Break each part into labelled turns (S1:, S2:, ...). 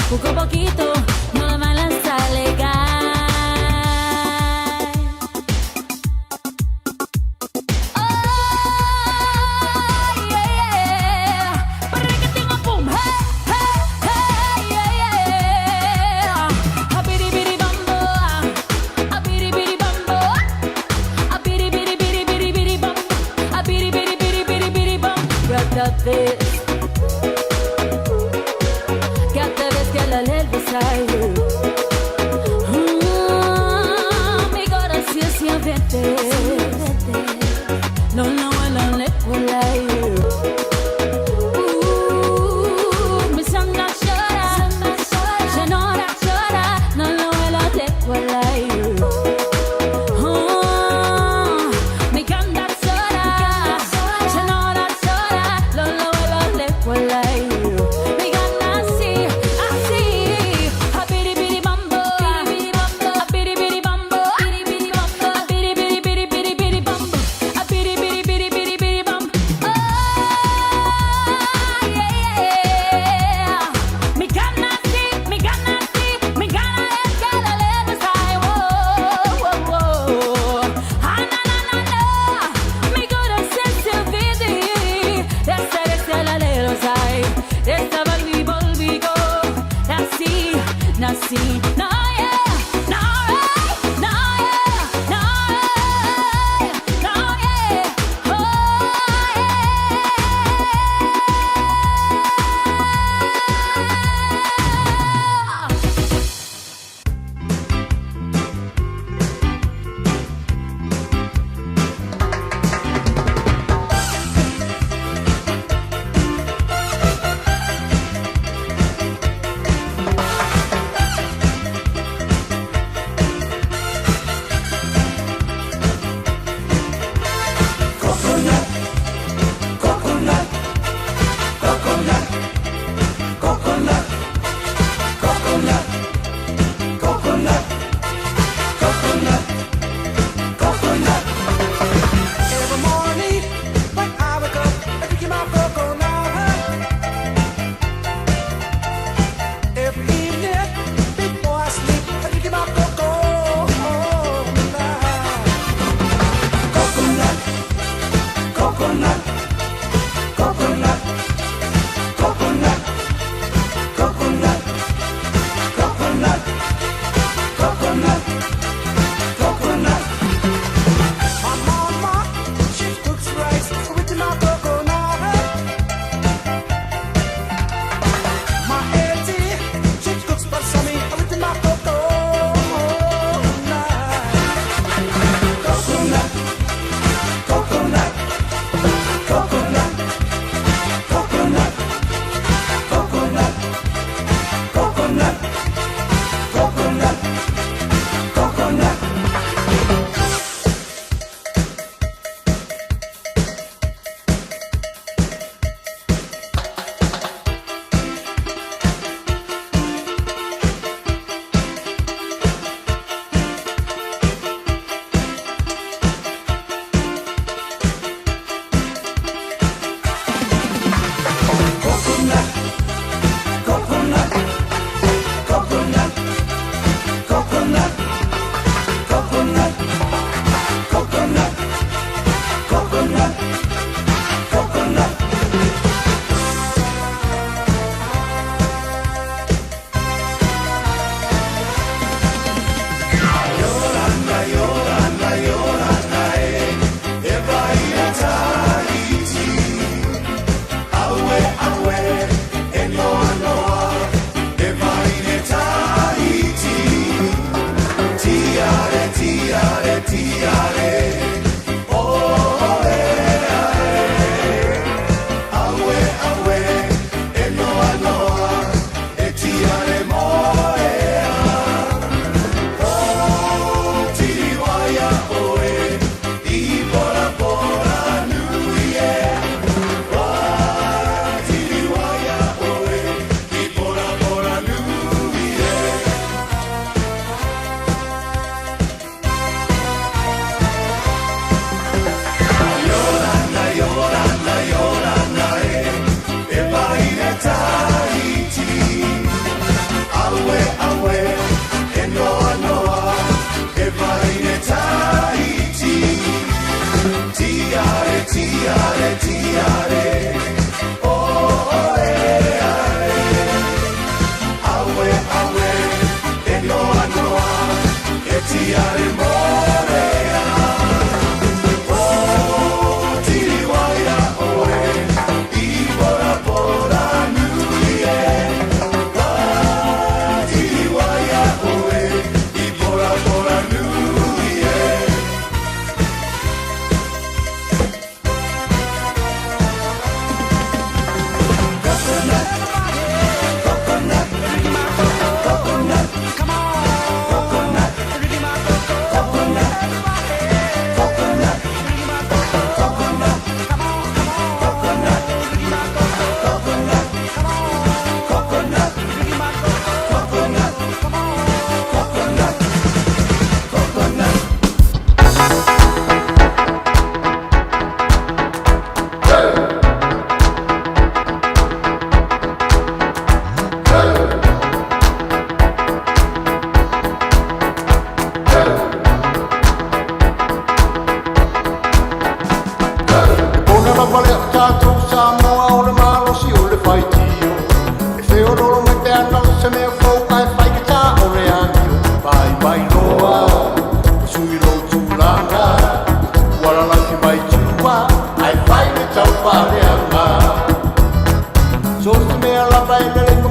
S1: Poco a poquito no la balanza legal. Oh, yeah, yeah. Parrecatinga, boom, hey, hey, hey, yeah, yeah. A biri biri bambo, a biri biri bambo, a biri biri biri biri biri bambo, a biri biri biri biri biri bambo. This. Got the best la Mi corazón vete. No, no, no, no, Mi sanga chora, chora, chora, no, no, no, Mi canta chora, chora, chora, lo, lo, lo, le, Mi gana así, así, a biri biri bambo, a biri biri bambo, a biri biri biri biri biri bambo, a biri biri biri biri biri bambo. Oh, yeah, yeah. Mi gana así, mi gana así, mi gana es que la le sai, oh, oh, oh. Ah, na, na, na, na. Mi corazón se vede, esta es la le sai, esta volvi volvi go, así, nasi, no, yeah, no, right, no, yeah, no, right, no, yeah, oh, yeah.
S2: Coconut, coconut, coconut, coconut, coconut, coconut, coconut, coconut.
S3: Every morning when I wake up, I drink my coconut. Every evening before I sleep, I drink my coconut.
S2: Coconut, coconut, coconut, coconut, coconut, coconut, coconut, coconut.
S3: My mama, she cooks rice with my coconut. My auntie, she cooks balsami with my coconut.
S2: Coconut, coconut, coconut, coconut, coconut, coconut, coconut, coconut. Coconut, coconut,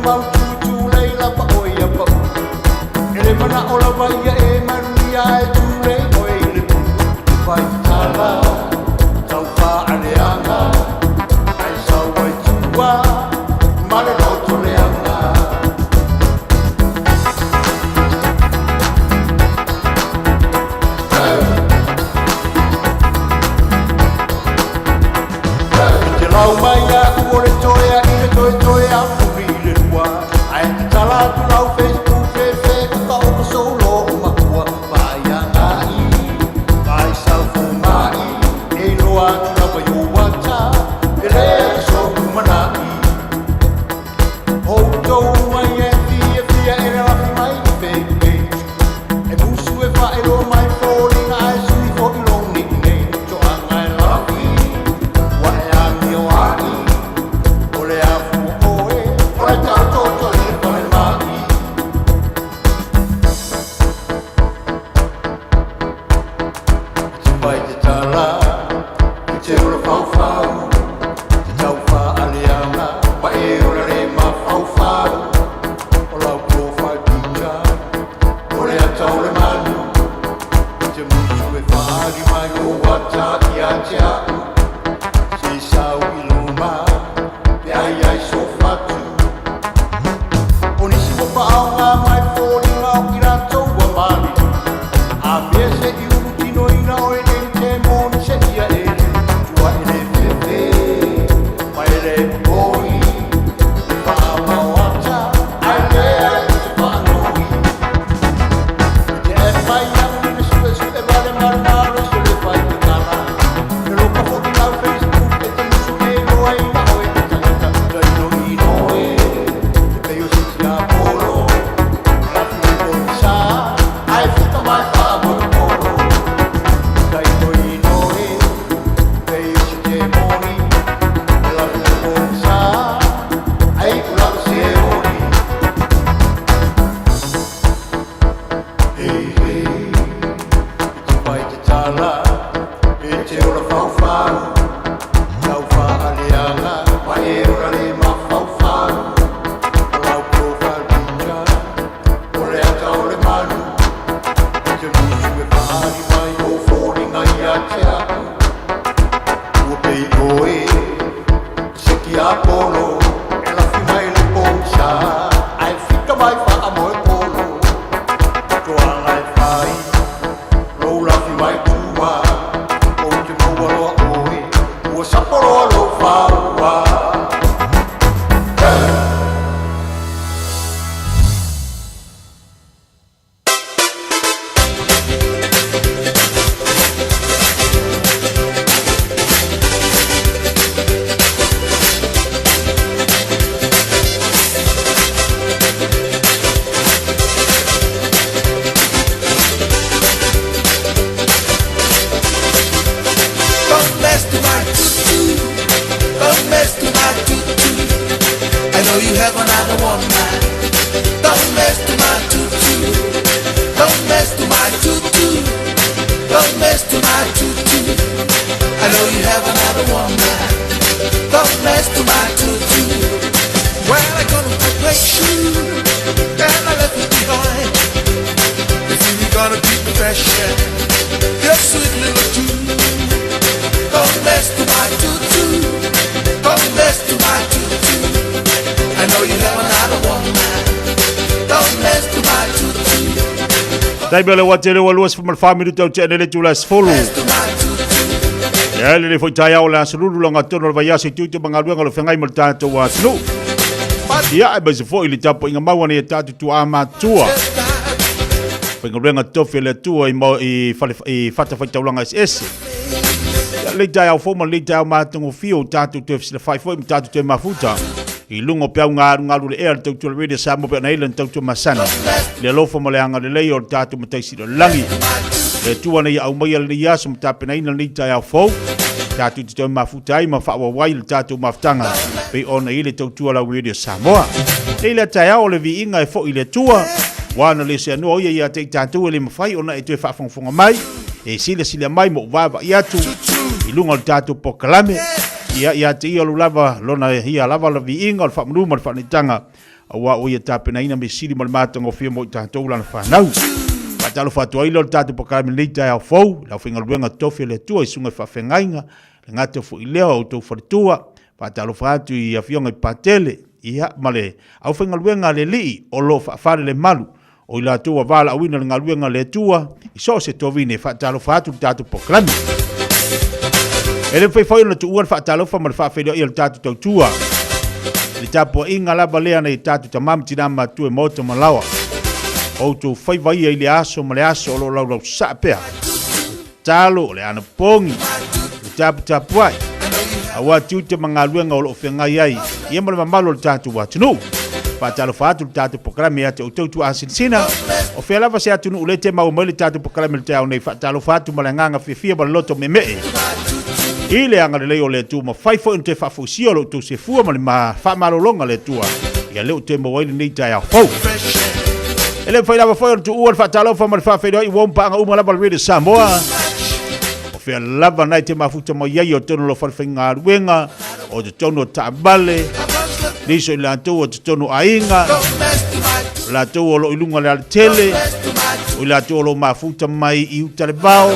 S4: mautu tulei lava oe ia pau. E le manao lava ia e manuia ae tulei oe i le pulu. Fai tala, tau faaleaga, ae sau ai tua ma le loto leaga. E te lau mai a'u o le toe a i le toetoe a puni i le lua. Ae tatala atu lau Facebook fefe uka o ka solo o makua. Vaai agai, vaai sau fomai, e iloa atu lava i o WhatsApp, e le aso lumanai. Outou mai e fiafia e lalafi mai i fake page. E musu e faailoa mai foliga ae sui foi lou nickname. Toaga e lalafi, ua e amio ai, o le afua oe, o le taototo i le falemai. E te pai te tala, e te ola faufau, te tau faaleaga, ma e ola le mafaufau. O lau profile picture, o le ata o le manu, e te musu e faaali mai o WhatsApp ia te a'u. Se i sau i luma, pe ai ai so fatu. O nisi ua faaaoga mai foliga o ki latou ua maliliu. A mea se i ulu tinoina oe nei le temoni seia e le tua e le fefe ma e le popoi. E faaoga o ata ae leai o se faanoi. E te add mai a'u i le suesue ma le malomalosi o le faitagala. E loka foi lau Facebook e te musu e iloaina oe e tagata. Tainoino e te pei o se tiapolo. Lafi le pogisa ae fita mai faamolemole. Tainoino e pei o se temoni. Lafi le pogisa ae iu lava se oli. Hey hey, e te pai te tala, e te ola faufau, tau faaleaga, ma e ola le mafaufau. O lau profile picture, o le ata o le manu, e te musu e faaali mai o foliga ia te a'u. Ua pei oe, se tiapolo, e lafi mai le pogisa, ae fita mai faamoepolo. Toaga e fai, lou lafi mai tua, ou te maua loa oe, ua sapoloa lou faua.
S2: Don't mess to my tutu. Don't mess to my tutu. I know you have another woman. Don't mess to my tutu. Don't mess to my tutu. Don't mess to my tutu. I know you have another woman. Don't mess to my tutu. Well, I got a great shoe and I left it behind. If you gonna keep the fashion, your sweet little tune. Don't mess to my tutu. Don't mess to my tutu. I know you have another woman. Don't mess to my tutu.
S5: Taimi o le ua tele ua 24 minuta o tea nei le itula e 10.
S2: Mess to my tutu.
S5: Ia le foi taeao o le aso lulu langa tonu o le vaiaso i tiute ma galuega o lo feagai ma le tatou atunuu. Ia, aemaise foi i le tapuaiga mau a nai a tatou tuaa matua. Faigaluega tofi a le Atua i, mo, i, fale, i fatafaitaulaga eseese. Ia, lenei taeao fou ma lenei taeao matagofie o tatou toe fesilafai foi ma tatou toe mafuta i luga o peau galugalu le ea le tautua le Radio Samoa pe ona i le tautua masani. Le alofa ma le agalelei o le tatou Matai Sili o le Lagi. Le Atua nei aumaia lenei aso ma tapenaina lenei taeao fou. Tatou te toe mafuta ai ma faaauau ai le tatou mafutaga pei ona i le tautua lau Radio Samoa. Nei lea taeao o le viiga e foi i le Atua, ua na le seanoa o ia ia te i tatou e le mafai ona e toe faafogafoga mai, e silasila mai ma ou vaavaai atu i luga o le tatou polokalame. Ia, ia te ia o lou lava, lona ia lava la viiga o le faamanu ma le faanaitaga. Auā ua Ia tapenaina mea sili ma le matagofie mo i tatou Lana fanau. Faatalofa atu ai lea o le tatou polokalame i lenei taeao fou, i le aufaigaluega tofi a le Atua i susuga i faafeagaiga, le gata foi lea o outou faletua. Faatalofa atu i afioga i Patele, ia, ma le aufaigaluega a le Alii o lo o faafalelemalu, o i latou ua valaauina le galuega a le Atua i so o se tovine. Faatalofa atu i le tatou polokalame. E le mafai foi ona tuua le faatalofa ma le faafeiloai a le tatou tautua i le tapuaiga lava lea nai tatou tama ma tina matua i maota ma laoa. O outou faiva ia i le aso ma le aso o lo o laulausaa pea. Talo, o le anapogi, le taputapuai, aua tiute ma galuega o lo o feagai ai ia ma le mamalu o le tatou atunuu. Faatalofa atu le tatou polokalame ia te outou tuaasinsina, o fea lava se atunuu le te maua mai le tatou polokalame i le taeao nei. Faatalofa atu ma le agaga fiafia ma le loto meemee i le agalelei o le Atua, mafai foi ona toe faafoisia lo outou sefua ma le faamalologa a le Atua ia lea ua toe maua ai lenei taeao fou. E le mafai lava foi ona tuua le faatalofa ma le faafeiloai ua paaga uma lava le Radio Samoa. O fea lava nai te mafuta mai ai o totonu o lo falefaigaluega, o totonu o taavale, nisi o i latou o totonu o aiga, o latou o lo o i luga o le alatele, o i latou o lo o mafuta mai i uta le vao.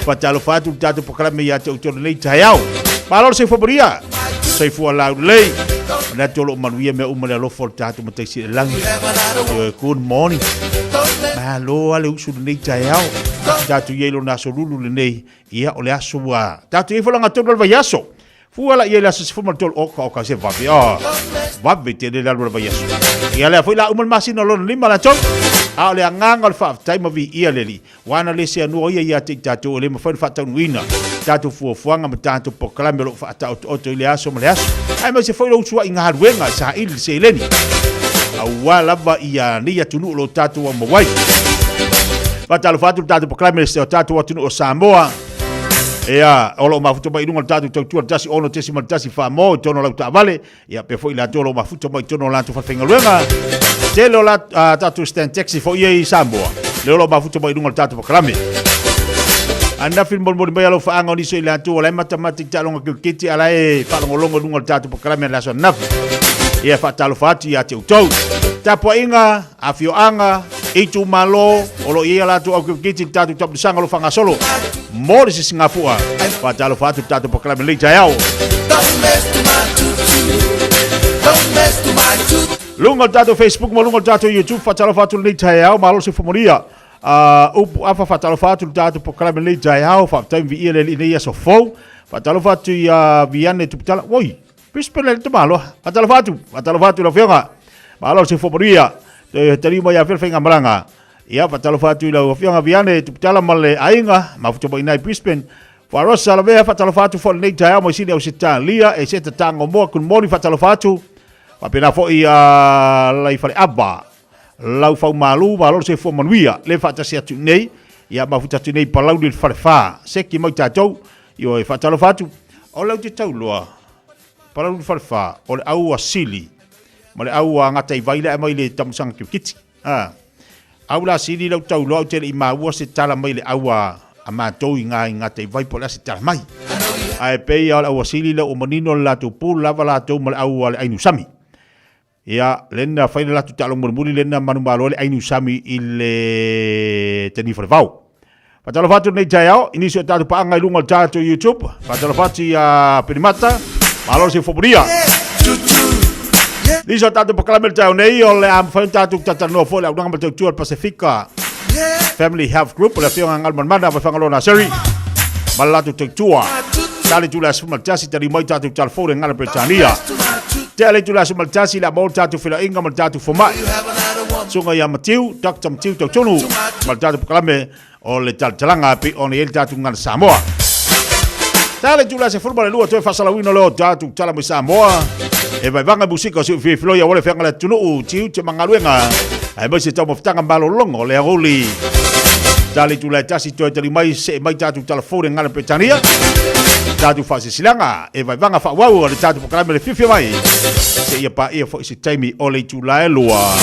S5: Faatalofa atu le tatou polokalame ia te outou lenei taeao. Malo le soifua manuia, soifua laulelei. Manatu o lo o manuia mea uma le alofa o le tatou Matai Sili i le Lagi. Good morning. Malo lava le usu lenei taeao. Tatou i ai lona aso lulu lenei. Ia, o le aso ua... Tatou i ai foi lagatonu o le vaiaso. Fua la i ai le aso 13 oka oka se vave. Oh, vave tele le alu o le vaiaso. Ia lea foi la uma le masina lona lima latou. A o le agaga o le faafetai ma viia le Alii. Ua ana le seanoa ia ia te i tatou e le mafai ona faataunuuina tatou fuafuaga ma tatou polokalame o lo o faataotooto i le aso ma le aso, aemaise foi lou usuai galuega e saili le seleni aua lava ia nei atunuu o lo o tatou aumau ai. Faatalofa atu le tatou polokalame o tatou atunuu o Samoa. Ia, o lo o mafuta mai i luga o le tatou tautua le 16.1 Samoa i totonu o lau taavale. Ia, pea foi latou o lo o mafuta mai totonu o latou falefaigaluega. Tele o la, tatou stand taxi foi ia i Samoa. Lea o lo o mafuta mai i luga o le tatou polokalame. Ananafi le molimoli mai a lau faaga o nisi o i latou o la e matamata i taaloga kiriketi a la e faalogologo i luga o le tatou polokalame le aso ananafi. Ia, faatalofa atu ia te outou. Tapuaiga, afioaga, itumalo o lo o i ai a latou au kiriketi i le tatou tapulisaga o lo o faagasolo mo le sisigafua. Faatalofa atu i le tatou polokalame lenei taeao. Luga o le tatou Facebook ma luga o le tatou YouTube, faatalofa atu lenei taeao, malo le soifua manuia. Upu afa faatalofa atu le tatou polokalame lenei taeao, faafetai ma viia le Alii i lenei aso fou. Faatalofa atu ia Viane Tuputala. Oi, Brisbane le tamaloa. Faatalofa atu, faatalofa atu lau Afioga. Malo le soifua manuia. Toe taliu mai ia fea le faigamalaga. Ia, faatalofa atu i lau Afioga Viane Tuputala ma le aiga, mafuta mai i ina i Brisbane. Farosa Lavea, faatalofa atu foi lenei taeao mai Sini Ausetalia, e se tatago moa, good morning, faatalofa atu. Faapena foi ia Laifaleava, Laufaumalu, malo le soifua manuia. Le faatasi atu nei, ia mafuta atu nei Palauli le Falefa, seki mai tatou. Ioe, faatalofa atu. O lau te tauloa, Palauli le Falefa, o le au a Sili, ma le au a Gataivai le aumai le tamusaga kirikiti. A, au la Sili lau tauloa ou te le i maua se tala mai le au a, a matou i ngā i Gataivai po o le a se tala mai. Ae pei lava o le au a Sili lea ua manino le latou pulu lava latou ma le au a le Ainusami. Ia, lena fai le latou taaloga mulimuli lena manumalo ai le Ainusami i le Tanifa le Vao. Faatalofa atu lenei taeao i nisi o tatou paaga i luga o le tatou YouTube. Faatalofa atu ia Penimata, malo le soifua manuia. Nisi o tatou polokalame i le taeao nei, o le a mafai ona tatou talatalanoa foi le auaunaga ma le tautua a le Pasefika Family Health Group, le afioga Galumalemana mai Fagaloa Naseri ma le latou tautua. Tali tu le aso 11, tali mai tatou talafou le gala Peretania. Tea le itula aso 11, le a maua le tatou feiloaiga ma le tatou fomai. Susuga ia Matiu, Dr. Matiu Tautonu, ma le tatou polokalame o le talatalaga e pei ona i ai le tatou gagana Samoa. Tea le itula 12 toe faasalauina lea o tatou tala mai Samoa. E vaivaga musika o si filifiloi aua le feaga le atunuu, tiute ma galuega, aemaise taumafataga malologa o le aoauli. Tali itula e tasi toe tali mai, see mai tatou talafou le gagana Peretania. Tatou faasilasilaga e vaivaga faaauau a le tatou polokalame le fiafia mai seia paia foi se taimi o le itula e lua.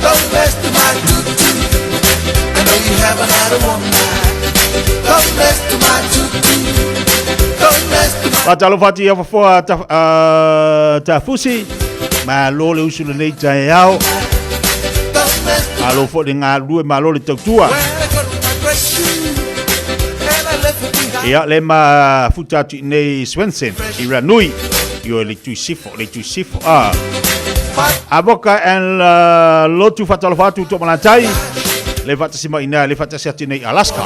S2: Don't mess to my tutu. I know you haven't had a one night. Don't mess to my tutu. Don't mess to my
S5: Faatalofa atu i Afafoa Tafusi. Malo le usu lenei taeao. Malo foi le galulue, malo le tautua. Ia, le ma futa atu i nei Swenson, i Ranui, i o le Tuisifo, le Tuisifo, ah. Avoka and lotu whatalofa atu to malatai, le whatasi mai ina, le whatasi atu nei Alaska.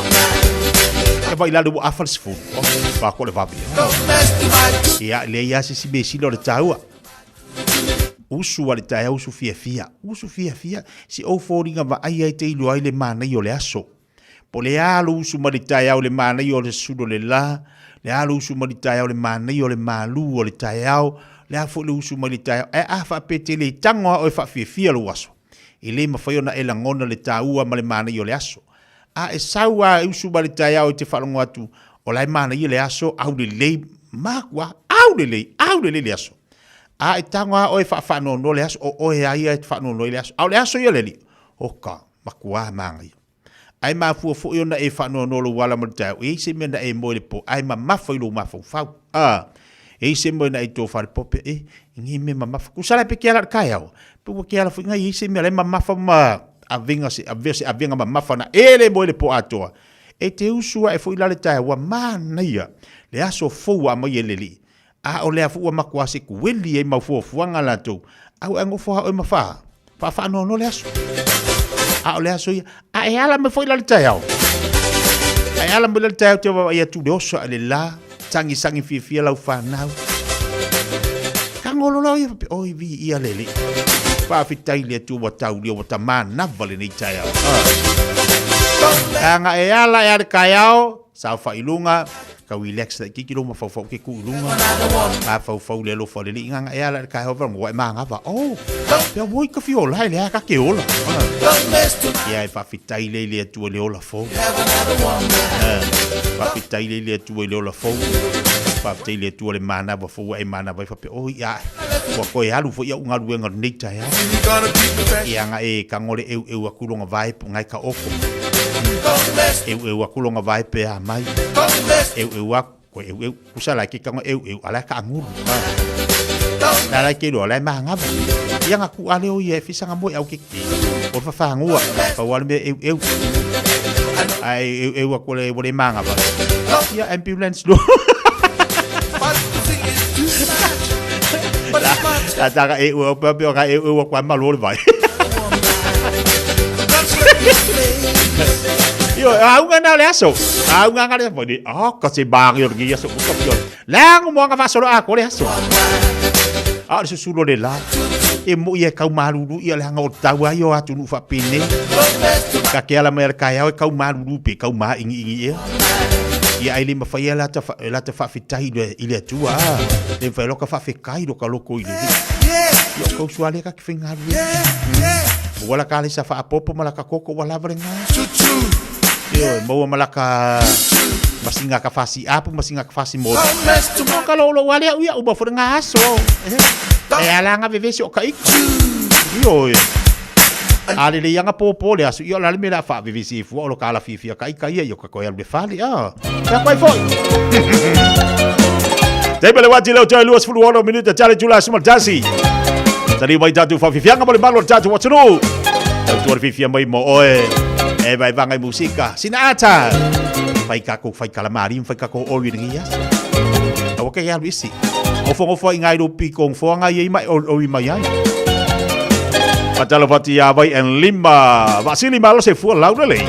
S5: E vai lalo ua afa le sefulu, oh, pa ko le vavi. Ia, le ia se si mesila o le taua. Usu a le taeao usu fiafia, usu fiafia, si ou foliga vaaia e te iloa ai le manaia o le aso. Po o le a lou usu mai le taeao i le manaia o le sulu o le la, le a lou usu mai le taeao i le manaia o le malu o le taeao, le a foi lou usu mai le taeao, ae a faapea e te le tago lava oe faafiafia lou aso, e le mafai ona e lagona le taua ma le manaia o le aso. A e sau lava e usu mai le taeao e te faalogo atu, o la e manaia le aso, aulelei, makuaa, aulelei, aulelei le aso. A e tago lava oe faafaanoanoa le aso, o oe lava ia e faanoanoa ai le aso. A o le aso ia le alii, oka, makuā manaia. Ae mafua foi ona e faanoanoa lou ala ma le taeao, e i ai se mea na e moe i le po, ae mamafa i lou mafaufau. A, e i ai se mea na e tofa i le po, pe, e, i nei mea mamafa. Tusa la pe ke ala i le taeao, pe ua ke ala foi ngai e i ai se mea la e mamafa ma avega se, avea se avega mamafa na e le moe i le po atoa. E te usu ae foi la le taeao, ua manaia le aso fou ua aumai e le Alii. A o lea foi ua matua sekueli ai mau fuafuaga latou, a ua e nofo lava oe ma fa, faafaanoanoa le aso. A o le aso ia, a e ala mai foi la le taeao. A e ala mai la le taeao te vaavaai atu le oso a le la, sagisagi fiafia lau fanau. Tago loa ia faapea, oi viia le Alii. Faafetai i le Atua ua taulia ua tamanava lenei taeao. Ah. Aga e ala e ale taeao, saofai i luga, Tau relax laititi lou mafaufau ke tu i luga, mafaufau le alofa o le Alii nganga e ala i le taeao vela ua e magava. Oh, pea ua i ka fia ola e le a ka ke ola. Ia e faafetai lea i le Atua i le ola fou. Faafetai lea i le Atua i le ola fou. Faafetai i le Atua le manava fou ua e manava ai faapea, oi ia, ua toe alu foi au galuega o lenei taeao. Ia nga e tago le eueu atu longa vae ngai ka oko. Eueu atu longa vae pe a mai. Eueu aku, koe eueu, kusa lai ke tago eueu, ala ka angulu. La lai ke loa, lai maangava. Ia nga ku ale o ia e fisanga moe au ke ki. O whawhangua, pa wale mea eueu. Ai eueu aku le wale maangava. Ia ambulance lo. La taka eueu, pe pe ka eueu aku ai malo le vai. Io, auga na le aso. Auga nga le aso. Ni, oh, ka se bangi o le aso. Ka pio. Lango mo nga fasolo a ko le aso. A le susulo le la. E mo ia kau malulu ia le hanga o tau ai o atu nu fa pene. Ka ke ala mai le kai au e kau malulu pe kau ma ingi ingi ia. Ia ai le mawhai la ta la ta whawhitai i le atua. Le mawhai loka whawhekai loka loko i le. Ia kau suale ka ki whaingaru. Ua la ka le sa whaapopo ma la ka koko ua lava le ngā. Io, maua ma la ka masinga ka fasi apu, masinga ka fasi mori. O ka lolo wale au ia uba fo ngā aso. E ala ngā vevesi o ka ika. Io, a le le ianga pōpō le aso, io la le mea la wha vevesi e fua o lo ka ala fiafia ka ika ia, io ka koe alu le fale. Ah, kia koe foi. Taimi le wati leo toe 26 minuta tale tula suma tasi. Tali mai tatu whawhiwhianga mo le malo tatu atunuu. Tautua le whiwhia mai mo oe. E vai vanga i musika. Sina ata. Whai kako, whai kalamari, whai kako ori ringi ia. Awa kei alu isi. Ofo ngofo i ngai ropi kong foanga i mai ori mai ai. Patalo pati ia vai en lima. Vasili malo se fua laura lei.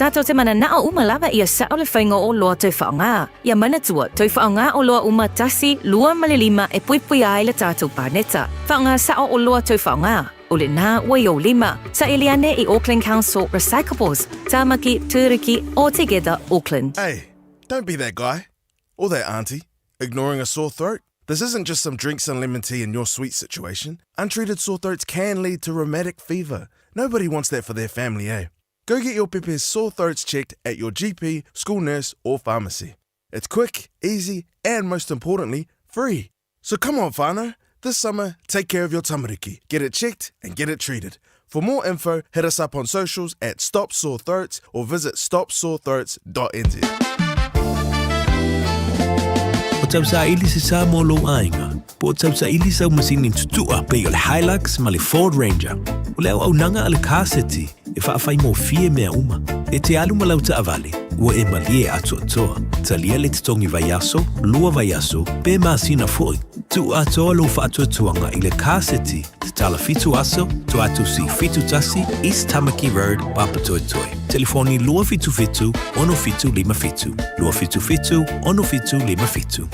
S1: Tātou te mananao uma lava ia sa'o le faiga o oloa toe faaaoga. Ia manatua, toe faaaoga oloa uma tasi, lua ma le lima e puipuia ai le tātou paneta. Faaaoga sa'o oloa toe faaaoga. O lenā ua i ou lima. Saili ane i Auckland Council Recyclables, Tāmaki, Tūruki, or Together Auckland.
S2: Hey, don't be that guy. Or that auntie. Ignoring a sore throat. This isn't just some drinks and lemon tea in your sweet situation. Untreated sore throats can lead to rheumatic fever. Nobody wants that for their family, eh? Go get your pepe's sore throats checked at your GP, school nurse, or pharmacy. It's quick, easy, and most importantly, free. So come on, whānau. This summer, take care of your tamariki. Get it checked and get it treated. For more info, hit us up on socials at Stop Sore Throats or visit stopsorethroats.nz.
S6: O tausaili se sa mo lou aiga, po o tausaili sau masini tutua pei o le Hilux ma le Ford Ranger. O le auaunaga a le Car City e faafaigofie mea uma. E te alu ma lau taavale, ua e malie atoatoa. Talia le totogi vaiaso, lua vaiaso, pe masina foi. Tuu atoa lou faatuatuaga i le Car City Tatala 7 aso, Tuatusi 71, East Tamaki Road, Papatoetoe. Telefoni 277 6757. 277 6757.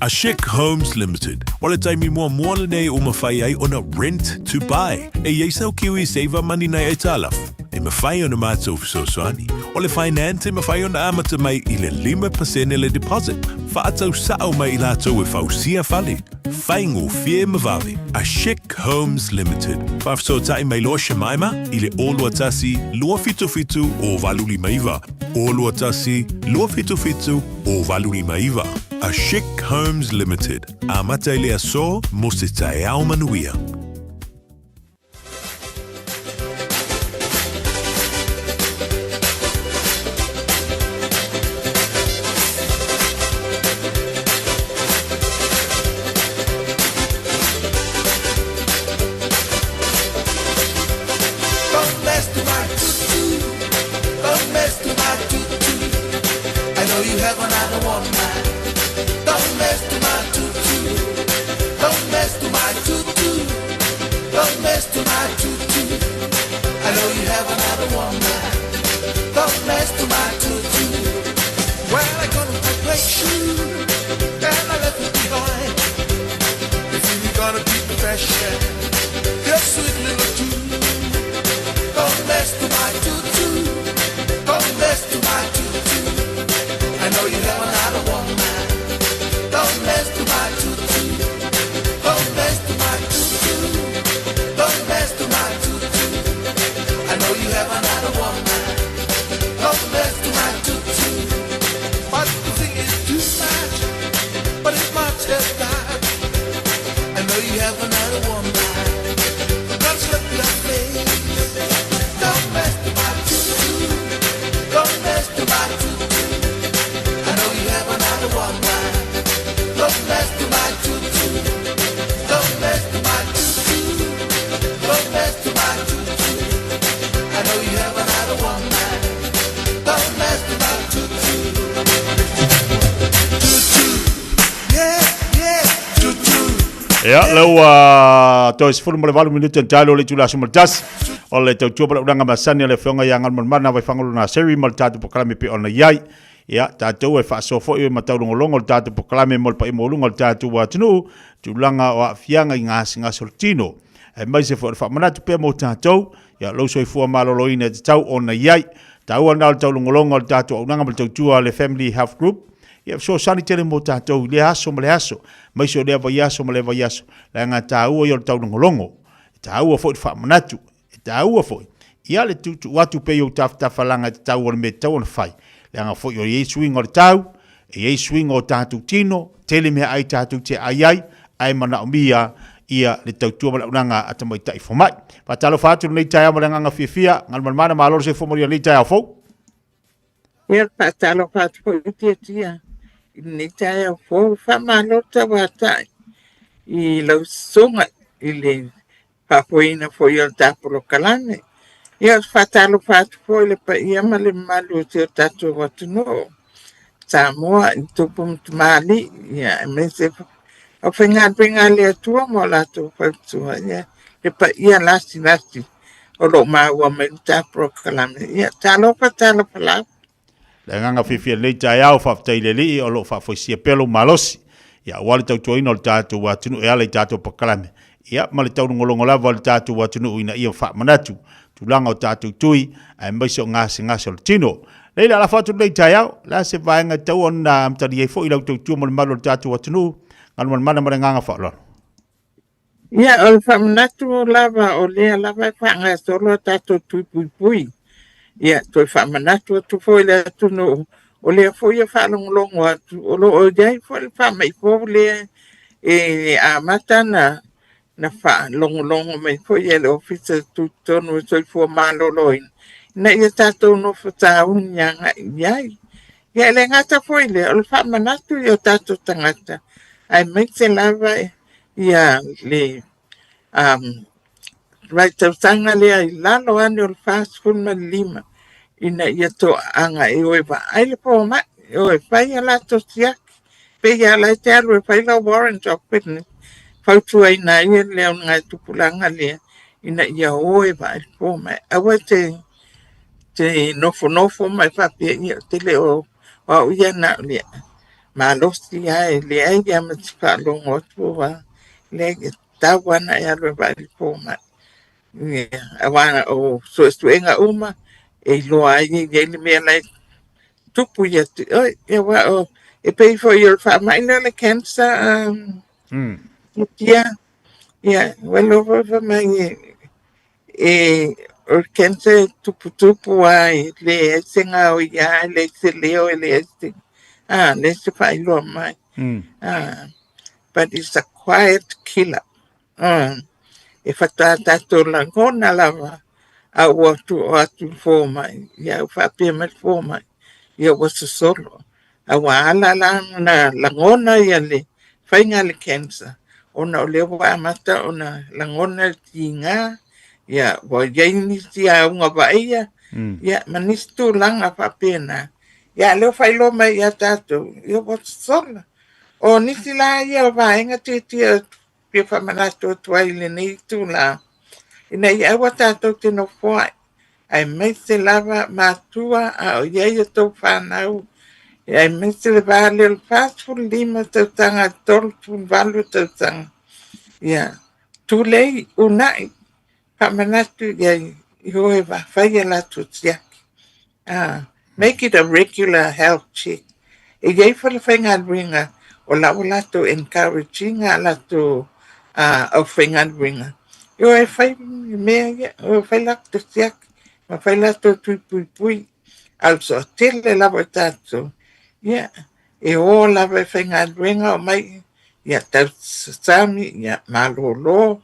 S7: A Chic Homes Limited. O le taimi muamua lenei ua mafai ai ona rent to buy. E i ai sau Kiwi Saver Money nai aitalafu. E mafai ona matou fesoasoani. O le finance e mafai ona amata mai i le 5% le deposit. Faatau sa'o mai i latou e fausia fale. Faigofie ma vave. A Chic Homes Limited. Faafesootai mai loa Shemaima i le 021 277 0859. 021 277 0859. A Chic Homes Limited. Amata i le aso mo se taeao manuia.
S5: Ia, lea ua toe 18 minute na tailo le itula aso ma le tasi. O le tautua palaulaga masani a le Afioga ia Galumalemana Vaifagaloa Naseri ma le tatou polokalame pei ona i ai. Ia, tatou e faasoa foi ma taulogologo le tatou polokalame mo le paia maualuga o le tatou atunuu, tulaga o aafiaga i gasegase o le tino. Aemaise foi o le faamanatu pea mo tatou, ia lou soifua maloloina e tatau ona i ai. Taua lena o le taulogologo o le tatou auaunaga ma le tautua a le Family Health Group, ia fesoasoani tele mo tatou i lea aso ma le aso, aemaise o lea vaiaso ma lea vaiaso, leaga e taua ia o le taulogologo, e taua foi le faamanatu, e taua foi ia le tuutuu atu pea i ou tafatafa laga e tatau o le mea e tatau ona fai, leaga foi o i ai suiga o le tau, e i ai suiga o tatou tino, tele mea ai tatou te ai ai, ae manaomia ia le tautua ma le auaunaga a tamaitai fomai. Faatalofa atu lenei taeao ma le agaga fiafia, Galumalemana malo le soifua manuia i lenei taeao fou.
S8: Ia, faatalofa atu foi i Tiatia i lenei taeao fou. Faamalo tauatai i lau susuga i le faafoeina foi o le ta polokalame. Ia, faatalofa atu foi i le paia ma le mamalu o si o tatou atunuu, Samoa i tupu ma tamalii, ia, aemaise foi aufaigaluega a le Atua ma o latou faletua, ia, le paia lasilasi. o lo o maua mai le ta polokalame. Ia, talofa, talofa lava.
S5: Le agaga fiafia i lenei taeao, faafetai i le Alii o lo o faafoisia pea lou malosi, ia aua le tautuaina o le tatou atunuu e ala i tatou polokalame, ia ma le taulogologo lava o le tatou atunuu ina ia faamanatu tulaga o tatou tui aemaise o gasegase o le tino. Leila, lafo atu lenei taeao, o le a se vaega e tatau ona amatalia ai foi i lau tautua mo le mamalu o le tatou atunuu, Galumalemana ma le agaga faaaloalo.
S8: Ia, o le faamanatu lava o lea lava e faagasolo a tatou tui puipui. Ia, toe faamanatu atu foi i le atunuu, o lea foi e faalogologo atu, o lo o i ai foi le faamai fou lea e amata ona faalogologo mai foi e le Ofisa Tutotonu o le Soifua Maloloina, ina ia tatou nofo sauni agai i ai. Ia e le gata foi i lea, o le faamanatu i o tatou tagata, aemaise lava ia le vaitausaga lea i lalo ane o le 45 ina ia toaaga e o e vaai le fomai, e o e fai a latou siaki. E pei lava o la e te alu e fai lau warrant of fitness, e fautuaina ai le augatupulaga lea ina ia o e vaai le fomai. Aua e te nofonofo ma e faapea, ia ou te le o O au ia na o le malosi lava e leai lava ma se faalogo atu a leai, e tatau lava ona e alu e vaai i le fomai. Aua o suesuega uma e iloa ai e i ai le mea la e tupu ia te oe. Aua e pei foi o le faamai lea o le cancer, ia, ua iloa foi fai mai e o le cancer e tuputupu lava e leai se gaoia, e leai se leo, e leai se, a, leai se faailoa mai. But it's a quiet killer. E faatoa tatou lagona lava a ua tuu atu i le fomai, ia ua faapea mai le fomai, ia ua sosolo. A ua ala la ona lagona ia le faiga a le cancer ona o lea ua amata ona lagona le tiga, ia ua i ai nisi auga vaaia, ia ma nisi tulaga faapena. Ia a o lea ua faailoa mai ia tatou, ia ua sola. O nisi la ia o vaega tietie e fia faamanatu atu ai i lenei itula, ina ia aua tatou te nofoai aemaise lava matua a o i ai a outou fanau, aemaise le va lea o le 45 tausaga i le 38 tausaga. Ia, tulei, uunai, faamanatu i ai i o e fai a latou siaki. Make it a regular health check. E i ai foi le faigaluega o la ua latou encourage ina a latou aufaigaluega e o e fai mea ia, e o e fai latou siaki ma fai latou tui puipui. A o le toatele lava o tatou, ia, e o lava e faigaluega omai, ia tausasami, ia malolo,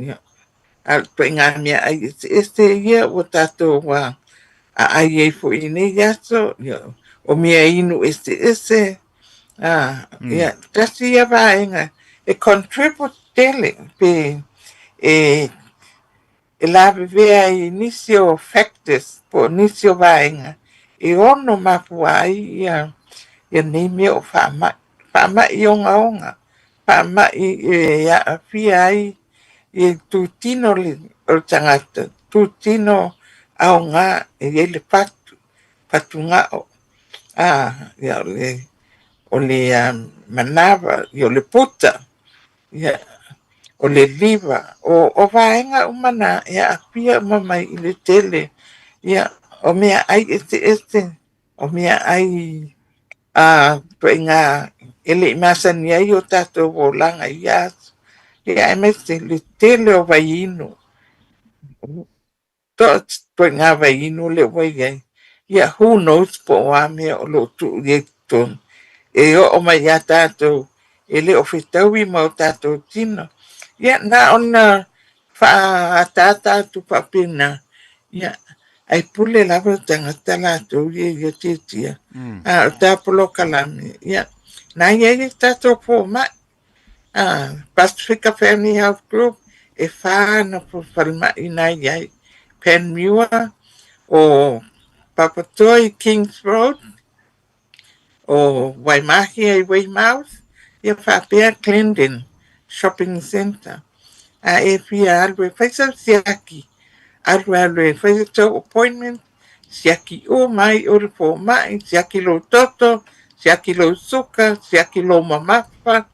S8: ia, A o le ituaiga meaai eseese ia ua tatou aai ai foi i nei aso, o mea inu eseese, ia, tasi ia vaega e contribute tele pe e lavevea ai i nisi o factors po o nisi o vaega e ono mafua ai ia nei mea o faamai, faamai ogaoga, faamai e aafia ai i itutino o le tagata, itutino aoga e i ai le fatu, fatugao, o le manava, o le puta, o le liver. O vaega uma na e aafia uma mai i le tele o meaai eseese, o meaai ituaiga e le i masani ai o tatou olaga i ia aso, aemaise le tele o vaiinu, ituaiga vaiinu lea ua i ai. Ia who knows po o a mea o lo o tuu i ai i totonu e oo mai ia tatou e le o fetaui ma o tatou tino. Ia na ona faaataata atu faapena, ia, ae pule lava le tagata latou ia i ia tiatia. A o ta polokalame, ia, na i ai le tatou fomai, Pasifika Family Health Group, e whā ana falemai na i ai. Panmure, o Papatoetoe Kings Road, o Waimahia i Weymouth, ia faapea Glendon Shopping Centre. A e fia alu e fai sau siaki. Alu alu e fai se tou appointment, siaki uma ai oe le fomai, siaki lou toto, siaki lou suka, siaki lou mamafa,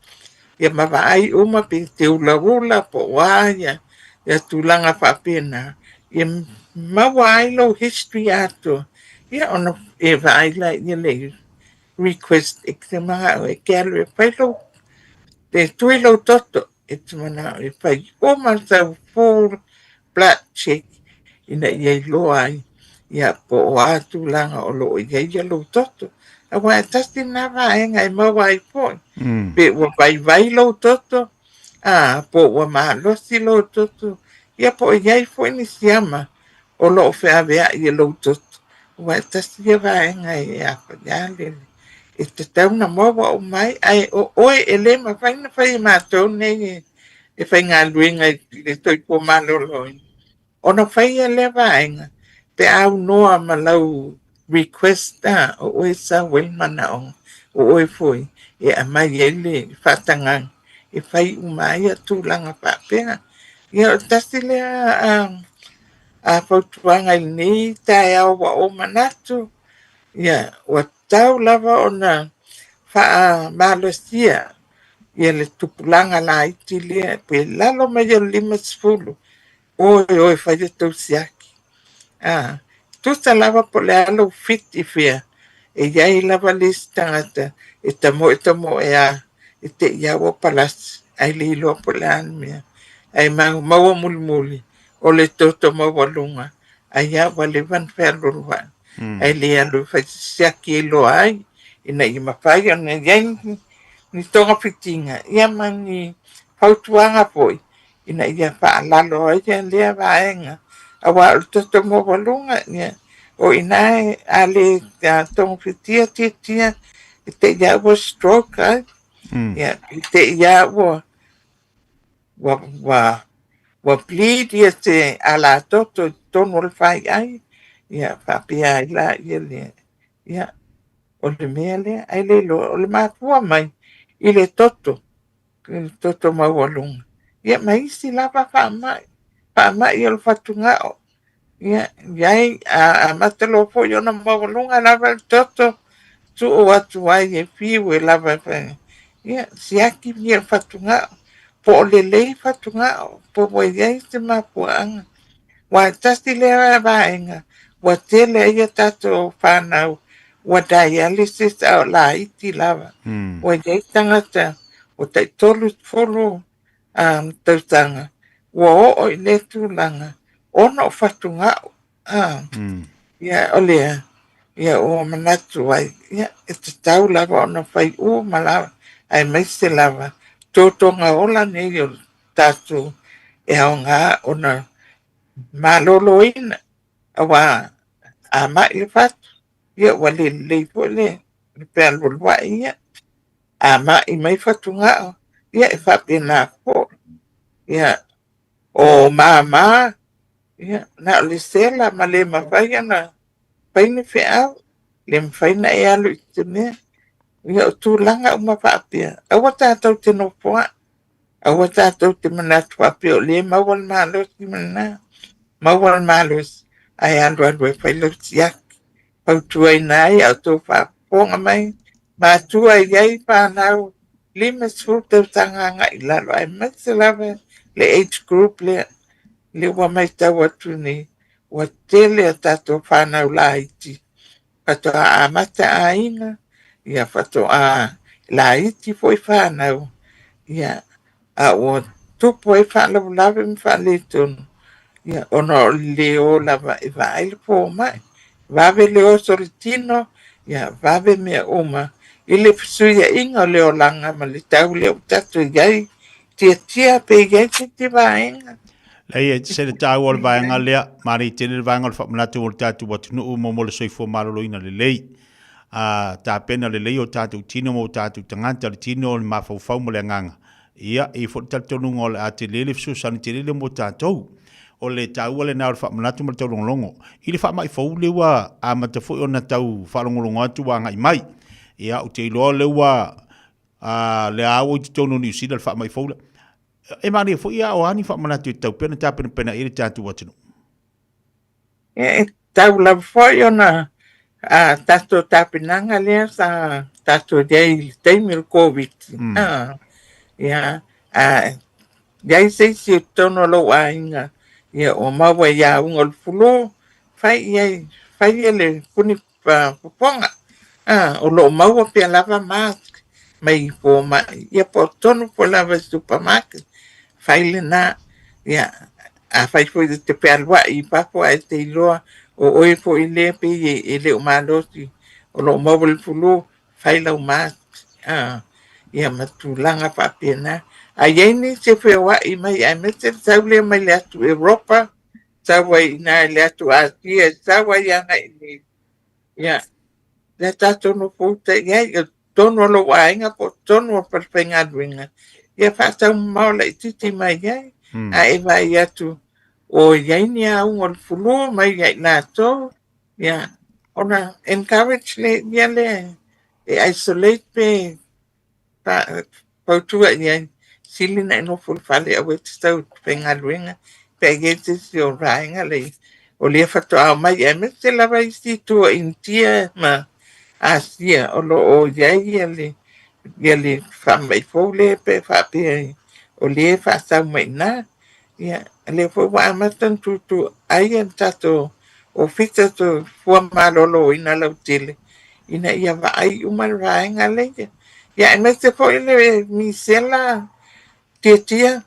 S8: ia ma vaai uma pe te ulaula po o a ia tulaga faapena, ia maua ai lou history atoa, ia ona e vaai laia le request e te manao e te alu e fai lou, e tui lou toto, e te manao e fai uma sau full blood check ina ia iloa ai ia po o a tulaga o lo o i ai lou toto. Aua e tasi lena vaega e maua ai foi, pe ua vaivai lou toto, a, po ua malosi lou toto, ia po o i ai foi ni siama o lo o feaveai e lou toto. Aua e tasi ia vaega e afaia le e tatau ona maua uma ai, ae o oe e le mafai ona fai e matou nei e faigaluega i le soifua maloloina. Ona faia lea vaega pe a aunoa ma lau request a, o oe e sau ai le manaoga, o oe foi e aumai ai le faatagaga e fai uma ai tulaga faapea. Ia o le tasi lea fautuaga i lenei taeao ua ou manatu, ia ua tatau lava ona faamalosia ia le tupulaga laiti lea pe lalo mai o le 50, o e o e fai a outou siaki. A, tusa lava po o le a lou fit i fea, e i ai lava le isi tagata e tamoe tamoe a, e te i lava ua palasi, ae le iloa po o le a le mea. Ae maua mulimuli, o le toto maualuga, ai a ua leva ona fealualuai, ae le alu e fai se siaki e iloa ai, ina ia mafai ona i ai ni togafitiga ia ma ni fautuaga foi ina ia faalalo ai lea vaega. Aua o le toto maualuga, ia, o i ina a le togafitia tiatia, e te i lava ua stroke ai, ia, e te i lava ua bleed ia se alatoto i totonu o le faiai, ia faapea ai laia lea. Ia, o le mea lea, ae le iloa, o le mafua mai i le toto, i le toto maualuga, ia ma isi lava faamai, faamai o le fatugao. Ia, i ai, a amata loa foi ona maualuga lava le toto, tuu atu ai e fiu e lava e fai, ia, siaki ia fatugao, po o lelei fatugao, po ua i ai se mafuaaga. Aua e tasi lea vaega ua tele ai a tatou fanau ua dialysis a o laiti lava. Ua i ai tagata ua tai 30 tausaga ua oo i lea tulaga ona o fatugao. Ia, o lea, ia ua manatu ai, ia, e tatau lava ona fai uma lava, aemaise lava totoga ola nei o tatou e aoga ona maloloina, aua a mai le fatu, ia ua le lelei foi le fealualuai ia. A mai mai fatugao, ia e faapena foi. Ia, o mama, ia, na o le sela ma le mafai ona fai ni feau, le mafai ona e alu i se mea. Ia, o tulaga uma faapea, aua tatou te nofoai. Aua tatou te manatu faapea o lea e maua le malosi ma lena, maua le malosi ae alualu e fai lau siaki. Fautuaina ai a outou faafofoga mai, matua e i ai fanau 50 tausaga agai i lalo aemaise lava le age group lea, lea ua matau atu nei ua tele a tatou fanau laiti faatoa amata aiga, ia faatoa laiti foi fanau, ia a ua tupu ai faalavelave ma faaletonu, ia ona o le le o lava e vaai le fomai, vave le oso o le tino, ia vave mea uma i le fesuiaiga o le olaga ma le tau lea ua tatou i ai, tiatia pe i ai se isi vaega.
S5: Leai, e se le taua o le vaega lea, manaia tele le vaega o le faamanatu o le tatou atunuu mo mo le soifua maloloina lelei. A tapena lelei o tatou tino ma o tatou tagata, le tino, le mafaufau ma le agaga. Ia, e i ai foi le talitonuga o le a tele le fesoasoani tele lea mo tatou. O le taua lena o le faamanatu ma le taulogologo. I le faamai fou lea ua amata foi ona tau faalogologo atu ua agai mai. Ia, ou te iloa o lea ua, a, lea ua i totonu o Niu Sila le faamai fou lea. E manaia foi a o a ni faamanatu e tatau pea ona tapenapena i ai le tatou atunuu.
S8: Ia, e tatau lava foi ona tatou tapenaga lea sa tatou i ai i le taimi o le Koviti. Ia, a i ai se isi o totonu o lou aiga ia ua maua i auga o le flu, fai i ai, fai le puni fofoga. O lo o maua pea lava mask mai fomai, ia po o totonu foi lava i supermarket, fai lena. Ia, afai foi e te fealuai i fafo ae te iloa o oe foi lea pei e le o malosi o lo o maua i le flu, fai lau mask, ia ma tulaga faapena. A i ai nisi e feoai mai aemaise le sau lea mai le atu Europa, sau ai i ina i le atu Asia, sau ai agai i inei, ia, lea tatou nofouta i ai, o totonu o lou aiga po o totonu o le falefaigaluega, ia faataumamao laitiiti mai ai. A e vaai atu o i ai ni auga o le flu mai ia i latou, ia, ona encourage lea e isolate pe fautua i ai, sili ona e nofo i le fale aua e te sau e te faigaluega pe a i ai se isi o vaega lea o lea faatoa omai, aemaise lava isi itu o Initia ma Asia o lo o i ai le faamai fou lea pe faapea o lea e faasau mai i ina. Ia, o lea foi ua amata ona tutu ai le tatou Ofisa Soifua Maloloina lautele ina ia vaai uma le vaega lea. Ia, aemaise foi le misela tiatia,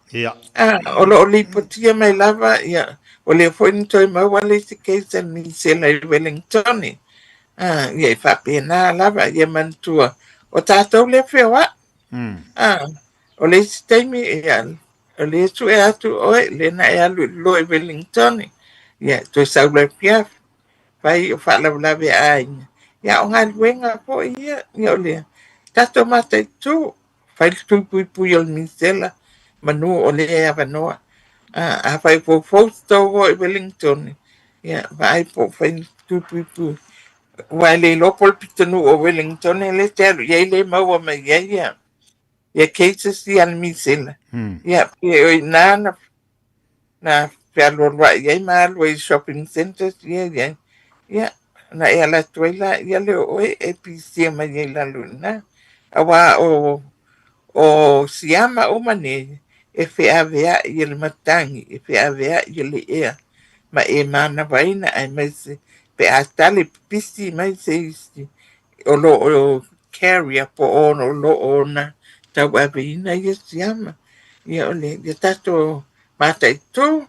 S8: o lo o lipotia mai lava, ia, o lea foi na toe maua le isi case a le misela i Wellington. Ia, e faapena lava, ia manatua, o tatou lea feoai. O le isi taimi, ia, o lea sue atu oe, lea na e alu i lalo i Wellington, ia, toe sau loa i afiafi, fai o faalavelave aiga. Ia, o galuega foi ia, ia o le tatou mataitu, fai le tui puipui o le misela, manu o lea e avanoa. Afai o foufou se tou o i Wellington, ia, vaai po o fai le tui puipui. Aua e le iloa po o le pitonuu o Wellington lea e te alu i ai lea e maua mai ai ia ia cases ia a le misela. Ia, pe o i ina na, na fealualuai ai ma alu ai i shopping centres ia e i ai. Ia, ona e ala atu ai laia lea o oe e pisia mai ai i lalo i ina. Aua o, o siama uma nei, e feaveai e le matagi, e feaveai e le ea, ma e manavaina aemaise pe a tali pipisi mai se isi o lo o carrier po o lo o na tauaveina ia siama. Ia o le ia tatou mataitu,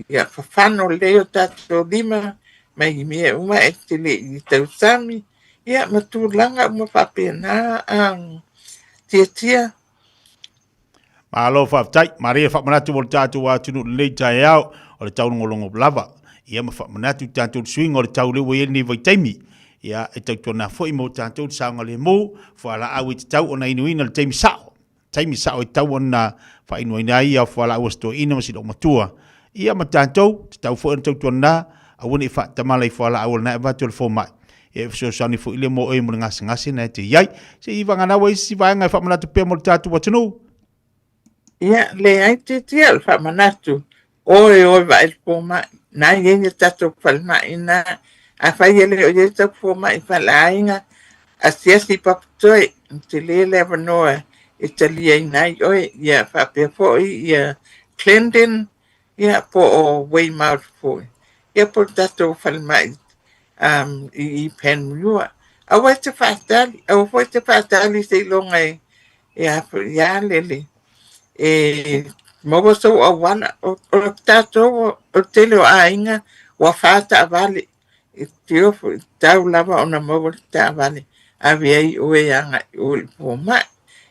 S8: ia fafano lelei o tatou lima mai mea uma e te le i tausami, ia ma tulaga uma faapena tiatia.
S5: Malo faafetai. Maria faamanatu mo le tatou atunuu i lenei taeao o le taulogologo lava. Ia ma faamanatu i tatou le suiga o le tau lea ua i ai lenei vaitaimi. Ia e tautuana foi mo tatou le saogalemu, fualaau e tatau ona inuina i le taimi sao. Taimi sao e tatau ona faainuaina ai ia fualaau a si toeaina ma si loomatua. Ia ma tatou, tatau foi ona tautuana aua ne i faatamala i fualaau a lena e avatu e le fomai. Ia e fesoasoani foi lea mo oe mo le gasegase na e te i ai. Se i vagana ua isi vaega e faamanatu pea mo le tatou atunuu.
S8: Ia, leai tiatia o le faamanatu, oe oe vaai le fomai, na i ai le tatou falemai na, afai e le o i ai sau fomai i faleaiga, asiasi i Papatoe, tele le avanoa e taliaina ai oe, ia faapea foi ia Clendon, ia po o Weymouth foi, ia po o le tatou falemai i i Panmure. Aua e te faatali, aua foi e te faatali seiloga e e a foi i a lele e maua sou auala. O tatou, o le tele o aiga ua fa taavale, e tio foi, tatau lava ona maua le taavale ave ai oe agai i o i le fomai.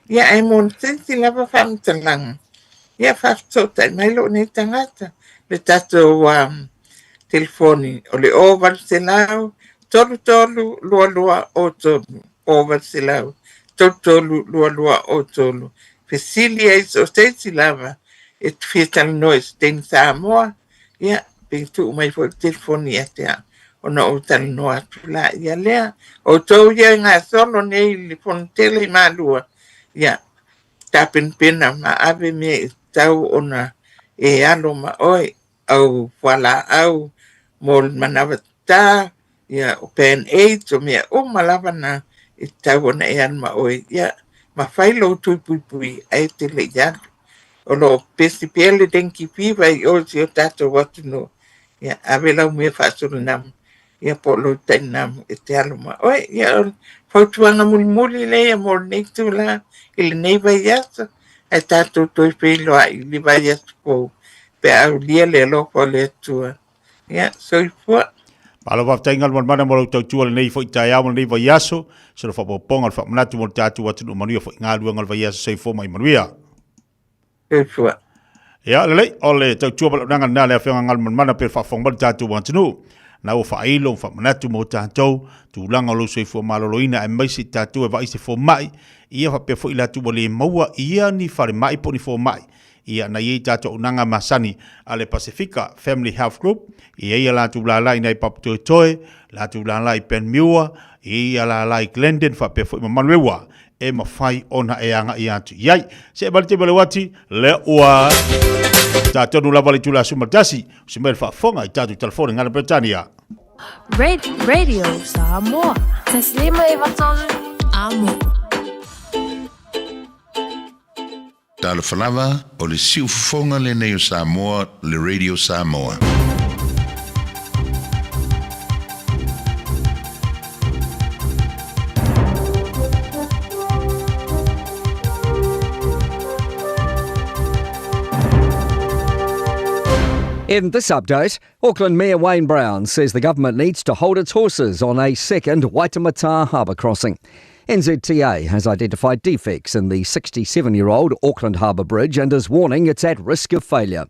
S8: Ia ae mo se isi lava faamatalaga, ia faafesootai mai lou nei tagata le tatou telefoni o le 0800 33 22 03, 0800 33 22 03. Fesili ai so o se isi lava e te fia talanoa i se teine Samoa, ia, pe tuu mai foi le telefoni ia te au ona ou talanoa atu laia lea. Outou ia e gasolo nei i le Fonotele i Malua, ia, tapenapena ma ave mea e tatau ona e alo ma oe, au fualaau mo le manava tatā, ia, o Band-Aids, o mea uma lava na e tatau ona e alu ma oe, ia, ma fai lou tui puipui ae e te le i alu. O lo o pesi pea le dengue fever i o i si o tatou atunuu, ia, ave lau mea faasulanamu, ia po o lou tainamu e te alu ma oe. Ia, o le fautuaga mulimuli lea mo lenei itulā i lenei vaiaso, ae tatou toe feiloai i le vaiaso fou pe a aulia le alofa o le Atua. Ia, soifua.
S5: Malo faafetai Galumalemana mo lau tautua i lenei foi taeao ma lenei vaiaso, se le faaopoopoga o le faamanatu mo le tatou atunuu manuia foi galuega o le vaiaso soifua ma ia manuia.
S8: Soifua.
S5: Ia, lelei, o le tautua valaaunaga lena a le Afioga Galumalemana pe faafofoga mai le tatou atunuu. Na ua faailo ma faamanatu mo tatou tulaga o lou soifua maloloina aemaise i tatou e vaai se fomai, ia faapea foi i latou ua le maua ia ni falemai po o ni fomai. Ia, na i ai tatou auaunaga masani a le Pasefika Family Health Group, e i ai a latou lala i nai Papatoetoe, latou lala i Panmure, e i ai a lala i Glendon faapea foi ma Manuewa e mafai ona e agai atu i ai. Se mai le taimi o le uati, lea ua tatonu lava le itula 11, se mai le faafofoga i tatou telefoni ngana Peretania.
S1: Radio Samoa. Taslima e vatolu. Amo.
S9: Talofa lava, o le siufofoga lenei o Samoa, le Radio Samoa.
S10: In this update, Auckland Mayor Wayne Brown says the government needs to hold its horses on a second Waitemata harbour crossing. NZTA has identified defects in the 67 year old Auckland Harbour Bridge and is warning it's at risk of failure.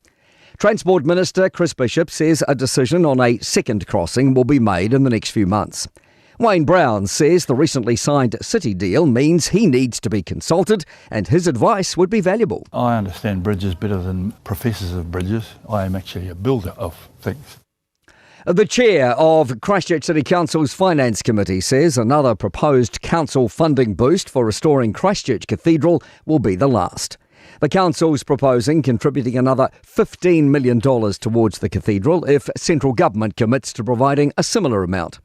S10: Transport Minister Chris Bishop says a decision on a second crossing will be made in the next few months. Wayne Brown says the recently signed city deal means he needs to be consulted and his advice would be valuable.
S4: I understand bridges better than professors of bridges. I am actually a builder of things.
S10: The chair of Christchurch City Council's Finance Committee says another proposed council funding boost for restoring Christchurch Cathedral will be the last. The council's proposing contributing another $15 million towards the cathedral if central government commits to providing a similar amount.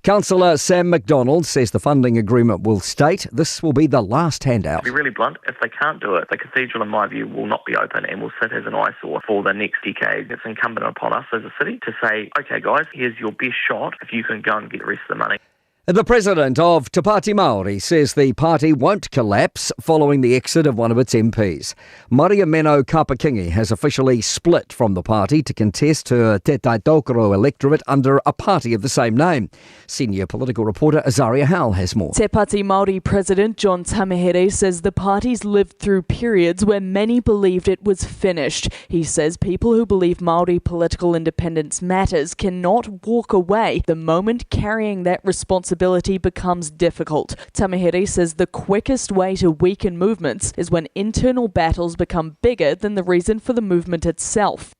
S10: Councillor Sam McDonald says the funding agreement will state this will be the last handout.
S11: To be really blunt, if they can't do it, the cathedral, in my view, will not be open and will sit as an eyesore for the next decade. It's incumbent upon us as a city to say, okay, guys, here's your best shot if you can go and get the rest of the money.
S10: The president of Te Pāti Māori says the party won't collapse following the exit of one of its MPs. Mariameno Kapa-Kingi has officially split from the party to contest her Te Tai Tokerau electorate under a party of the same name. Senior political reporter Azaria Howell has more.
S12: Te Pāti Māori President John Tamihere says the party's lived through periods where many believed it was finished. He says people who believe Māori political independence matters cannot walk away the moment carrying that responsibility becomes difficult. Tamihere says the quickest way to weaken movements is when internal battles become bigger than the reason for the movement itself.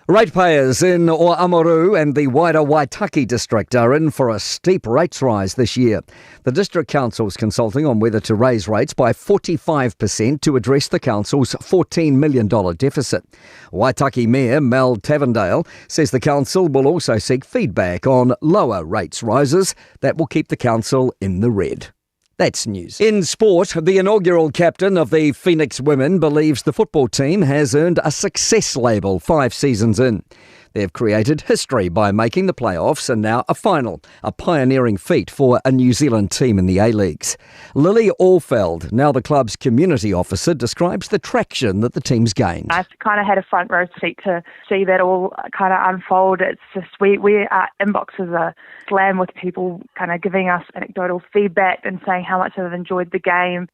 S10: Ratepayers in Oamaru and the wider Waitaki district are in for a steep rates rise this year. The district council's consulting on whether to raise rates by 45% to address the council's $14 million deficit. Waitaki Mayor Mel Tavendale says the council will also seek feedback on lower rates rises that will keep the council in the red. That's news. In sport, the inaugural captain of the Phoenix Women believes the football team has earned a success label five seasons in. They've created history by making the playoffs and now a final, a pioneering feat for a New Zealand team in the A Leagues. Lily Alfeld, now the club's community officer, describes the traction that the team's gained.
S13: I've kind of had a front row seat to see that all kind of unfold. It's just we, we our inboxes are slammed with people kind of giving us anecdotal feedback and saying how much they've enjoyed the game.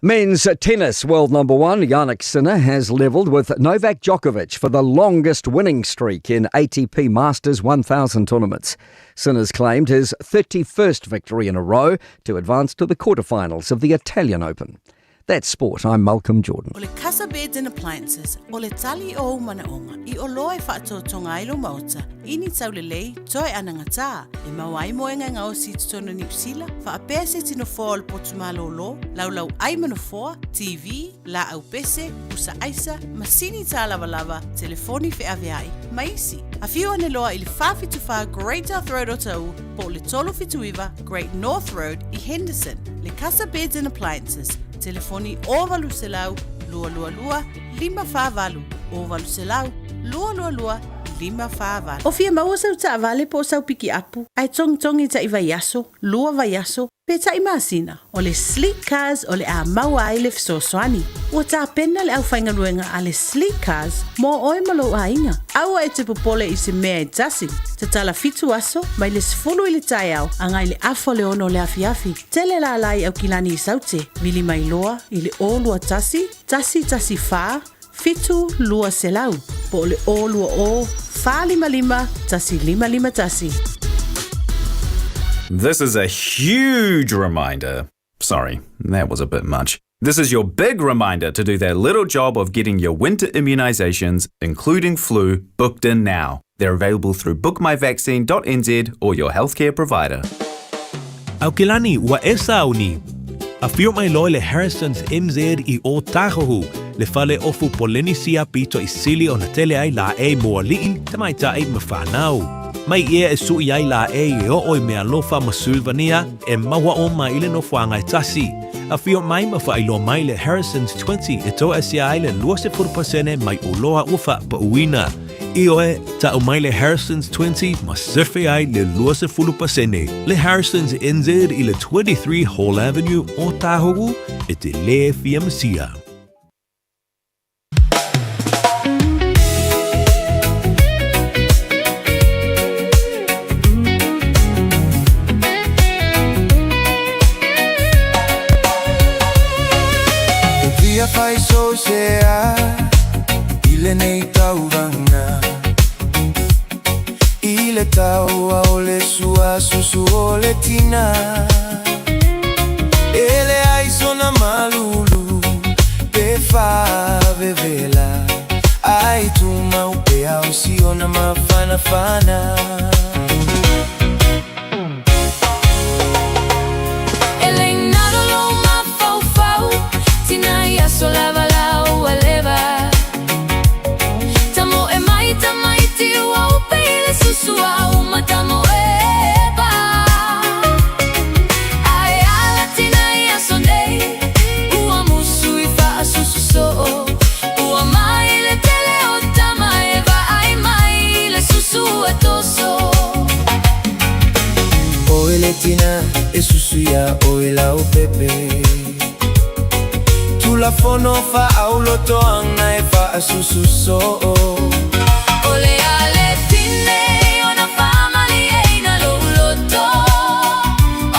S10: Men's tennis world number one Jannik Sinner has levelled with Novak Djokovic for the longest winning streak in ATP Masters 1000 tournaments. Sinner's claimed his 31st victory in a row to advance to the quarterfinals of the Italian Open. That's sport. I'm Malcolm Jordan.
S14: O le Casa Beds and Appliances, o le tali o ou manaoga, i oloa e faatoatoga ai lou maota, i ni taulelei, toe anagatā, e maua ai moega e gaosi i totonu o Niu Sila, faapea se tino foa o le potu malōlō, laulau ai ma nofoa, TV, laau pese, pusa aisa, masini tālavalava, telefoni feaveai, ma isi. Afio ane loa i le 474 Great South Road o Taʻu, po o le 379 Great North Road i Henderson. Le Casa Beds and Appliances, telefoni 0800 222 548, 0800 222 548. O fia maua sau taavale po o sau pikiapu, ae togitogi taʻi vaiaso, lua vaiaso, pe taʻi masina, o le Sleek Cars o le a maua ai le fesoasoani. Ua tapena le aufaigaluega a le Sleek Cars mo oe ma lou aiga. Aua e te popole i se mea e tasi. Tatala fitu aso, mai le 10 i le taeao agai le afa o le 6 o le afiafi. Tele lala i Aukilani i Saute, vili mai loa i le 021 114 7200 po o le 020 455 1551.
S15: This is a huge reminder. Sorry, that was a bit much. This is your big reminder to do that little job of getting your winter immunisations, including flu, booked in now. They're available through bookmyvaccine.nz or your healthcare provider.
S6: Aukilani, ua e sauni. Afio mai loa i le Harrison's MZ i Ōtāhuhu, le fale ofu Polenisia pito i sili ona tele ai lāʻei mo aliʻi, tamaitai ma whānau. Mai ia e suʻi ai lāʻei e oo i Mealofa ma Sulvania e maua oma i le nofoaga e tasi. Afio mai ma faailoa mai le Harrison's 20 e toasia ai le 20% mai oloa ua faapauina. Ioe, ta'u mai le Harrison's 20 ma sefe ai le 20%. Le Harrison's NZ i le 23 Hall Avenue, Ōtāhuhu, e te lē fia masia.
S2: E fia whai so se a I lenei tauvaga I le taua o le sua susu o le tina E leai sona malulu Pe faavevela Ai tumau pea o siona mafanafana.
S1: E le nalo lou mafaufau, tina i aso lava la ua leva. Tamoe mai tamaiti ua upe i le susu au ma tamoe pa. Ae ala tina i aso nei, ua musu i faasusu soo. Ua mai le tele o tama e vaai mai i le susu e toso.
S2: Oe le tina e susu iā oe lau pepe. Tulafono faaaulotoaga e faasusu soo.
S1: O le a le tine ona faamalieina lou loto.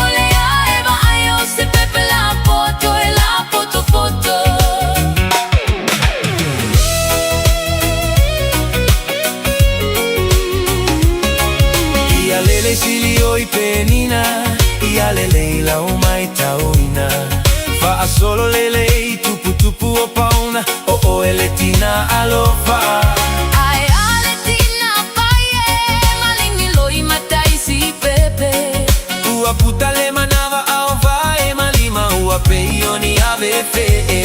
S1: O le a e vaai o se pepe lapoto e lapotopoto.
S2: Ia lelei sili o i penina, Ia lelei lau maitauina. Faasolo lelei tuputupu o pauna, O oe le tina alofa.
S1: Ae a le tina pai e, malingi loi matai si pepe.
S2: Ua puta le manava ao vae ma lima, Ua pei o ni ave fee.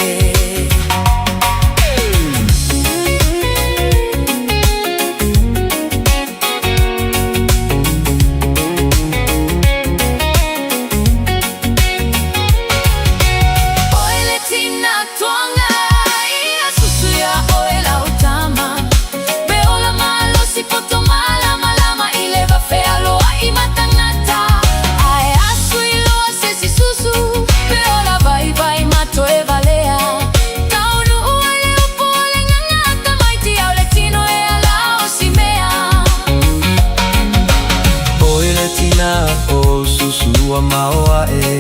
S1: Oe le tina toaga, ia susu iā oe lau tama. Pe ola malosi poto malamalama i le va fealoai ma tagata. Ae asu i loa se isi susu, pe ola vaivai ma toe valea. Taunuu ai le upu o le gaga a tamaiti au le tino e ala o si mea.
S2: Oe le tina o susu ua maoae.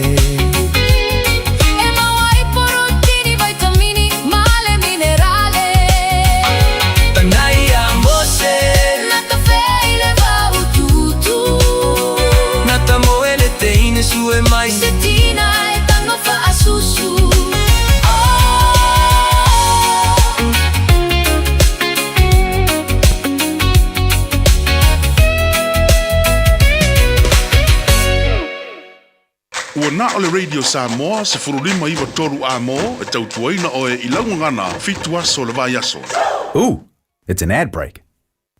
S1: E maua ai porotini, vaitamini ma le minerale.
S2: Tanai ia Mose.
S1: Na tafea i le vaututu.
S2: Na tamoe le teine sue mai.
S1: Se tina e tago faasusu.
S9: o le Radio Samoa 15 93 Amo e tautuaina oe i lau gagana fitu aso o le vaiaso.
S15: Ooh, it's an ad break.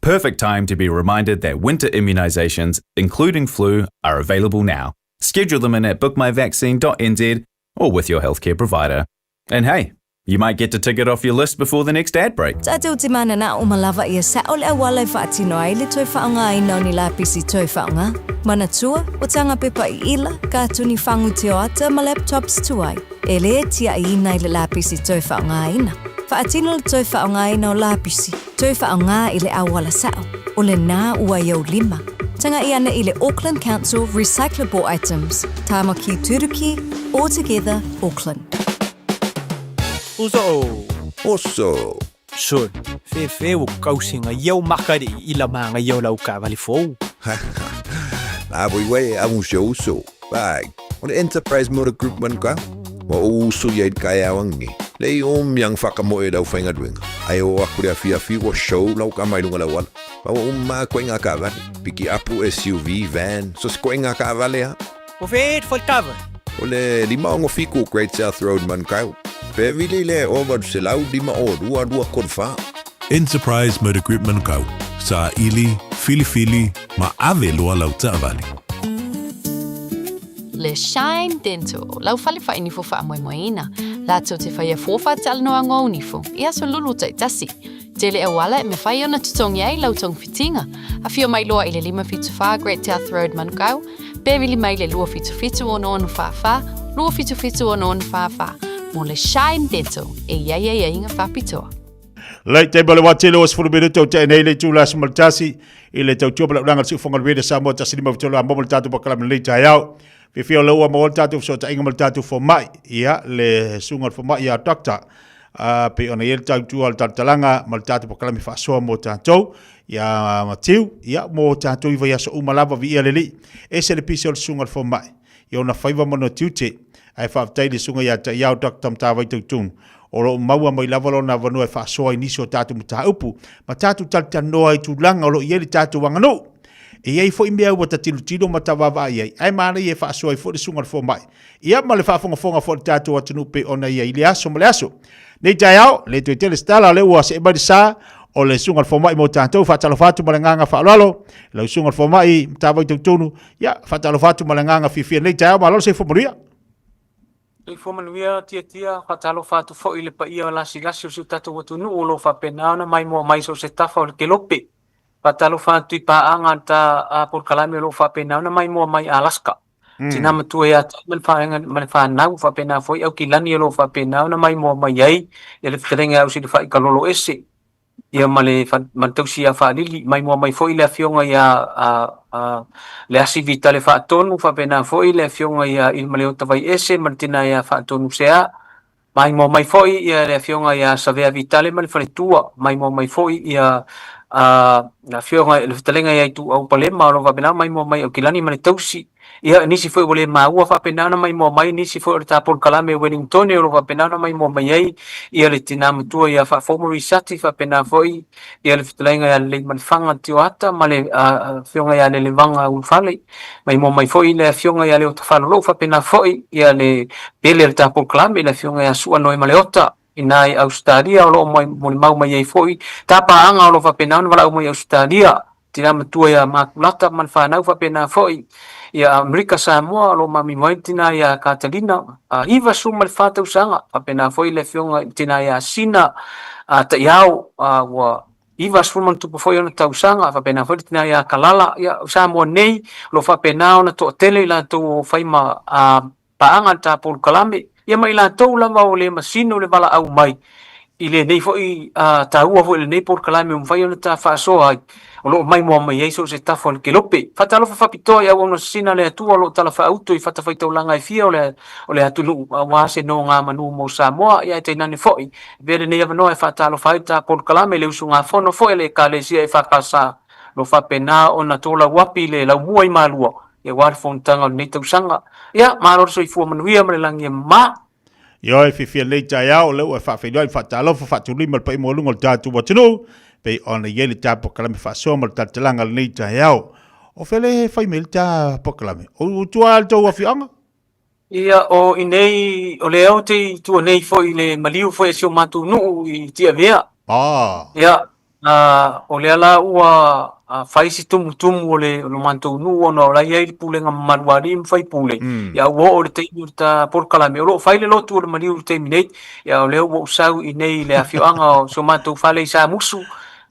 S15: Perfect time to be reminded that winter immunisations, including flu, are available now. Schedule them in at bookmyvaccine.nz or with your healthcare provider. And hey, you might get to tick it off your list before the next ad break.
S16: Tatou te manana o malava ia sa'o le auala e faatino ai le toe faaaogaina o ni lapisi toe faaaoga, manatua, o tanga pepa i ila, katuni fangu teoata ma laptops tuai. E lē tia'iina i le lapisi toe faaaogaina. Faatino le toe faaaogaina o lapisi, toe faaaoga i le auala sa'o, o lenā ua i ou lima. Taga'i ana i le Auckland Council Recyclable Items, Tāmaki Turuki, All Together Auckland.
S17: Uso!
S18: Oso!
S17: Sol, fefe ua kausiga ia o maka le i ila magaia o lau kaavale fou.
S18: La voi wai amu se uso. Vai, o le Enterprise Motor Group man ka. Wa o uso ia i kai au angi. Le i o miang whakamoe lau whainga duenga. Ai o aku le awhi awhi wa show lau ka mai lunga lau ala. Pa wa umma koe ngā kaavale. Piki apu SUV, van, so se koe ngā kaavale ha.
S17: O fe e kava.
S18: O le 567 Great South Road Manukau. Pe vili le o 805 o 2 2 3 4.
S7: Enterprise Motor Group Manukau. Sa ili, filifili, ma ave loa lau taavale.
S19: Le Shine Dental, lau fale faainifo faamoemoeina. Latou te faia fua faatalanoaga o nifo, i aso lulu taitasi. Tele auala e mafai ona totogi ai lau togafitiga. Afio mai loa i le 574 Great South Road Manukau, pe vili mai le 277 6644, 277 6644. Mo le Shine Dental, e i ai aiaiga faapitoa.
S5: Le taimi o le wā tele o 10 minute o te nei le itula aso ma le tasi i le tautua ma le ulaga le siufoga o le Radio Samoa 153 a mo le tatou polokalame lenei taeao. Fiafia o le ua maua le tatou fesootaiga ma le tatou fomai, ia le susuga o le fomai ia Doctor uh, pei ona i ai le tautua o le talatalaga ma le tatou polokalame faasoa mo tatou ia Matiu, ia mo tatou i vaiaso uma lava viia le Alii. Ese le pisi o le susuga o le fomai i ona faiva ma ona tiute. Ae faafetai i le susuga ia Taiao Doctor Matavai Tautunu o lo o maua mai lava lona avanoa e faasoa i nisi o tatou mataupu ma tatou talatalanoa i tulaga o lo o i ai le tatou aganuu. E i ai foi mea ua ta tilotilo ma ta vaavaai i ai, ae manaia e faasoa ai foi le susuga i le fomai. Ia ma le faafogafoga foi a le tatou atunuu pei ona i ai i le aso ma le aso. Nei taeao, le toe tele se tala, o lea ua see mai le sa o le susuga i le fomai mo tatou. Faatalofa atu ma le agaga faaaloalo, lau susuga i le fomai Matavai Tautonu. Ia, faatalofa atu ma le agaga fiafia nei taeao, malo le soifua manuia.
S20: Soifua manuia Tiatia, faatalofa atu foi i le paia o lasilasi o si o tatou atunuu o lo o faapena ona maimoa mai so o se tafa o le kelope. Faatalofa atu i paaga a le ta polokalame o lo o faapena ona maimoa mai Alaska. Tina matua ia te au ma le vaega ma le fanau, faapena foi Aukilani o lo o faapena ona maimoa mai ai ia le fetalaiga ia Ausilafai Kalolo Ese ia ma le ma le tausi ia Faalili. Maimoa mai foi le afioga ia Leasi Vitale Faatonu, faapena foi le afioga ia Ilimaleota Vaiese ma le tina ia Faatonu Sea. Maimoa mai foi ia le afioga ia Savea Vitale ma le faletua. Maimoa mai foi ia le afioga le fetalaiga ia Ituau Palema o lo o faapena ona maimoa mai Aukilani ma le tausi. Ia nisi foi ua le maua faapena ona maimoa mai nisi foi o le ta polokalame Wellingtone o lo o faapena ona maimoa mai ai ia le tina matua ia Faafomo Risati faapena foi ia le fetalaiga ia Leleimalefanga Tioata ma le afioga ia Lelevaga Ulufale. Maimoa mai foi le afioga ia Leota Falolou faapena foi ia le pele o le ta polokalame le afioga ia Sua Noe Maleota ina i Ausetalia o lo o molimau mai ai foi ta paaga o lo o faapena ona valaau mai i Ausetalia tina matua ia Makulata ma le fanau faapena foi ia Amerika Samoa o lo o mamimo ai le tina ia Katalina 94 tausaga faapena foi le afioga i le tina ia Sina Taiao ua 90+ foi ona tausaga, faapena foi le tina ia Kalala. Ia, o Samoa nei, o lo o faapena ona toatele i latou o fai ma paaga le ta polokalame, ia ma i latou lava o le masino le valaau mai i lenei foi taua foi o lenei polokalame ua mafai ona ta faasoa ai, o lo o maimoa mai ai so o se tafa o le kelope. Faatalofa faapitoa i auauna sisina a le Atua o lo o talafaauto i fatafaitaulaga e fia o le atunuu aua se nogamanu mo Samoa, ia ae tainane foi Avea lenei avanoa e faatalofa ai le ta polokalame i le usugafono foi a le Ekalesia EFKS o lo o faapena ona tolauapi le laumua i Malua aua le fonotaga o lenei tausaga. Ia, malo le soifua manuia ma le lagi e mama.
S5: Ioe, fiafia lenei taeao, o lea ua e faafeiloai ma faatalofa, faatulima le paia maualuga o le tatou atunuu, pei ona i ai le ta polokalame faasoa ma le talatalaga o lenei taeao. O fea le fai mai ai le ta polokalame? O tua le tou afioaga?
S20: Ia, o i inei, o lea ou te i tua nei foi i le maliu foi a si o matou nuu i Tiavea.
S5: Ah.
S20: Ia, o lea la ua fai si tumutumu o le, o le matou nuu ona o la e i ai le pulega mamalu a alii ma faipule. Ia, ua oo i le taimi o le ta polokalame. O lo o fai le lotu o le maliu i le taimi nei. Ia, o lea ua ou sau i inei i le afioaga o si o matou fale i Samusu.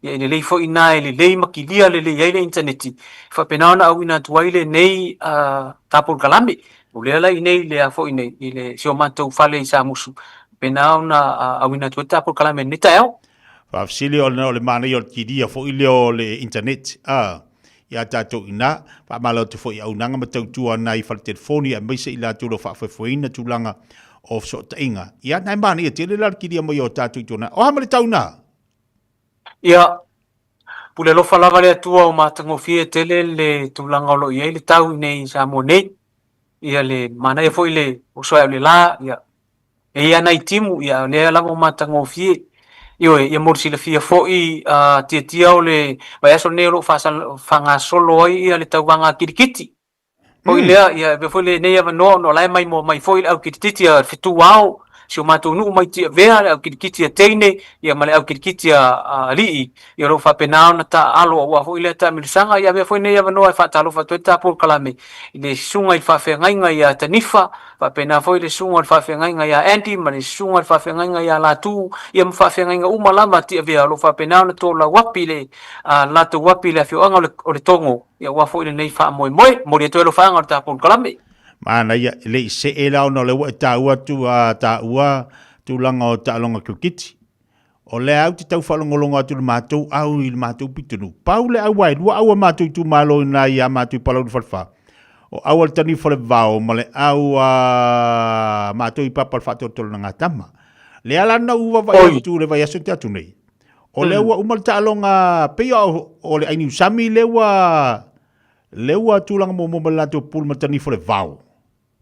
S20: Ia, e lelei foi i ina e lelei ma kilia lelei ai le initaneti. E faapena ona auina atu ai lenei ta polokalame. O lea la i inei i le a foi nei, i le, si o matou fale i Samusu, faapena ona auina atu ai le ta polokalame i lenei taeao.
S5: Faafesili ona o le manaia o le kilia foi lea o le internet a ia tatou i ina. Faamalo atu foi i auaunaga ma tautua nai fale telefoni aemaise i latou o lo o faafoefoeina tulaga o fesootaiga. Ia na e manaia tele la le kilia mai o tatou i tona. O a ma le tau ina?
S20: Ia, pule alofa lava le Atua ua matagofie tele le tulaga o lo o i ai le tau i inei i Samoa nei. Ia le manaia foi le oso ae o le la, ia e i ai lava nai timu, ia o lea lava ua matagofie. Ioe, ia mo le silafia foi a tiatia o le vaiaso lenei o lo o faagasolo ai ia le tauvaga kirikiti. Foi lea, ia avea foi lenei avanoa ona o la e maimoa mai foi le au kirikiti a Fetuao, si o matou nuu mai Tiavea, le au kirikiti a teine, ia ma le au kirikiti a alii, ia o lo o faapena ona taaalo aua foi lea taamilosaga. Ia avea foi lenei avanoa e faatalofa atu ai le ta polokalame i le susuga i le faafeagaiga ia Tanifa, faapena foi le susuga o le faafeagaiga ia Andy ma le susuga i le faafeagaiga ia Latu, ia ma faafeagaiga uma lava a Tiavea o lo o faapena ona tolauapi le latou api i le afioaga o Letogo, ia aua foi lenei faamoemoe. Momoli atu ai alofaaga o le ta polokalame.
S5: Manaia, e le i see la ona o lea ua e taua atu a taua tulaga o taaloga kirikiti. O lea au te tau faalogologo atu i le matou au i le matou pitonuu. Pau le au ae lua au a matou itumalo i na ia matou i Palauli Falefa. O au a le Tanifa o le Vao ma le au a matou i Papa o le Faatolotolo na Gatama. Lea la na ou vaavaai atu le vaiaso te atu nei. O lea ua uma le taaloga pei o, o le Ainiusami lea ua lea ua tulaga muamua ma le latou pulu ma le Tanifa o le Vao.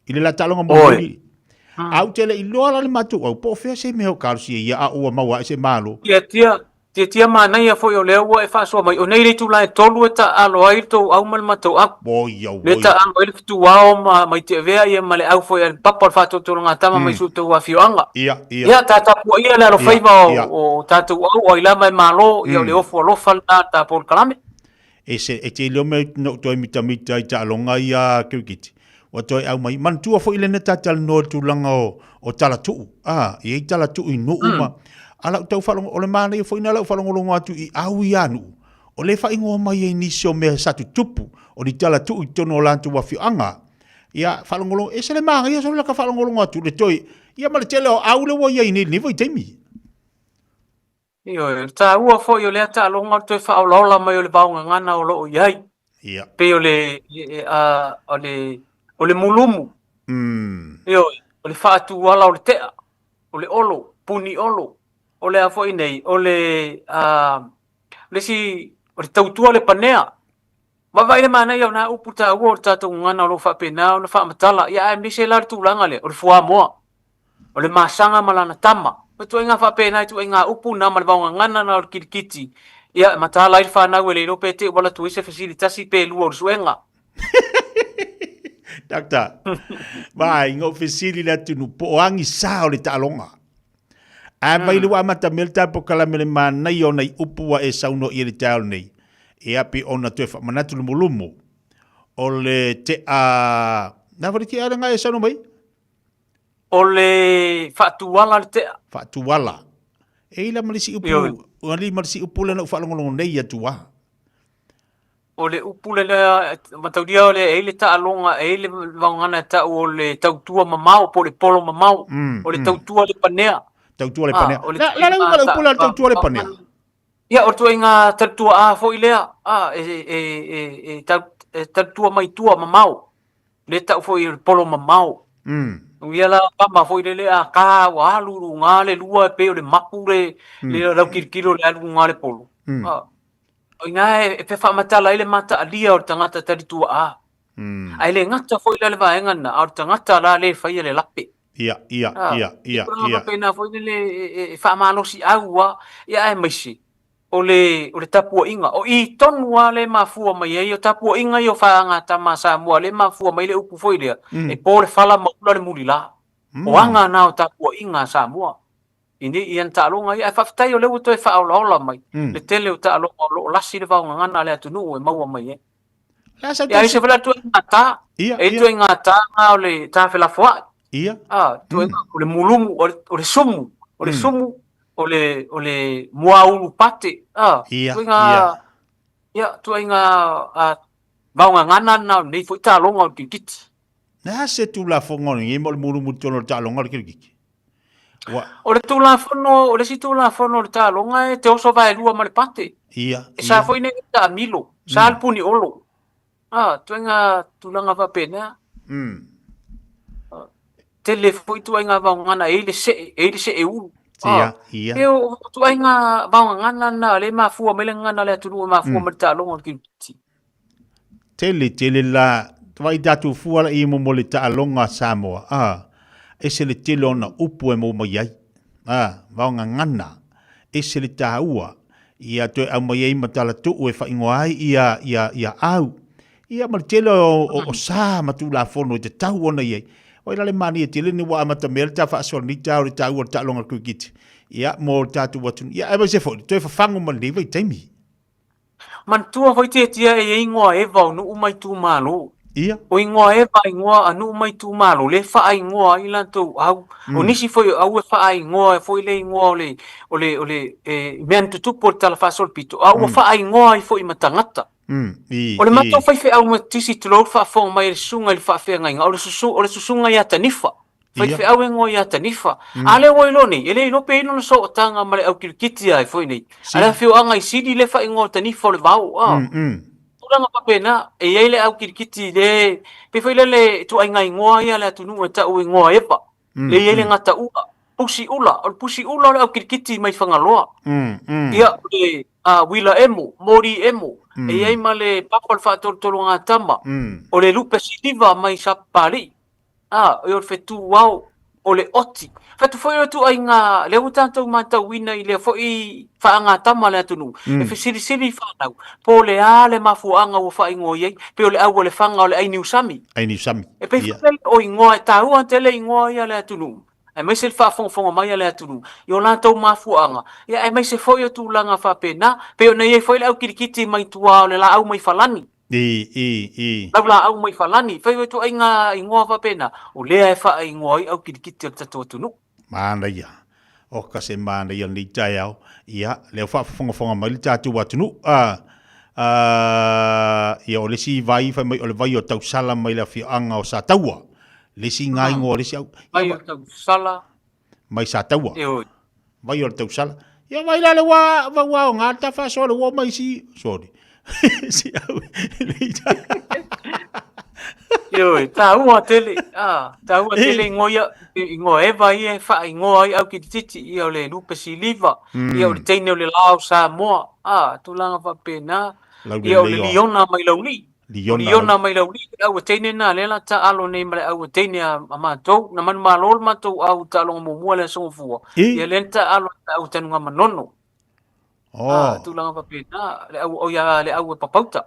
S5: I le la taaloga mulimuli. A ou te le i iloa la le matou au, po o fea se mea o kalosia ia, a ua maua ae se malo.
S20: Tiatia, tiatia manaia foi o lea ua e faasoa mai, o nei le itula e tolu e taaalo ai le tou au ma le matou au.
S5: Oi, au,
S20: Lea
S5: oi.
S20: taaalo ai le fetuao ma, ma Itiavea ia ma le au foi a le papa o le faatoatologatama mai si o outou afioaga.
S5: Ia, ia.
S20: Ia, ta tapuaia le alofaiva
S5: Ia, ia.
S20: o, o tatou au, o ai lava e malo, ia o le ofu alofa lena ta polokalame.
S5: E se, e te iloa mea na ou toe mitamita i taaloga ia kirikiti. Ua toe au mai. Manatua foi lena ta talanoa i le tulaga o, o talatuu. Ah, e i ai talatuu i nuu ma... A lau tau faalogo, o le manaia foi na lau faalogologo atu i au ia nuu. O le faaigoa mai ai nisi o mea sa tutupu, o ni talatuu i totonu o latou afioaga. Ia, faalogologo, e se le manaia solo la ka faalogologo atu le toe, ia ma le tele o au le ua i ai nei i lenei vaitaimi.
S20: Ioe, o le taua foi o lea taaloga o le toe faaolaola mai o le vaogagana o lo o i ai.
S5: Ia.
S20: Pei o le, a, o le, o le mulumu. Ioe, o le faatuala o le tea, o le olo, puni olo. O le a foi nei, o le, a, le isi, o le tautua le panea. Vaavaai le manaia o nā upu taua o le tatou gagana o lo o faapena ona faamatala, ia aemaise la le tulaga lea, o le fuamoa. O le masaga ma lana tama. O ituaiga faapena, ituaiga upu na ma le vaogagana na o le kilikiti. Ia, e mataala ai le fanau e le iloa pe te i ua alu atu ai se fesili tasi pe lua o le suega.
S5: Doctor, vai, ngou fesili le atunu, po o agisā o le taaloga. A vai le ua amata mea le tapo kalame le manaia o nai upu ua e saunoa i ai le taeao lenei. Ia, pe ona toe faamanatu lumulumu o le tea, na foi le tea le ngai e saunoa mai?
S20: O le faatuala le tea.
S5: Faatuala. E i la ma le isi upu, ua li ma le isi upu lea na ou faalogologo nei atu a.
S20: O le upu lea, mataulia o le, e i le taaloga, e i le vaogana e tau o le tautua mamao po o le polo mamao. O le tautua le panea.
S5: Tautua le panea. La la le uga le upu lea o le tautua le panea.
S20: Ia, o le ituaiga tautua a foi lea, a, e, e, e, e, tau, e tautua mai tua mamao. Le tau foi o le polo mamao. Ia la tama foi lele a ka ua alu luga le lua e pei o le mapu le, le lautilotilo le alu luga le polo. A, o ina e, e faamatala ai le mataalia o le tagata talitua a. Ae le gata foi la le vaega lena, a o le tagata la le faia le lape.
S5: Ia, ia, ia, ia, ia.
S20: Faapena foi lele e, e, e faamalosiau a, ia aemaise. o le, o le tapuaiga, o i tonu lava lea e mafua mai ai, o tapuaiga ia o faagatama a Samoa lea e mafua mai le upu foi lea, e po le fala ma ula le mulila. O aga na o tapuaiga a Samoa i nei i ana taaloga ia. Ae faafetai o lea ua toe faaolaola mai le tele o taaloga o lo o lasi le vaogagana a le atunuu e maua mai ai. Ia, ai se foi la ituaiga ta, e ituaiga ta na o le ta felafoai.
S5: Ia.
S20: Ah, ituaiga o le mulumu, o le sumu, o le sumu, o le o le muaulu pate. Ah, ituaiga ia, ituaiga vaogagana na o lenei foi taaloga o le kirikiti.
S5: Na se tulafono lenei mo le mulumu tonu o le taaloga o le kirikiti? Ua.
S20: O le tulafono, o le isi tulafono o le taaloga e te oso vaelua ma le pate.
S5: Ia.
S20: E sa foi nei taamilo, sa le puni olo. Ah, ituaiga tulaga faapena. Tele foi ituaiga vaogagana e i ai le see, e i ai le see ulu.
S5: Ia, ia.
S20: E o ituaiga vaogagana na lea e mafua mai le gagana a le atunuu e mafua mai le taaloga o le kirikiti.
S5: Tele tele la vai tatou fua la i mo le taaloga a Samoa a ese le tele ona upu e maua mai ai a vaogagana ese le taua ia toe aumai ai ma talatuu e faaigoa ai ia ia ia au ia ma le tele o, o, o sa ma tulafono e tatau ona i ai. Oi la le manaia tele ni ua amata mea le ta faasoa lenei taeao i le taua o le taaloga a le kirikiti ia mo le tatou atunuu ia aemaise foi le toe fafagu ma lenei vaitaimi.
S20: Manatua foi Tiatia e i ai ingoa eva o nuu ma itumalo.
S5: Ia.
S20: O ingoa eva ingoa a nuu ma itumalo lea e faaigoa ai latou au. O nisi foi o au e faaigoa foi le igoa o le o le o le e mea na tutupu o le Tala Faasolopito, a ua faaigoa ai foi ma tagata.
S5: I,
S20: O le matou faifeau Metotisi tulou le faafofoga mai a le susuga i le faafeagaiga, o le susu o le susuga ia Tanifa. Faifeau e ngoa ia Tanifa. A lea ua iloa nei, e le iloa pe i ai lona sootaga ma le au kirikiti ai foi nei. A le afioaga i Sili lea faaigoa o Tanifa o le Vao, a. Tulaga faapena, e i ai le au kirikiti le, pei foi lele ituaiga igoa ia a le atunuu e tau igoa eva. Le i ai le gataua, pusi ula, o le pusi ula o le au kirikiti mai Fagaloa. Ia, o le Uila Emo, Mori Emo, e i ai ma le papa o le faatolotologatama, o le Lupe Siliva mai Sapapalii. Ā, o le fetuao, o le oti. Fai atu foi o le ituaiga, lea ua tatou matauina i lea foi faagatama a le atunuu, e fesilisili i fanau, po o le a le mafuaaga ua faaigoa i ai, pei o le au a Lefaga o le ai niusami.
S5: Ai niusami.
S20: E pei foi lele o igoa, e taua tele igoa ia a le atunuu, aemaise le faafogafoga mai a le atunuu i o latou mafuaaga, ia aemaise foi o tulaga faapena, pei ona i ai foi le au kilikiti mai tua o le laau mai Falani.
S5: I, i, i.
S20: Laulaau mai Falani, fai mai ituaiga ingoa faapena, o lea e faaigoa ai au kilikiti o le tatou atunuu.
S5: Manaia. Oka se manaia o lenei taeao. Ia, lea ua faafofogafoga mai le tatou atunuu. A, a, ia, o le isi vai, fai mai o le vai o Tausala mai le afioaga o Sataua. Le isi ngā ingoa o le isi au.
S20: Vai o Tausala.
S5: Mai Sataua. Eoi. Vai o le tausala. Ia vai la le wa va wa o ngā ta whasoa le wa mai si. Sorry. si au.
S20: Eoi, tāua tele, ah, tāua tele ingoa ia, ingoa eva ia e whaingoa ai au ki te titi, ia o le Lupe Siliva, ia o le teine o le Lao Samoa, ah, tulaga faapena, ia o le Liona mai Laulii.
S5: Liona.
S20: Liona mai Laulii, le aua teine na, lea la taalo nei ma le aua teine a, a matou, na manumalo le matou au taaloga muamua le Aso Gafua, ia lea na taalo le au Tanugamanono.
S5: Oh.
S20: Ah, tulaga faapena, le au, o ia le au e papauta.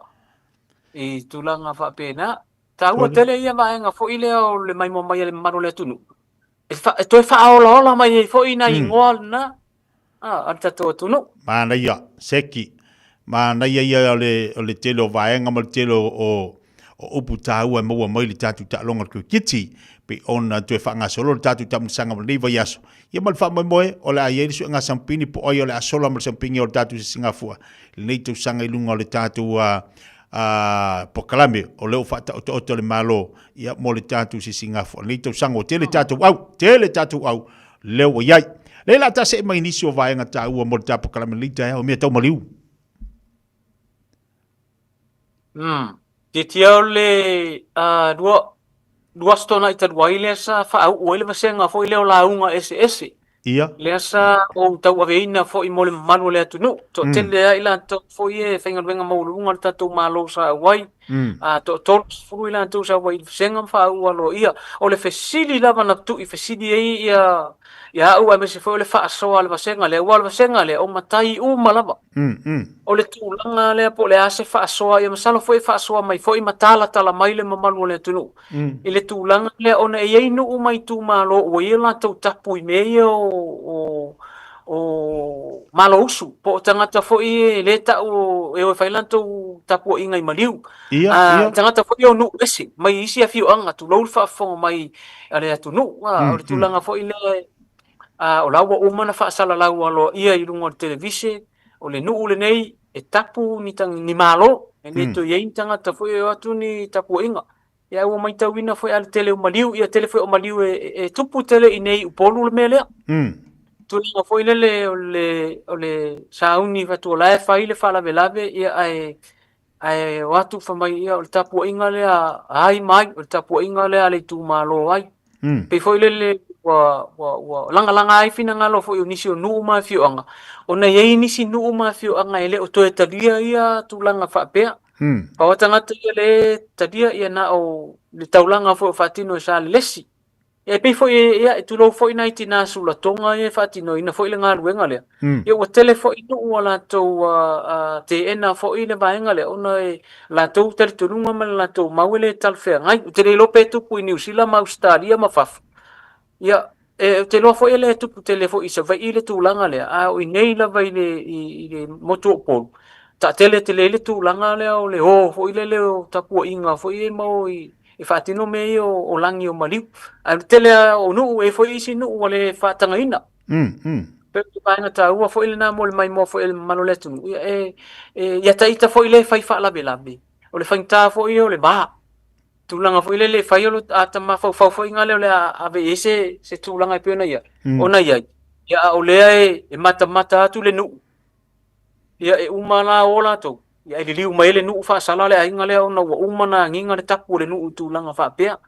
S20: I tulaga faapena. Taua tele ia vaega foi lea o le maimoa mai a le mamalu o le atunuu. E, fa, e toe faaolaola mai ai foi nai ingoa lena a le tatou atunuu.
S5: Manaia, Seki. Manaia ia o le, o le tele o vaega ma le tele o, o, o upu tāua e maua mai le tatou taaloga o le kirikiti, pei ona toe faagasolo le tatou taamilosaga ma lenei vaiaso. Ia ma le faamoemoe, o le a i ai le suega sampini po o ai o le a sola ma le sampini o le tatou sisigafua i lenei tausaga i luga o le tatou a, a, polokalame o lea ua faataotaoto le Malo ia mo le tatou sisigafua. Lenei tausaga ua tele tatou au, tele tatou au lea ua i ai. Lea la ta see mai nisi o vaega taua mo le ta polokalame lenei taeao, mea tau maliu.
S20: Tiatia o le lua, lua aso toanai talu ai lea sa faauu ai le vasega foi lea o lauga eseese.
S5: Ia.
S20: Lea sa ou tauaveina foi mo le mamalu o le atunuu. Toatele lava i latou foi e faigaluega maualuluga le tatou Malo sa auai. A toa 30 i latou sa ua i le vasega ma faauu aloaia. O le fesili lava na tu'i fesili ai ia ia a'u aemaise foi o le faasoa a le vasega lea, aua o le vasega lea o matai uma lava. O le tulaga lea po o le a se faasoa, ia masalo foi e faasoa mai foi ma talatala mai le mamalu o le atunuu i le tulaga lea ona e i ai nuu ma itumalo ua i ai o latou tapu i mea ia o o Malousu po o tagata foi e le ta'u e o e fai latou tapuaiga i maliu. Tagata foi ia o nuu ese mai isi afioaga, tulou le faafofoga mai a le atunuu. O le tulaga foi lea o la ua uma ona faasalalau aloaia i luga o le televise, o le nuu lenei e tapu ni malo, e le toe i ai ni tagata foi e o atu ni tapuaiga. Ia ua matauina foi a le tele o maliu, ia tele foi o maliu e tupu tele i nei Upolu le mea lea. Tulaga foi lele o le sauni fatu o la e fai le faalavelave, ia ae o atu fai mai ia o le tapuaiga lea a ai ma ai, o le tapuaiga lea a le itumalo ai. Pei foi lele ua lagalaga ai finagalo foi o nisi o nuu ma afioaga, ona e i ai nisi nuu ma afioaga e le o toe talia ia tulaga faapea. Pau a tagata ia le talia ia na o le taulaga foi o faatino e Salelesi. Ia e pei foi ia e tulou foi nai tina sulatoga ia e faatinoina foi le galuega lea. Ia ua tele foi nuu ua latou teena foi le vaega lea ona e latou talitonuga ma le latou mau e le talafeagai. Ou te le iloa pe tupu i Niu Sila ma Ausetalia ma fafo. Ia e, ou te iloa foi e le tupu tele foi i Savaii le tulaga lea, a o i nei lava i le motu o Upolu, taatele tele ai le tulaga lea o le o foi lele o tapuaiga foi e mau e faatino mea ia o lagi o maliu. Ae o le tele lava o nuu, e i ai foi isi nuu ua le faatagaina. Pei o le vaega taua foi lena mo le maimoa foi a le mamalu o le atunuu. Ia, ia taita foi le fai faalavelave, o le faigata foi ia o le va. Tulaga foi lele e fai o lo ata mafaufau foi lea o le a ave i ai se tulaga e pei ona ia, ona i ai. Ia, a o lea e matamata atu le nuu, ia e uma la o latou, ia e liliu mai ai le nuu faasala le aiga lea ona ua uma ona agiga le tapu o le nuu i tulaga faapea.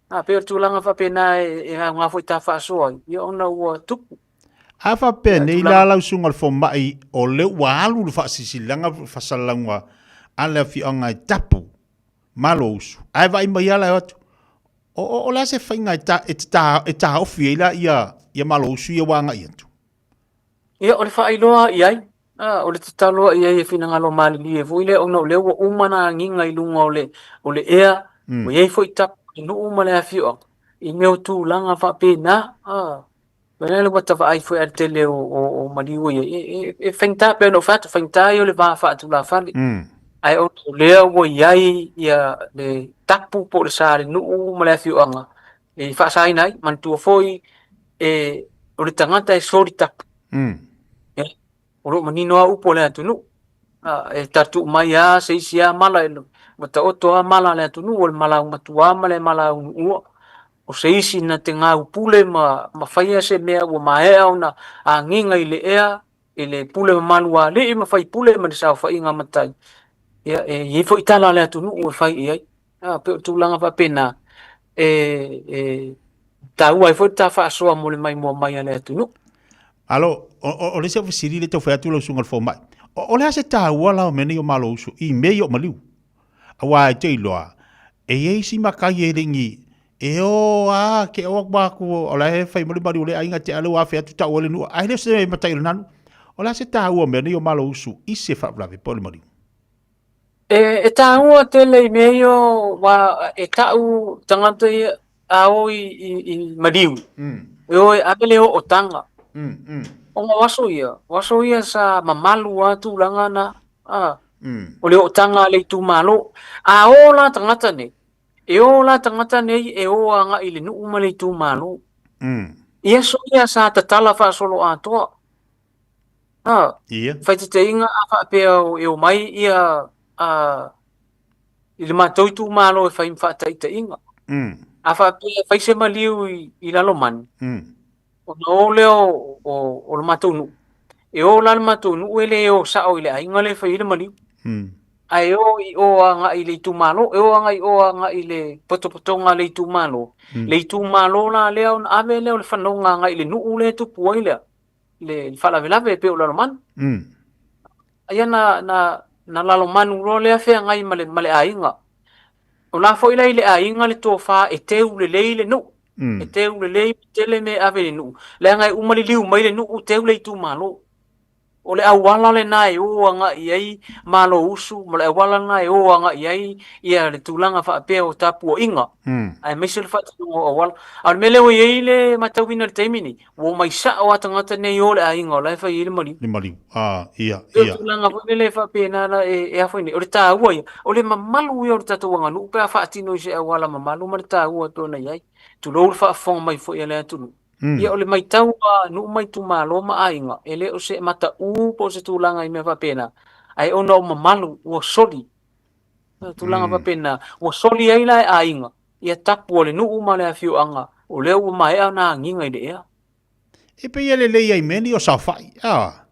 S20: A pei o le tulaga faapena e aoga foi ta faasoa ai, ia ona ua tupu.
S5: A faapea nei la lau susuga i le fomai o lea ua alu le faasilasilaga faasalalauga a le afioaga e tapu Malousu, ae vaai mai lava la e o atu, o le a se faiga e taofi ai la ia Malousu ia ua agai atu?
S20: Ia, o le faailoa i ai, o le tatalo i ai e finagalo malilie foi lea, ona o lea ua uma ona agiga i luga o le ea, ua i ai foi tapu o le nuu ma le afioaga i mea o tulaga faapena. Lea ua ta vaai foi i le tele o maliu ia, e faigata, pei ona ou fai atu, faigata ia o le va faatulafale. Ae ona o lea ua i ai ia le tapu po o le sa a le nuu ma le afioaga e faasaina ai. Manatua foi o le tagata e soli tapu. O lo o manino lava upu a le atunuu. E tatuu mai lava se isi lava mala, ua taoto lava mala a le atunuu, o le malaumatua ma le malaunuua. O se isi na te gaupule ma faia se mea ua maea ona agiga i le ea i le pule mamalu a alii ma faipule ma le saofaiga a matai, ia, e i ai foi tala a le atunuu e fai i ai. A, pei o tulaga faapena e taua ai foi le ta faasoa mo le maimoa mai a le atunuu.
S5: Alo, o le isi au fesili lea e tau fai atu lau susuga i le fomai, o le a se taua la o mea nei o Malousu i mea ia o maliu? Aua e te iloa, e i ai isi matai e le i ni, e o a, ke o atu atu, o la e fai mai le maliu o le aiga te ale ua afe atu tau ai le nuu, ae le o se matai o le nanu. O le a se taua o mea nei o Malousu i se faalavelave po o le maliu?
S20: E taua tele i mea ia wā e ta'u tagata ia a o i maliu, e o e ave le ootaga. Ona o aso ia, o aso ia sa mamalu lava tulaga na, a, o le ootaga a le itumalo. A o la tagata nei, e o la tagata nei e o agai i le nuu ma le itumalo. I aso ia sa tatala faasoloatoa. A,
S5: Ia.
S20: Faitaitaiga a faapea e omai ia i le matou itumalo e fai ma faataitaiga. A faapea e fai se maliu i Lalomani, ona o lea o le matou nuu. E o la le matou nuu e le o sao i le aiga lea e fai ai le maliu. Ae o i o agai i le itumalo, e o agai i o agai i le potopotoga a le itumalo. Le itumalo la lea ona ave lea o le fanoga agai i le nuu lea e tupu ai lea. Le faalavelave e pei o Lalomani. Ia na Na lalomanu loa lea feagai ma le, ma le aiga. O la foi la i le aiga le tofa e teu lelei le nuu. E teu lelei ma tele mea e ave i le nuu. Leaga e uma liliu mai le nuu teu le itumalo. O le auala lena e o agai i ai Malousu ma le auala lena e o agai i ai ia le tulaga faapea o tapuaiga, aemaise le faatinoga o auala. A o le mea lea ua i ai le matauina i le taimi nei, ua omai sao lava tagata nei o le aiga o la e fai ai le maliu.
S5: Le maliu, ah, ia,
S20: E pei o
S5: ia.
S20: le tulaga foi lele e faapena la e, e a foi nei, o le taua ia, o le mamalu ia o le tatou aganuu pe a faatino i se auala mamalu ma le taua e pei ona i ai. Tulou le faafofoga mai foi a le atunuu. Ia o le matau a nuu ma itumalo ma aiga, e le o se mataū po o se tulaga i mea faapena, ae ona o mamalu ua soli, tulaga faapena, ua soli ai la e aiga ia tapu a le nuu ma le afioaga, o lea ua maea ona agiga i le ea.
S5: E pei e lelei ai mea nei o saofai, a.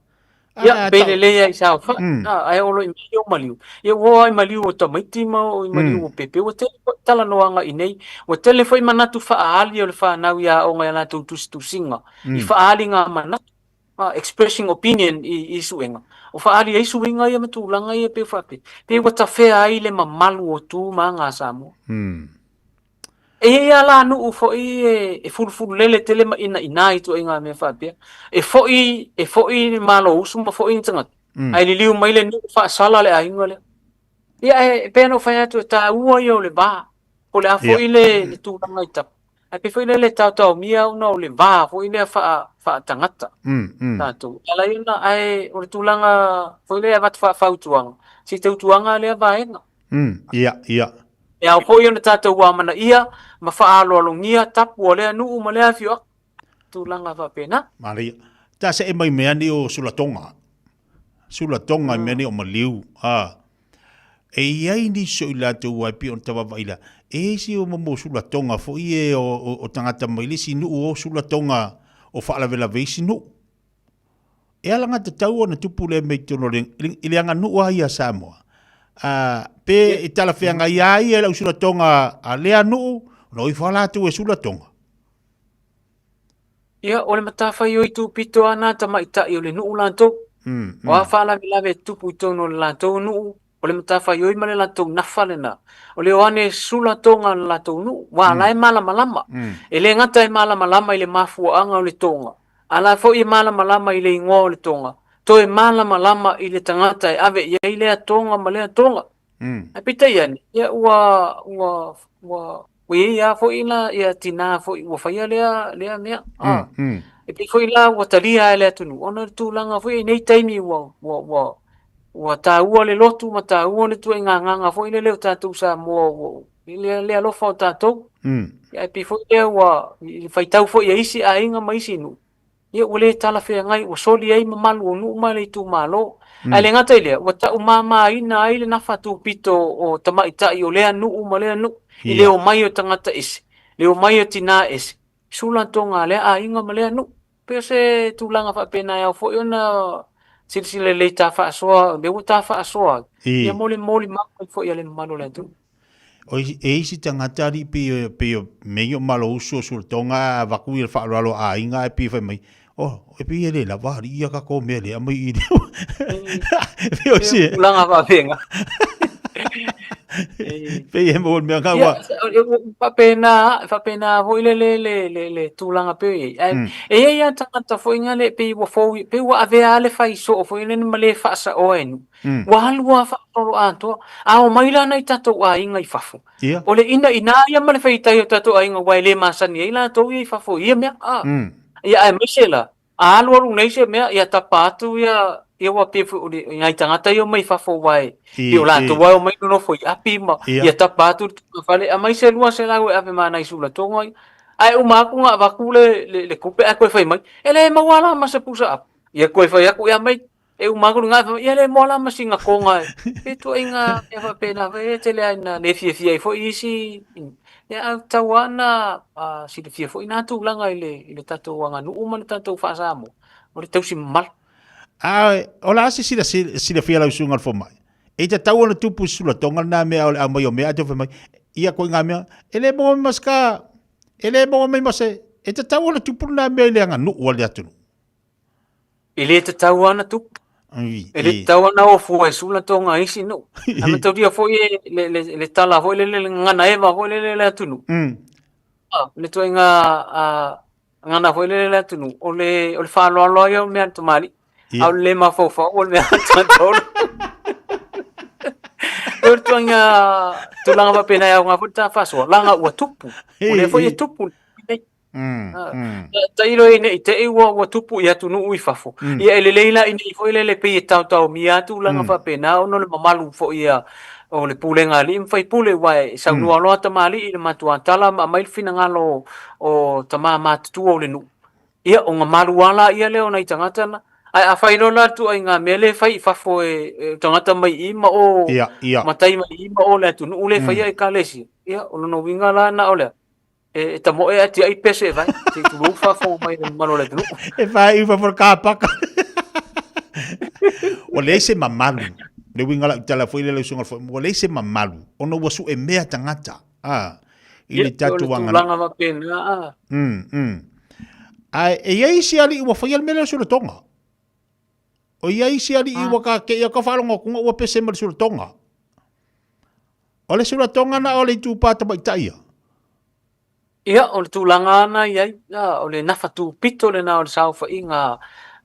S20: Ia, pei lelei ai saofai, ae oo loa i mea ia o maliu. Ia ua oo lava i maliu o tamaiti ma oo i maliu o pepe, ua tele foi talanoaga i inei, ua tele foi manatu faaali o le fanau i aoga i a latou tusitusiga, i faaaliga manatu, expressing opinion i suega, o faaali ai suiga ia ma tulaga ia pei faapea, pei ua tafea ai le mamalu o tu ma aga a Samoa. E i ai lava la nuu foi e fulufululele tele ma inaina i ituaiga mea faapea. E foi, e foi le Malousu ma foi ni tagata, ae liliu mai le nuu faasala le aiga lea. Ia e pei ona ou fai atu e taua ia o le va, po o le a foi le, le tulaga i tapu. Ae pei foi lele e taotaomia ona o le va foi lea faa, faatagata tatou. E ala ai ona, ae o le tulaga foi lea e avatu faafautuaga, se i tautuaga lea vaega.
S5: Ia, ia.
S20: E ao foi ona tatou amanaia ma faaaloalogia tapu o lea nuu ma lea afioaga. Tulaga faapena.
S5: Manaia. Ta se e mai mea ni o sulatoga. Sulatoga i mea ni o maliu. A. E i ai nisi o i latou ai pei ona tavavaai la, e isi o mo sulatoga foi e o tagata mai le isi nuu o sulatoga o faalavelave isi nuu. E alagatatau ona tupu lea mea i totonu o le, i le aganuu lava ia a Samoa. A, pe e talafeagai a ia i lau sulatoga a lea nuu, ona o ifo lava latou e sulatoga.
S20: Ia, o le matafaioi tupito lava na tamaitai o le nuu latou. O a faalavelave e tupu i totonu o le latou nuu, O le matafaioi ma le latou nafa lena, o le o ane sula toga a le latou nuu, ua la e malamalama. E le gata e malamalama i le mafuaaga o le toga, a la foi e malamalama i le igoa o le toga, toe malamalama i le tagata e ave i ai lea toga ma lea toga. Ae peitai ane, ia ua, ua, ua, ua i ai lava foi la ia tinā foi ua faia lea, lea mea. E pei foi la ua talia e le atunuu, ona o le tulaga foi i nei taimi ua, ua, ua, ua taua le lotu ma taua le ituaiga agaga foi lele o tatou Samoa ua, i le, le alofa o tatou. Ia, ae pei foi lea ua, i le faitau foi a isi aiga ma isi nuu, ia ua le talafeagai, ua soli ai mamalu o nuu ma le itumalo. Ae le gata i lea, ua taumamaina ai le nafa tupito o tamaitai o lea nuu ma lea nuu, i le omai o tagata ese, le omai o tinā ese, sula toga a lea aiga ma lea nuu. Pei o se tulaga faapena e ao foi ona silasila lelei ta faasoa, o lea ua ta faasoa, ia mo le molimau mai foi a le mamalu o le atunuu.
S5: O e isi tagata alii pei pei o mea o Malousu o Sulatoga a avatu ia le faaaloalo a aiga ae pei fai mai, oh, e pei e le lava alii ia tatou mea lea aumai i i Pei o si
S20: tulaga faapena.
S5: Pei e maua le mea na ua
S20: faapena, faapena foi le le le le le tulaga pei e ai. E i ai lava tagata foi na le pei ua fou, pei ua avea lava le fai soo foi lele ma le faasaoa e nuu. Ua alu lava faasolo atoa. A omai la nai tatou aiga i fafo, o le inaina ia ma le faitau o tatou aiga aua e le masani ai latou ia i fafo i ia mea. Ia aemaise la, a alualu nei se mea, ia tapa atu ia ia ua pei foi o le nai tagata ia omai i fafo aua e pei o latou lava e omai nonofo i api ma ia tapa atu le tungafale, aumai se 200 e ave ma nai sulatoga ia. Ae uma atu ona avatu le le tupe ae toe fai mai, e le maua la ma se pusa apu. Ia toe fai atu, ia aumai E uma atu lena, ia le moa la ma sina toga e ituaiga mea faapena foi e tele lava ina le fiafia ai foi isi. Ia ae tatau lava ona silafia foi na tulaga i le i le tatou aganuu ma le tatou faa-Samoa, o le tausi mamalu.
S5: A o le a se silafia lau susuga i le fomai? E tatau ona tupu i se sulatoga lena mea o le aumai o mea ae toe fai mai, ia koe ngā mea, e le maua mai ma se ka, e le maua mai ma se, e tatau ona tupu lena mea i le aganuu a le atunuu.
S20: E le tatau lava ona tupu. E le tatau ona o fua e sula toga a isi nuu. Ae mataulia foi e le, le, le tala foi lele, le gagana eva foi lele le atunuu. Ah, le tuaiga ah, gagana foi lele le atunuu, o le, o le faaaloalo ia o le mea a le tamalii.
S5: Ia.
S20: A o le le mafaufau o le mea a le tagata O le tuaiga tulaga faapena e aoga foi le ta faasoa, laga ua tupu. O lea foi e tupu. Tailo i nei te i ua, ua tupu i atunuu i fafo. Ia e lelei la i nei foi lele pei e taotaomia atu tulaga faapena ona o le mamalu foi ia o le pulega a alii ma faipule aua e saunoa loa tamalii i le matuatala ma aumai le finagalo o tama matutua o le nuu. Ia ona malu lava laia lea o nai tagata na. Ae afai loa la le ituaiga mea lea e fai i fafo e, e tagata mai i ma o
S5: Ia, ia.
S20: matai mai i ma o le atunuu lea e faia ekalesia. Ia o lona uiga la na o lea. E, e tamoe ae tiai pese e vai, se i tulou faafofoga mai le mamalu o le atunuu.
S5: E whai ufa for ka paka. Ua leai se mamalu. Le uiga lau tala foi le lau susuga i le fomai, ua leai se mamalu ona ua sue mea tagata. Ah, i le
S20: Ia, o le
S5: tatou aganuu.
S20: tulaga faapena, ah.
S5: Ae e i ai isi alii ua faia le mea lea o le sulatoga. O i ai isi alii ua ka kei ka faalogo atu ua pese ma le sulatoga. O le sulatoga na o le itupa tamaitai ia.
S20: Ia, o le tulaga lava na i ai, o le nafa tupito lena o le saofaiga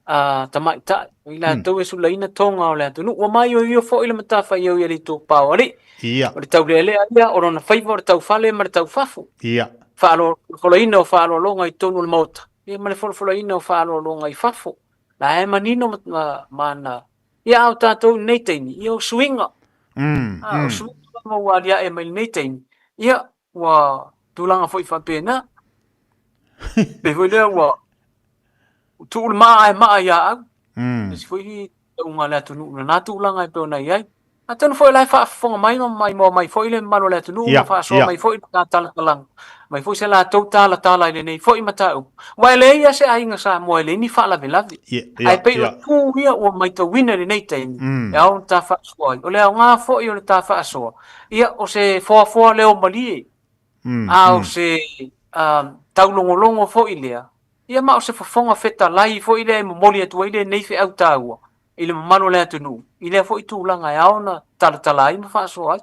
S20: a tamaitai, o i latou e sulaina toga o le atunuu. Ua maioio foi le matafaioi a le itupa o alii.
S5: Ia.
S20: O le taulealea ia, o lona faiva o le taufale ma le taufafo.
S5: Ia.
S20: Faafolafolaina o faaaloaloga i totonu o le Maota, ia ma le folafolaina o faaaloaloga i fafo. La e manino ma, ma ana Ia, a o tatou i lenei taimi, ia o suiga. A, o suiga lava ua aliae mai i lenei taimi, ia, ua tulaga foi faapena. Pei foi lea ua tuu le maa ae maa ia au. Isi foi tauga a le atunuu i lena tulaga e pei ona i ai. Atonu foi o la e faafofoga mai ma maimoa mai foi le mamalu o le atunuu ma faasoa mai foi le ta talatalaga, mai foi se latou talatala i lenei foi mataupu. Aua e leai lava se aiga Samoa e leai ni faalavelave. Ae pei o itu ia ua maitauina i lenei taimi e ao ona ta faasoa ai. O le aoga foi o le ta faasoa, ia o se foafoa leo malie, a o se taulogologo foi lea, ia ma o se fofoga fetalai foi lea e momoli atu ai lenei feau taua i le mamalu o le atunuu i lea foi tulaga e ao ona talatala ai ma faasoa ai.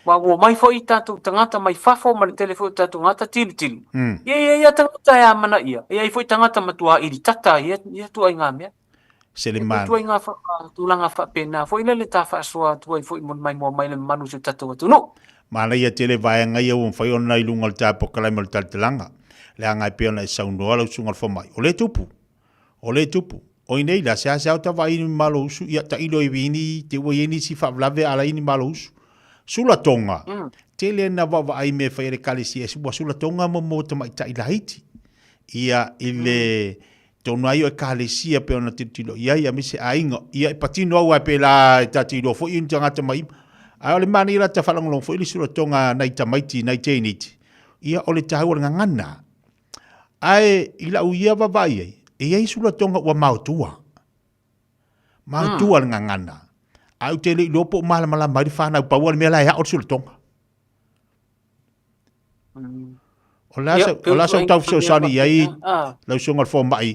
S20: Aua ua omai foi tatou tagata mai fafo ma le tele foi o tatou tagata tilotilo. Ia e i ai lava tagata e amanaia, e i ai foi tagata matua ilitata i ia ituaiga mea.
S5: Se le
S20: E
S5: mana.
S20: ituaiga tulaga faapena foi lele ta faasoa atu ai foi mo le maimoa mai le mamalu o si o tatou atunuu.
S5: Manaia tele vaega ia ua mafai ona i luga o le ta polokalame o le talatalaga. Leaga e pei ona e saunoa lau susuga i le fomai, o lea e tupu. O le tupu, o inei la seasea o ta vaai ni malo usu, ia tailo i vini te ua i ai nisi faavelave a lai ni malo usu. Sulatoga, tele na vaavaai mea e fai a le Ekalesia, ua sulatoga mo mo tamaitai laiti. Ia i le tonu ai o Ekalesia pei ona tilotilo i ai aemaise aiga, ia e patino au ae pēlā e ta te iloa foi ni tagata mai ima. Ae o le manaia la ta faalogologo foi i le sulatoga a nai tamaiti, nai teineiti, ia o le taua o le gagana. Ae i lau ia vaavaai ai, e i ai sulatoga ua maotua. Maotua le gagana. Ae ou te le iloa po o malamalama ai le fanau pau lava le mea la e ao le sulatoga. O le a
S20: Ia,
S5: sa, o le a sau tau fesoasoani i ai lau susuga i le fomai.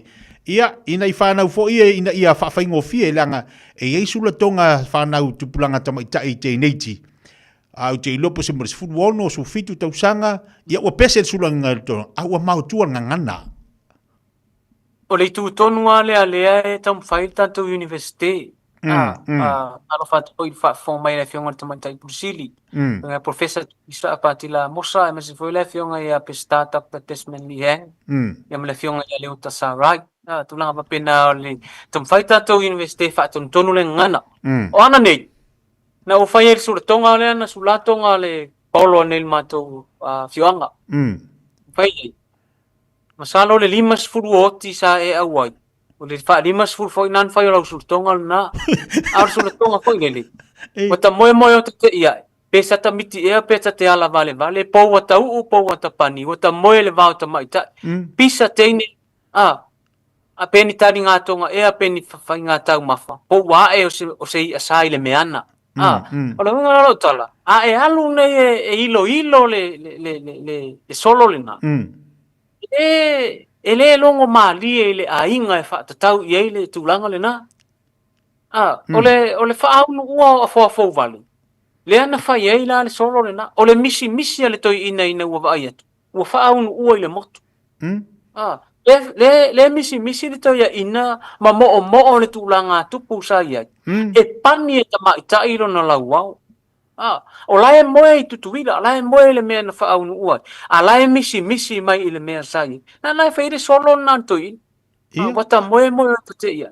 S5: Ia, ina i fanau foi ia ina ia faafaigofie leaga e i ai sulatoga fanau tupulaga tamaitai i teineiti A ou te iloa po o se mo le 16, 17 tausaga, ia ua pese le sulaga i le tonu, a ua maotua le gagana.
S20: O le itu tonu lava lea lea e taumafai ai le tatou Universite. A, a, alofa atu foi i le faafofoga mai a le Afioga i le Tamaitai Pule Sili, le Professor Tuisa'a Patila Amosa, aemaise foi le Afioga ia Peseta Doctor Desmond Lee Hang, ia ma le Afioga ia Leota Sarai. A, tulaga faapena o le taumafai le tatou Universite e faatonutonu le gagana. O ana nei, Na ou fai ai le sulatoga lea na sulatoga le paolo nei le matou afioaga. Fai ai. Masalo le 50 o oti sa e auai. O le faa 50 foi na na fai o lau sulatoga lena. A o le sulatoga foi lele. Ua ta moemoe o te te i ae. Pe sa ta miti ea pe ta te ala valevale. Po ua ta uu po ua ta pani. Ua ta moe le va o tamaitai. Pisa teine. A, a pe ni taringa tonga ea pe ni whawhainga taumafa, po ua ae o se, o se i'a sa i le meana. A, o le uiga o lau tala, a e alu nei e, e iloilo le, le, le, le, le, le solo lena, e, e le logo malie i le aiga e faatatau i ai le tulaga lena. A, o le, o le faaunuua o afoafouvale, lea na fai ai la le solo lena, o le misimisi a le toeaina ina ua vaai atu, ua faaunuua i le motu. A, le, le, le misimisi le toeaina ma moomoo le tulaga tupu sa i ai, e pani e tamaitai lona lauao. A, o la e moe i Tutuila, la e moe i le mea na faaunuua ai, a la e misimisi mai i le mea sa i ai. Na la e fai ai le solo lena a le toeaina. Ia. Ua ta moe moe o ta te ia.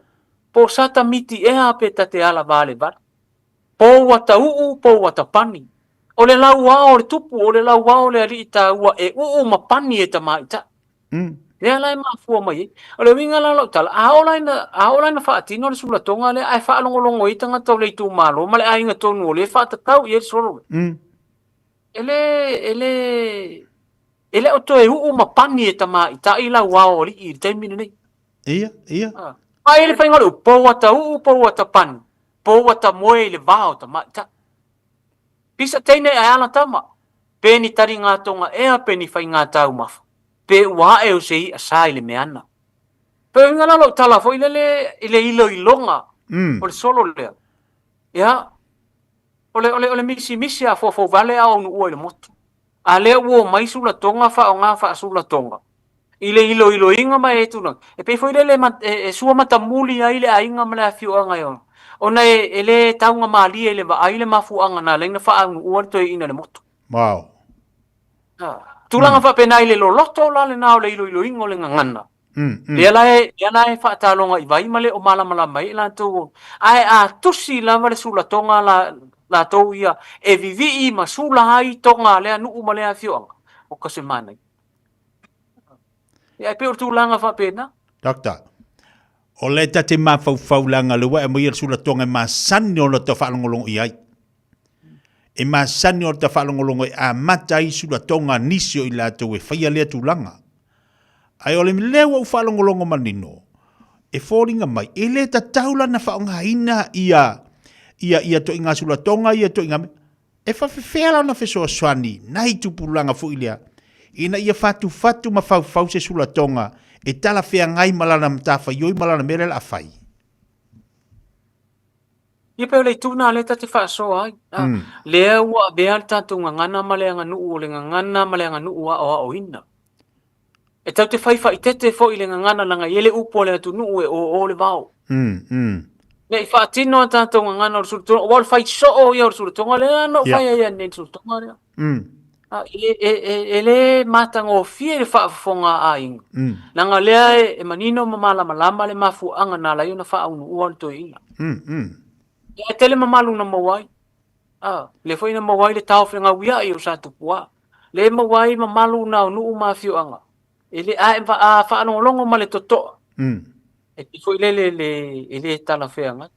S20: Po sa ta miti ea pe ta te ala valevale. Po ua ta uu, po ua ta pani. O le lauao o le tupu, o le lauao o le alii taua e uu ma pani e tamaitai. Lea la e mafua mai ai. O le uiga la o lau tala, a oo la ina, a oo la ina faatino le sulatoga lea ae faalogologo ai tagata o le itumalo ma le aiga tonu o lea e faatatau i ai le solo lea. E le, e le, e le o toe uu ma pani e tamaitai lauao o alii i le taimi lenei.
S5: Ia, ia.
S20: Ah. Ai le faiga o le upu, po ua ta uu, po ua ta pani, po ua ta moe i le va o tamaitai. Pisa teine ae ala tama, pe ni taringa tonga ea pe ni faiga taumafa, pe ua ae o se i'a sa i le meana. Pe uiga la lou tala foi lele i le iloiloga o le solo lea. Ia, o le, o le, o le misimisi a foafouvale a o nuua i le motu. A lea ua omai sulatoga faaaoga faasulatoga i le iloiloina ma e tulaga, e pei foi lele e, e sua matamuli ai le aiga ma le afioaga e ona, ona e, e le taugamalie i le vaai le mafuaaga na ala ai ona faaunuua le toeaina i le motu.
S5: Wow.
S20: Ah, tulaga faapena i le loloto la lena o le iloiloina o le gagana. Lea la e, lea la e faataloga i vai ma le o malamalama ai i latou. Ae a tusi lava le sulatoga la, latou ia e vivii ma sula ai toga a lea nuu ma lea afioaga, o ka se manaia. Ia, e pei o le tulaga faapena.
S5: Doctor, o le ta te mafaufau leaga le ua e aumai le sulatoga e masani ona ta faalogologo i ai. E masani ona ta faalogologo e amata ai sulatoga a nisi o i latou e faia lea tulaga. Ae o le lea ua ou faalogologo manino, e foliga mai, e le tatau la ona faaaogaina ia, ia, ia toaiga sulatoga ia toaiga mea. E faafefea la ona fesoasoani nai tupulaga foi lea ina ia fatufatu ma faufau se sulatoga e talafeagai ma lana matafaioi ma lana mea lea o le a fai?
S20: Ia pei o le itu lena lea ta te faasoa ai. A, lea ua avea le tatou gagana ma le aganuu o le gagana ma le aganuu aoaoina. E tau te fai faaitete foi i le gagana leaga e i ai le upu a le atunuu e oo le vao. Ne i faatino a tatou gagana o le sulatoga, aua o le fai soo ia o le sulatoga lea na ou fai ai nei i le sulatoga lea. E, e, e, e le matagofie le faafofoga a aiga. Leaga lea e, e manino ma malamalama le mafuaaga na ala ai ona faaunuua le toeaina. E tele mamalu na maua ai. A, lea foi na maua ai le taofegauia'i o Satupuā. Lea e maua ai mamalu na o nuu ma afioaga. E le, a, a faalogologo ma le toto'a, e pei foi lele le, e le talafeagai.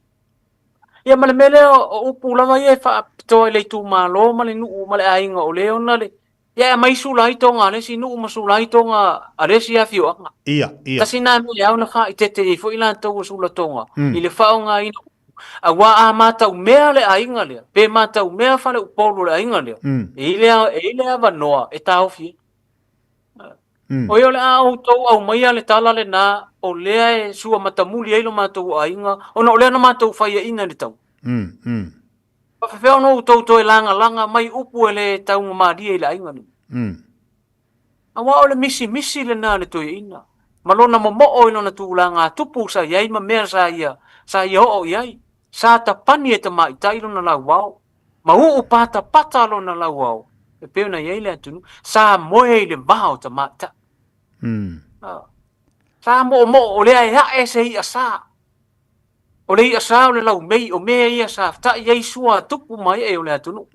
S20: Ia ma le mea lea o upu lava ia e faapitoa i le itumalo ma le nuu ma le aiga o lea ona le, ia e aumai sula ai toga a le isi nuu ma sula ai toga a le isi afioaga.
S5: Ia, ia.
S20: Tasi na mea e ao ona faaeteete ai foi latou o sula toga i le faaaogaina o upu. Aua a mataumea le aiga lea, pe mataumea faleupolu o le aiga lea, e i ai le avanoa e taofi ai. O ia o le a outou aumaia le tala lena o lea e sua matamuli ai lo matou aiga, ona o lea na matou faiaina i le taua. Faafefea ona outou toe lagalaga mai upu e le taugamalie i le aiga lenei? Aua o le misimisi lena a le toeaina, ma lona momoo i lona tulaga tupu sa i ai ma mea sa ia, sa ia oo i ai. Sa tapani e tamaitai lona lauao, ma uu patapata lona lauao, e pei ona i ai le atunuu. Sa moe i le va o tamaitai. Sa moomoo o lea e ae se i'a sa. O le i'a sa o le laumei, o mea ia sa ta'i ai sua a tupu ma e'e o le atunuu.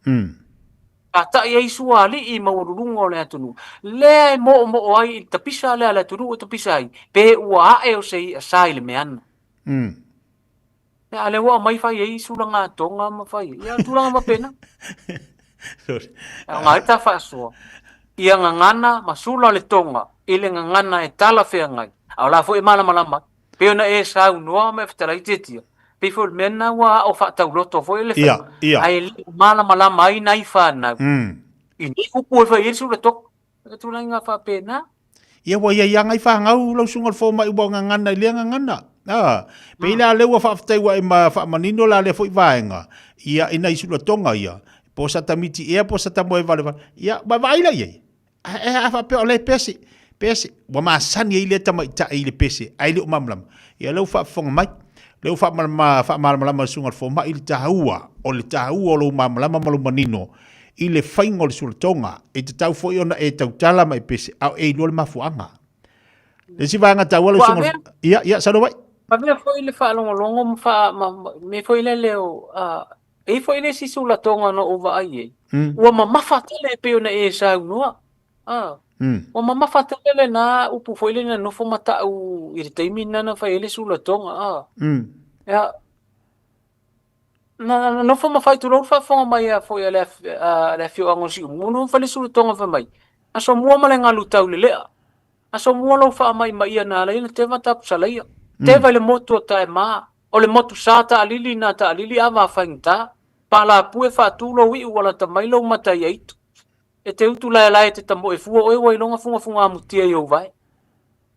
S20: Sa ta'i ai sua alii maualuluga o le atunuu. Lea e moomoo ai i le tapisa lea a le atunuu e tapisa ai, pe ua ae o se i'a sa i le meana. Ia, a lea ua aumai fai ai sulagatoga ma fai ai. Ia, o tulaga faapena. E aoga ai ta faasoa. Ia gagana ma sula le toga i le gagana e talafeagai, a o la foi e malamalama ai. Pei ona e saunoa ma e fetalai Tiatia, pei foi o le mea lena ua ao faatauloto foi le
S5: Ia, ia.
S20: ae le o malamalama ai nai fanau i nei upu e fai ai le sulatoga. O le tulaga faapena.
S5: Ia ua i ai lava nai fanau lau susuga i le fomai ua gagana i lea gagana. A, pei la lea ua faafetai ua e ma faamanino la lea foi vaega, ia, i nai sulatoga ia, po o sa tamiti ea po o sa tamoe valevale, ia, ua vaai la i ai. Ae a faapea o lea e pese, pese, ua masani ai lea tamaitai i le pese, ae le o malamalama. Ia lea ua faafofoga mai, lea ua faamalama, faamalamalama e le susuga i le fomai le taua, o le taua o lou malamalama ma lou manino i le faiga o le sulatoga. E tatau foi ona e tautala ma e pese, a o e iloa le mafuaaga. Le isi vaega taua lau
S20: Ua
S5: susuga,
S20: avea,
S5: ia, ia, saunoa mai.
S20: avea foi le faalogologo ma faa, ma, ma, mea foi lele o, a, E i ai foi le isi sulatoga na ou vaai i ai, ua mamafa tele e pei ona e saunoa. A, ua mamafa tele lena upu foi lea na nofo ma ta'u i le taimi lena na fai ai le sulatoga. A, ia, na, na nofo ma fai, tulou le faafofoga mai a foi a le, a le afioaga o Siumu, na fai le sulatoga fai mai, aso mua ma le galu taulelea. Aso mua lou faamaimaia na ala ai ona teva tapusalaia. Teva i le motu o Taema, O le motu sa taalili na taalili ava a faigata. Palapue faatu lou iu ua lata mai lou mata ia itu. E te utu laelae e te tamoe fua oe ua iloga fugafuga-amutia i ou vae.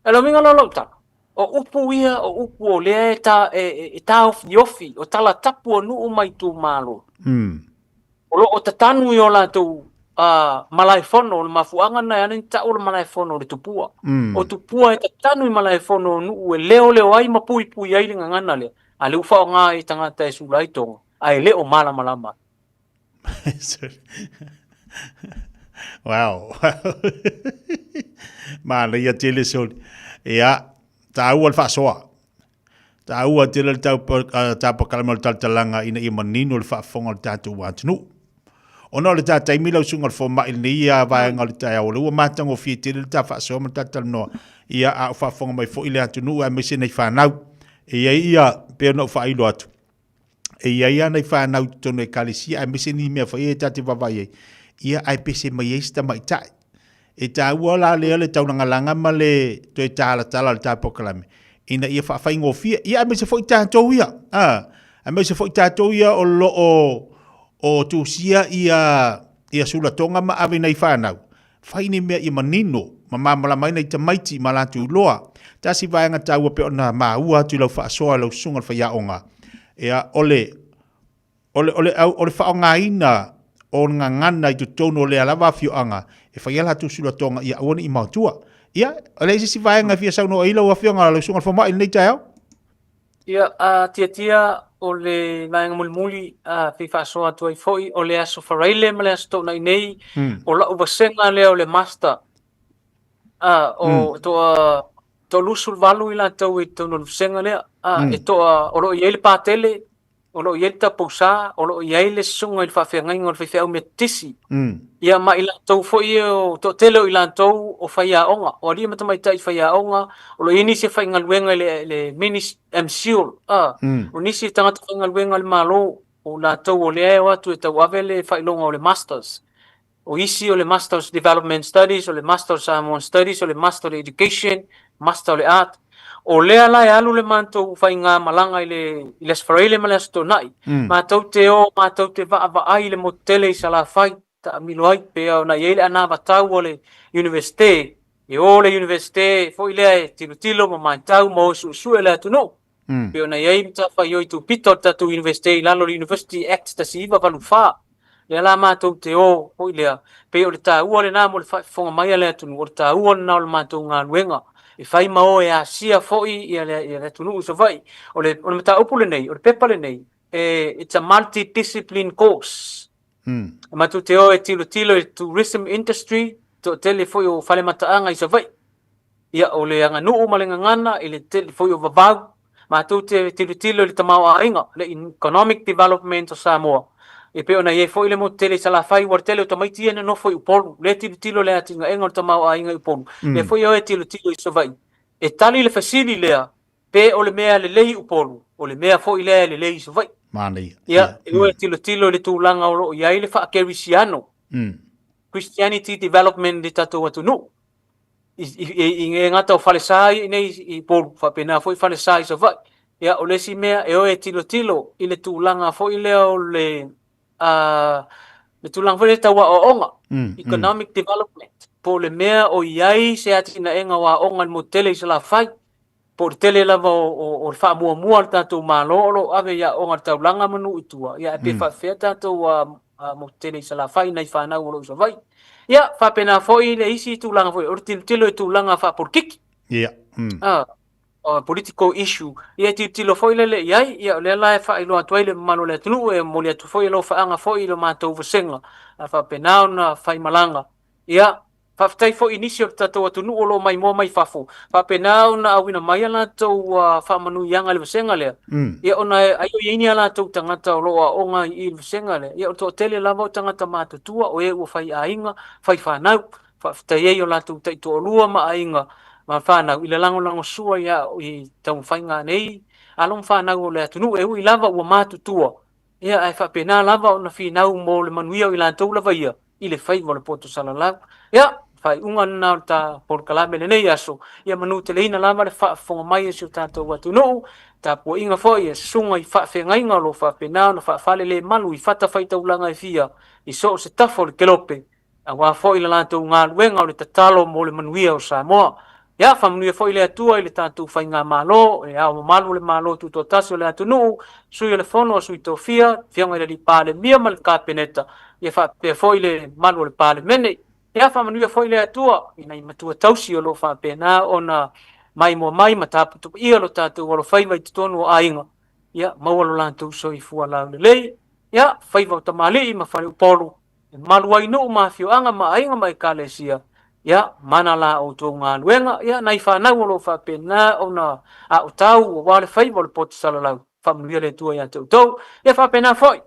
S20: E le uiga la o lau tala, o upu ia o upu o lea e ta, e, e, e taofiofi, o tala tapu o nuu ma itumalo. O lo o tatanu i o latou uh, malaefono, o le mafuaaga lena e ala ai ona tau o le malaefono o le tupua. O tupua e tatanu i malaefono o nuu e leoleo ai ma puipui ai le gagana lea, a lea ua faaaoga ai e tagata e sula ai toga, ae le o malamalama.
S5: Wow. Manaia tele soli. Ia, taua le faasoa. Taua tele le tapakalama o le talatalaga ina ia manino le faafofoga o le tatou atunuu. Ona o le ta taimi lau susuga i le fomai i lenei vaega o le taeao, o lea ua matagofie tele le ta faasoa ma le ta talanoa, ia a o faafofoga mai foi le atunuu aemaise nai fanau. E i ai ia, pei ona ou faailo atu, e i ai lava nai fanau i totonu o ekalesia aemaise ni mea foi ia ta te vaavaai ai, ia ae pese mai ai si tamaitai. E taua la lea le taulagalaga ma le toe talatala o le ta polokalame ina ia faafaigofie, ia aemaise foi tatou ia, a, aemaise foi tatou ia o lo o o tusia ia ia sulatoga ma ave i nai fanau, fai ni mea ia manino ma malamalama ai nai tamaiti ma latou iloa. Tasi vaega taua pei ona maua atu i lau faasoa i lau susuga i le faiaoga, ia, o le, o le, o le, o le faaaogaina o le gagana i totonu o lea lava afioaga e fai ai latou sulatoga ia aua ne i maotua. Ia, o le a i se isi vaega e fia saunoa ai lau afioga lau susuga i le fomai i lenei taeao?
S20: Ia, a tiatia o le vaega mulimuli a fia faasoa atu ai foi, o le Aso Faraile ma le Aso Toonai nei, o lau vasega lea o le Master, a, o toa 28 i latou i totonu o le vasega lea, a, e toa, o lo o i ai le Patele, o lo o i ai le Tapousa, o lo o i ai le susuga i le faafeagaiga o le faifeau Metotisi, ia ma i latou foi o toatele o i latou o faiaoga, o alii ma tamaitai faiaoga, o lo o i ai nisi e faigaluega i le, le Minis, MCIL, a, o nisi e tagata faigaluega a le Malo, o latou o lea e o atu e tauave le faailoga o le Masters. O isi o le Masters Development Studies, o le Master of Samoan Studies, o le Master o le Education, Master o le Art. O lea la e alu le matou faigamalaga i le, i le Aso Faraile ma le Aso Toonai. Matou te o, matou te vaavaai i le motu tele i Salafai, taamilo ai, pei ona i ai le anavatau a le Iunivesite, e o le Iunivesite foi lea e tilotilo ma matau ma o e suesue le atunuu. Pei ona i ai matafaioi tupita o le tatou Iunivesite i lalo o le University Act 1984. Lea la matou te o foi lea, pei o le taua lena mo le faafofoga mai a le atunuu, o le taua lena o le matou galuega e fai ma o e asia foi ia le, ia le atunuu i Savaii. O le, o le mataupu lenei, o le pepa lenei, e, it's a multi-discipline course. E matou te o e tilotilo i le tourism industry, toatele foi o falemataaga i Savaii. Ia, o le aganuu ma le gagana i le tele foi o vavau, matou te tilotilo i le tamaoaiga, le economic development o Samoa. E pei ona i ai foi le motu tele i Salafai, ua tele o tamaiti ia e nonofo i Upolu, lea e tilotilo le atinaega o le tamaoaiga i Upolu, lea foi e o e tilotilo i Savaii. E tali le fesili lea, pe o le mea lelei i Upolu, o le mea foi lea e lelei i Savaii.
S5: Manaia.
S20: Ia, e o e tilotilo i le tulaga o lo o i ai le faakerisiano, Christianity development i le tatou atunuu. I le gata o falesa ia i inei i Upolu, faapena foi falesa i Savaii. Ia, o le isi mea, e o e tilotilo i le tulaga foi lea o le, le tulaga foi lea tau aoaoga, economic development, po o le mea o i ai se atinaega o aoga i le motu tele i Salafai. Po o le tele lava o le faamuamua a le tatou Malo o lo o ave i aoga a le taulaga ma nuu i tua, ia ae pe faapefea tatou motu tele i Salafai i nai fanau o lo o i Savaii. Ia, faapena foi le isi tulaga foi, o le tilotilo i tulaga faapolokiki.
S5: Ia.
S20: Political issue, ia e tilotilo foi lele i ai, ia o lea la e faailoa atu ai le mamalu o le atunuu, e momoli atu foi alofaaga foi i le matou vasega, a faapena ona faimalaga. Ia, faafetai foi i nisi o le tatou atunuu o lo o maimoa mai fafo, faapena ona auina mai a latou faamanuiaga i le vasega lea, ia ona ai o i ai ni a latou tagata o lo o aoga i le vasega lea, ia o le toatele lava o tagata matutua, o e ua fai aiga, fai fanau, faafetai ai i o latou taitoalua ma aiga ma fanau i le lagolagosua i taumafaiga a nei alo ma fanau o le atunuu e ui lava ua matutua, ia ae faapena lava ona finau mo le manuia o i latou lava ia i le faiva o le poto salalau. Ia, faaiuga lena o le ta polokalame i lenei aso, ia manuteleina lava le faafofoga mai a si o tatou atunuu, tapuaiga foi a susuga i faafeagaiga o lo o faapena ona faafalelemalu i fatafaitaulaga e fia i so o se tafa o le kelope, aua foi le latou galuega o le tatalo mo le manuia o Samoa. Ia, faamanuia foi le Atua i le tatou faigamalo, e ao mamalu o le Malo Tutoatasi o le atunuu, Sui o le Fono a Sui Tofia, Afioga i le Alii Palemia ma le Kapeneta, ia faapea foi le mamalu o le Palemene. Ia, faamanuia foi le Atua i nai matua tausi o lo o faapena ona maimoa mai ma taputapuia lo tatou alofaiva i totonu o aiga, ia maua lo latou soifua laulelei. Ia, faiva o tamalii ma faleupolu, E malu ai nuu ma afioaga ma aiga ma ekalesia, ia, mana la outou galuega, ia, nai fanau o lo o faapena ona aotau aua le faiva o le poto salalau, faamanuia le Atua ia te outou. Ia faapena foi,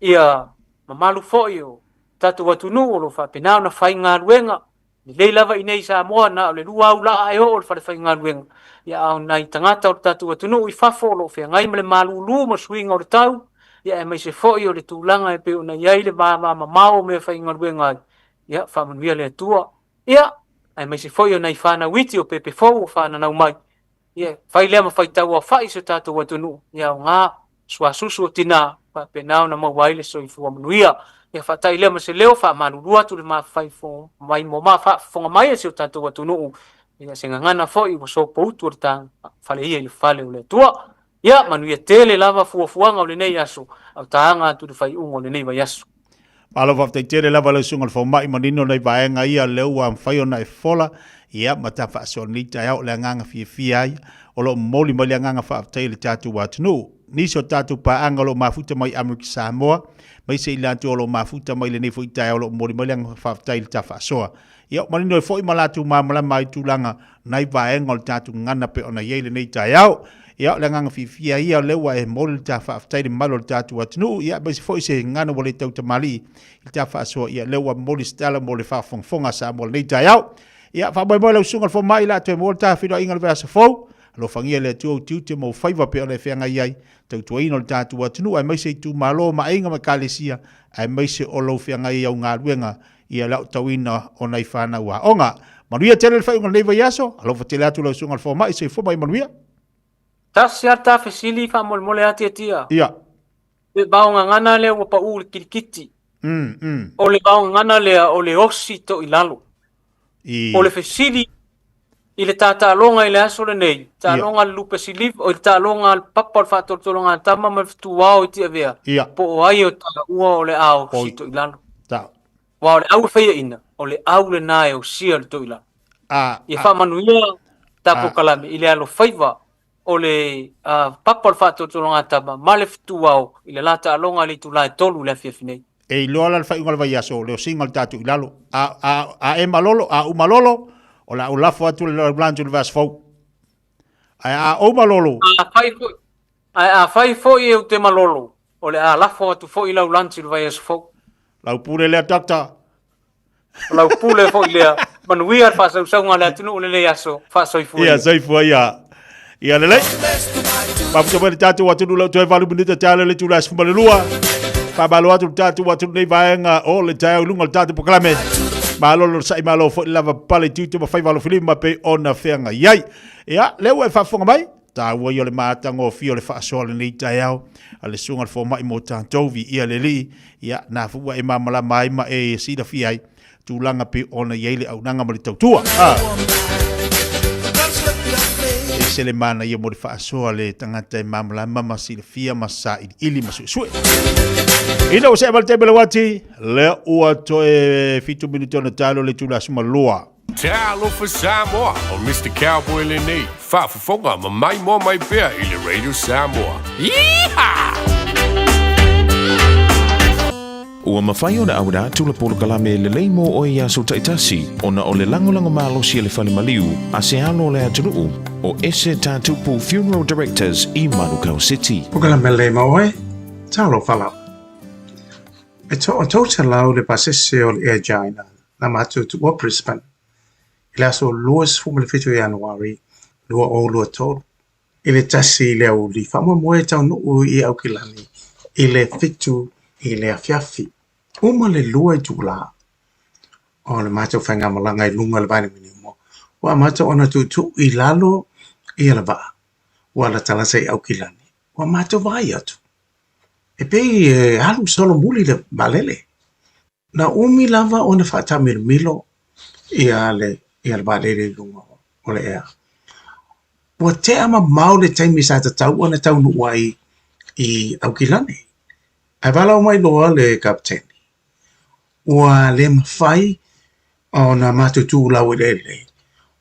S20: ia mamalu foi o tatou atunuu o lo o faapena ona faigaluega Lelei lava i inei i Samoa, na o le 2 aula'a e oo i le falefaigaluega, ia a o nai tagata o le tatou atunuu i fafo o lo o feagai ma le malulu ma suiga o le tau, ia aemaise foi o le tulaga e pei ona i ai le vavamamao o meafaigaluega ai, ia faamanuia le Atua. Ia, aemaise foi o nai fanau iti o pepe fou o fananau mai, Ia, fai lea ma faitau aofai i si o tatou atunuu, ia aoga suasusu o tina, faapena ona maua ai le soifua manuia. Ia faatai lea ma se leo, faamalulu atu le mafaifo mai mo ma faafofoga mai a si o tatou atunuu, ia se gagana foi ua sopoutu o le tafale ia i le fale o le Atua. Ia, manuia tele lava fuafuaga o lenei aso, a o taga atu i le faaiuga o lenei vaiaso.
S5: Malo faafetai tele lava lau susuga i le fomai manino nai vaega ia lea ua mafai ona e fola ia ma ta faasoa lenei taeao. O le agaga fiafia ai o lo o momoli mai le agaga faafetai i le tatou atunuu. Nisi o tatou paaga o lo o mafuta mai Amerika Samoa, maise i latou o lo o mafuta mai lenei foi taeao o lo o momoli mai le agaga faafetai i le ta faasoa. Ia manino ai foi ma latou malamalama ai tulaga nai vaega o le tatou gagana pei ona i ai lenei taeao. Ia, o le agaga fiafia ia o lea ua e momoli le ta faafetai i le mamalu o le tatou atunuu, ia aemaise foi se gagana ua le tautamalii i le ta faasoa, ia lea ua momoli se tala mo le faafogafoga a Samoa i lenei taeao. Ia, faamoemoe lau susuga i le fomai, o le a toe maua le ta feiloaiga i le vaiaso fou. Alofagia e le Atua utiuti o faiva pei ona e feagai ai, tautuaina o le tatou atunuu aemaise itumalo ma aiga ma ekalesia, aemaise o lou feagai ai au galuega ia le aotauina o nai fanau aoga. Manuia tele le faaiuga o lenei vaiaso, alofa tele atu lau susuga i le fomai, soifua ma ia manuia.
S20: Tasi lava ta fesili faamolemole a Tiatia.
S5: Ia.
S20: Le vaogagana lea ua pau i le kilikiti. O le vaogagana lea o le osi toilalo.
S5: I...
S20: O le fesili i le tataaloga i le aso lenei, taaloga a le Lupe Siliva, o le taaloga a le Papa o le Faatolotologa a Tama ma le Fetuao i Tiavea, po o ai o taua o le a osi toilalo.
S5: Ta.
S20: Aua o le au e faiaina, o le au lena e osia le toilalo.
S5: A,
S20: Ia faamanuia ta polokalame i le alofaiva o le Papa o le Faatolotologa a Tama ma le Fetuao i le la taaloga i le itula e 3 i le afiafi nei.
S5: E iloa la le faaiuga o le vaiaso, o le osiga o le tatou i lalo. A, a, a e malolo, a ou malolo, o le a ou lafo atu le laulange i le vaiaso fou. Ae a ou malolo.
S20: A fai foi, ae a fai foi e ou te malolo, o le a lafo atu foi lau lunch i le vaiaso fou.
S5: Lau pule lea, Doctor.
S20: O lau pule foi lea. Manuia le faasausauga a le atunuu i lenei aso. Faasoifua
S5: ia. Ia, soifua ia. Ia lelei. Mafuta mai le tatou atunuu lau toe 8 minute taeao le itula e 12. Faamalo atu le tatou atunuu nei vaega o le taeao i luga o le tatou polokalame. Malo le sai malo foi lava pale tiute ma faiva alofilima pei ona feagai ai. Ia, lea ua e faafofoga mai. Taua ia o le matagofie o le faasoa o lenei taeao a le susuga i le fomai mo tatou, viia le Alii, ia, na foi ua e malamalama ai ma e silafia ai tulaga pei ona i ai le auaunaga ma le tautua. Ah. ese le manaia mo le faasoa le tagata e malamalama ma silafia ma sailiili ma suesue. Ina ua see mai le taimi o le uati, lea ua toe fitu minute ona talo le itula aso malua.
S7: Talofa Samoa, o Mister Cowboy lenei, faafofoga ma maimoa mai pea i le Radio Samoa. Yeehaw!
S9: Ua mafai ona auina atu le polokalame lelei mo oe i aso taitasi ona o le lagolago malosi a le fale maliu a se alo o le atunuu o Ese Tatupu Funeral Directors i Manukau City.
S21: Polokalame lelei mo oe, talofa lava. E toa 300 le pasese o le Air China na matou tuua Brisbane i le aso 27 o Ianuari 2023 i le 1 i le aoauli faamoemoe e taunuu i Aukilani i le 7 i le afiafi. Uma le 2 itulā o le matou faigamalaga i luga o le vaanimanimo, ua amata ona tuutuu i lalo ia le vaa ua latalata i Aukilani. Ua matou vaai atu, e pei e alu solomuli le vaalele. Na umi lava ona faataamilomilo ia le ia le vaalele i luga o le ea. Ua tea mamao le taimi sa tatau ona taunuu ai i Aukilani. Ae valaau mai loa le kapeteni, ua le mafai ona matou tu laueleele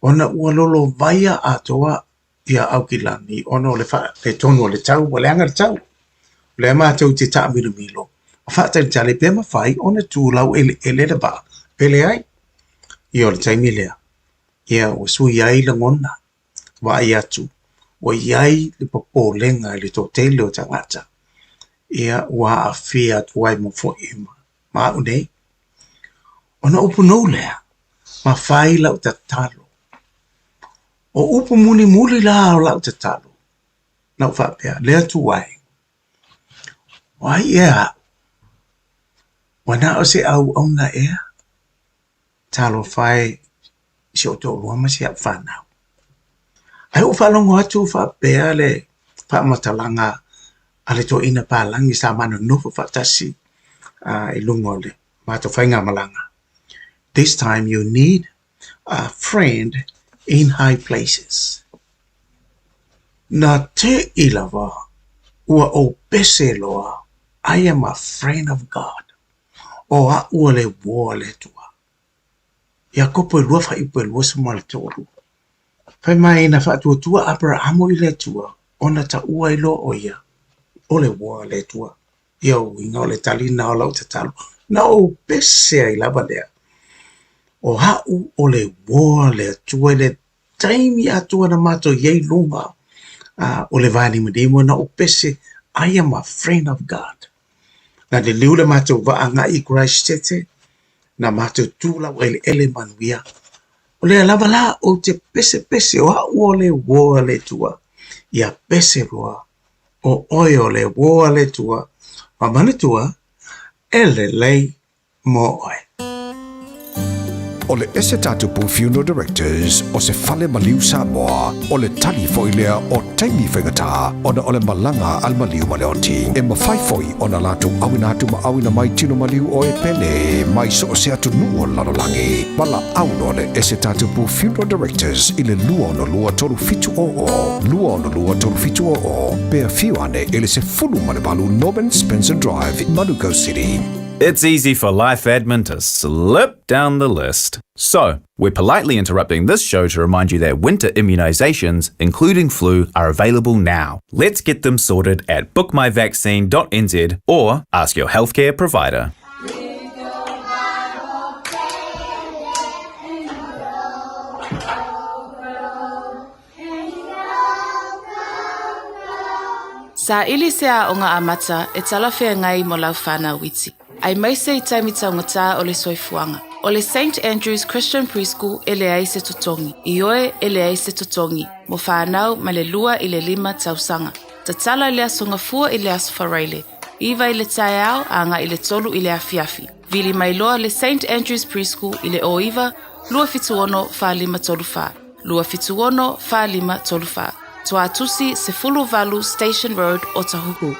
S21: ona ua lolovaia atoa ia Aukilani ona o le faaletonu o le tau, ua leaga le tau. O lea matou te taamilomilo ma faatalitali pe mafai ona tu laueleele le vaa pe leai. Ia o le taimi lea, ia ua sui ai lagona, vaai atu ua i ai le popolega i le toatele o tagata, ia ua aafia atu ai ma foi ma au nei. Ona upu nou lea, ma fai lau tatalo. O upu mulimuli la o lau tatalo, na ou faapea, Le Atua e, o ai ea aʻu? Ua na o se auauna ea? Talofa e i si ou toalua ma si au fanau. Ae ua ou faalogo atu faapea le faamatalaga a le toeaina palagi sa ma nonofo faatasi i luga o le matou faigamalaga, This time you need a friend in high places. Na teʻi lava ua ou pese loa, I am a friend of God. O aʻu o le uō a le Atua. Iakopo e lua fuaiupu e 23. Fai mai na faatuatua Aperahamo i le Atua ona taua ai loa ʻo ia o le uō a le Atua. Ia uiga o le tali lena o lau tatalo. Na ou pese ai lava lea. O aʻu o le uō a le Atua i le taimi atoa na matou i ai i luga o le vaanimanimo na ou pese I am a friend of God. Na liliu le matou vaa agai i Christchurch, na matou tu laueleele manuia. O lea lava la ou te pesepese o aʻu o le uō a le Atua. Ia pese loa o ʻoe o le uō a le Atua, ma manatua e lelei mo ʻoe.
S22: O le Ese Tatupu Funeral Directors o se fale maliu Samoa, o le tali foi lea o taimi faigata ona o le malaga a le maliu ma le oti. E mafai foi ona latou auina atu ma auina mai tino maliu o e pele mai so o se atunuu o le lalolagi. Valaau loa le Ese Tatupu Funeral Directors i le 262 3700, 262 3700, pe afio ane i le 18 Norman Spencer Drive, Manukau City.
S15: It's easy for life admin to slip down the list. So, we're politely interrupting this show to remind you that winter immunisations, including flu, are available now. Let's get them sorted at bookmyvaccine.nz or ask your healthcare provider.
S14: Saili se aoga amata e talafeagai mo lau whanau iti. Aemaise i taimi taugata o le soifuaga. O le Saint Andrew's Christian Preschool e leai se totogi. Ioe, e leai se totogi, mo whanau mai le 2 i le 5 tausaga. Tatala i le Aso Gafua i le Aso Faraile, 9 i le taeao agai i le 3 i le afiafi. Vili mai loa le Saint Andrew's Preschool i le 09 276 4534, 276 4534. Tuatusi 18 Station Road, Otahuhu.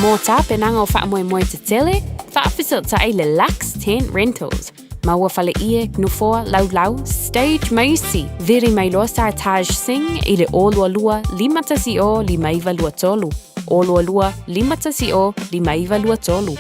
S19: Mō tapenaga o faamoemoe tetele, faafesootai le Lux Tent Rentals. Maua faleie, nofoa, laulau, stage ma isi. Vili mai loa Sartaj Singh i le 022 510 5923. 022 510 5923.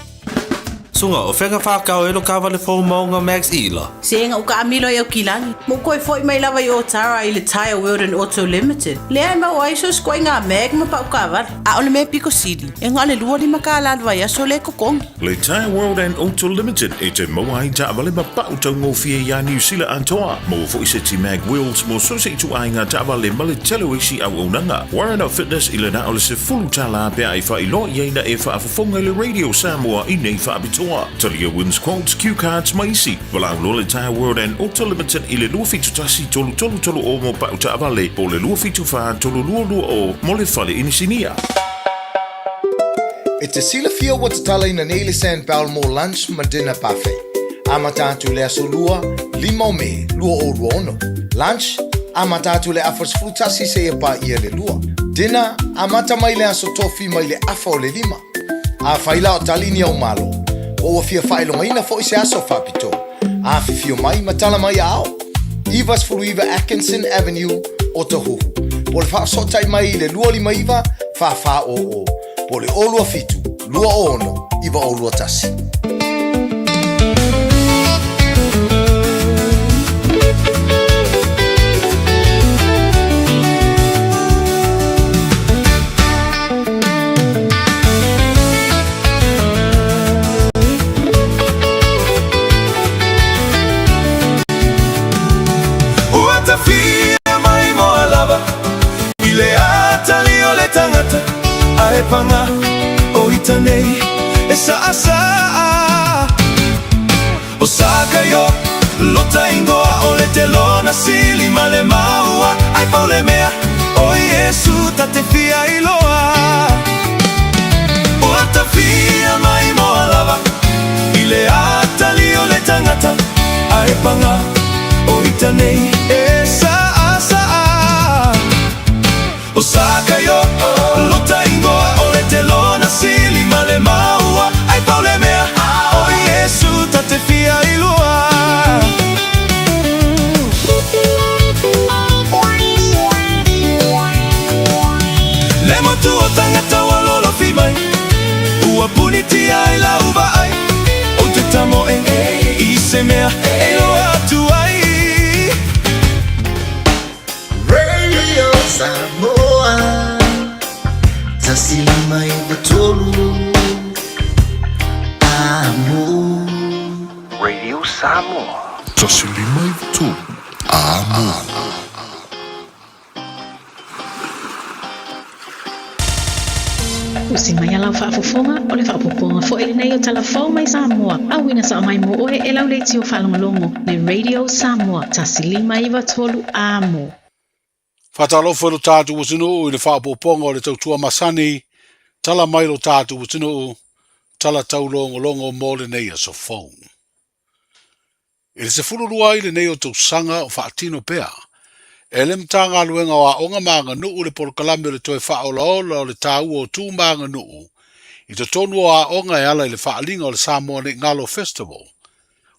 S3: Sunga, o fea ka whākau e lo kāwale fou maunga Max Ila?
S14: Sega u kaamilo i Aukilani. Mo koe foi mai lava i Otara i le Tyre World and Auto Limited. Lea e maua ai so skoinga mag ma pau kaavale. A o le mea piko sili, e na o le 25 kālā le vaiaso lea e totogi.
S9: Le Tyre World and Auto Limited e te maua ai taavale ma pau taugofie iā Niu Sila atoa. Maua foi se ti Mag Wheels mo so se ituaiga taavale ma le tele o isi auaunaga. Warren Fitness i le na o le $10 pe a e faailoa i ai na e faafofoga i le Radio Samoa i nei faapitoa. Talia wins quotes, cue cards ma isi. Valaau loa le Tyre World and Auto Limited i le 271 3330 mo pau taavale po o le 274 3220 mo le fale inisinia.
S8: E te silafia ua tatalaina nei le Sandbell mo lunch ma dinner buffet. Amata atu le aso lua, 5 o Me, 2026. Lunch, amata atu le afa 11 seia paia le 2. Dinner, amata mai le aso tofi mai le afa o le 5. Afai la o tali ni au malo, po ua fia faailogaina foi se aso faapitoa, afifio mai ma tala mai aao. 99 Atkinson Avenue, Otahuhu. Po o le faafesootai mai i le 259 4400, po o le 027 206 9021.
S2: Ua tafia mai moa lava i le atali o le tagata ae paga o ita nei e saasaa. O Sakaio lota ingoa o le telona sili ma le maua ai pau le mea o Iesu ta te fia iloa. Ua tafia mai moa lava i le atali o le tagata ae paga o ita nei e saasaa. O Sakaio lota ingoa o le telona sili ma le maua ai pau le mea o Iesu ta te fia iloa. Le motu o tagata ua lolofi mai ua punitia ai lau vaai ou te tamoe i se mea e iloa atu ai.
S23: Radio Samoa 159 Amo.
S24: Radio Samoa.
S7: 159 Amo.
S25: Usi mai a lau faafofoga, o le faaopoopoga foi lenei o Tala Fou mai Samoa, auina sao mai mo oe e lau leitio faalogologo, le Radio Samoa 159 Amo.
S26: Faatalofa i lo tatou atunuu i le faaopoopoga o le tautua masani, tala mai lo tatou atunuu, tala taulogologo mo lenei aso fou. I le 12 ai lenei o tausaga o faatino pea e le Matagaluega o Aoga ma Aganuu le polokalame o le toe faaolaola o le taua o tu ma aganuu i totonu o aoga e ala i le faaaliga o le Samoa Nei Galo Festival.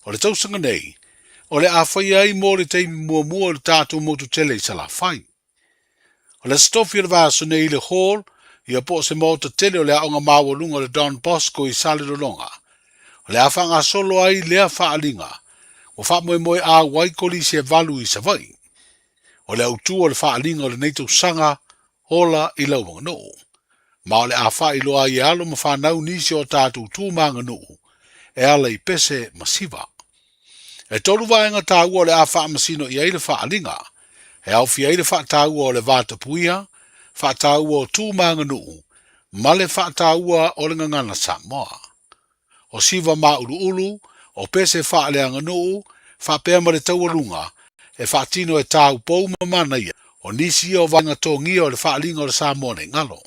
S26: O le tausaga nei, o le a faia ai mo le taimi muamua i le tatou motu tele i Salafai. O le Aso Tofi o le vaiaso nei i le Hall, ia po o se maota tele o le aoga maualuga o le Don Bosco i Salelologa. O le a faagasolo ai lea faaaliga, ua faamoemoe auai kolisi e valu i Savaii. O le autū o le faaaliga o lenei tausaga, ola i lau aganuu. Ma o le a faailoa ai e alo ma fanau nisi o tatou tu ma aganuu e ala i pese ma siva. E tolu vaega taua o le a faamasino i ai le faaaliga, e aofia ai le faataua o le vatapuia, faataua o tu ma aganuu, ma le faataua o le gagana Samoa. O siva māuluulu, o pese faaleaganuu, faapea ma le taualuga, e faatino e tāupou ma manaia, o nisi ia o vaega togia o le faaaliga o le Samoa nei galo.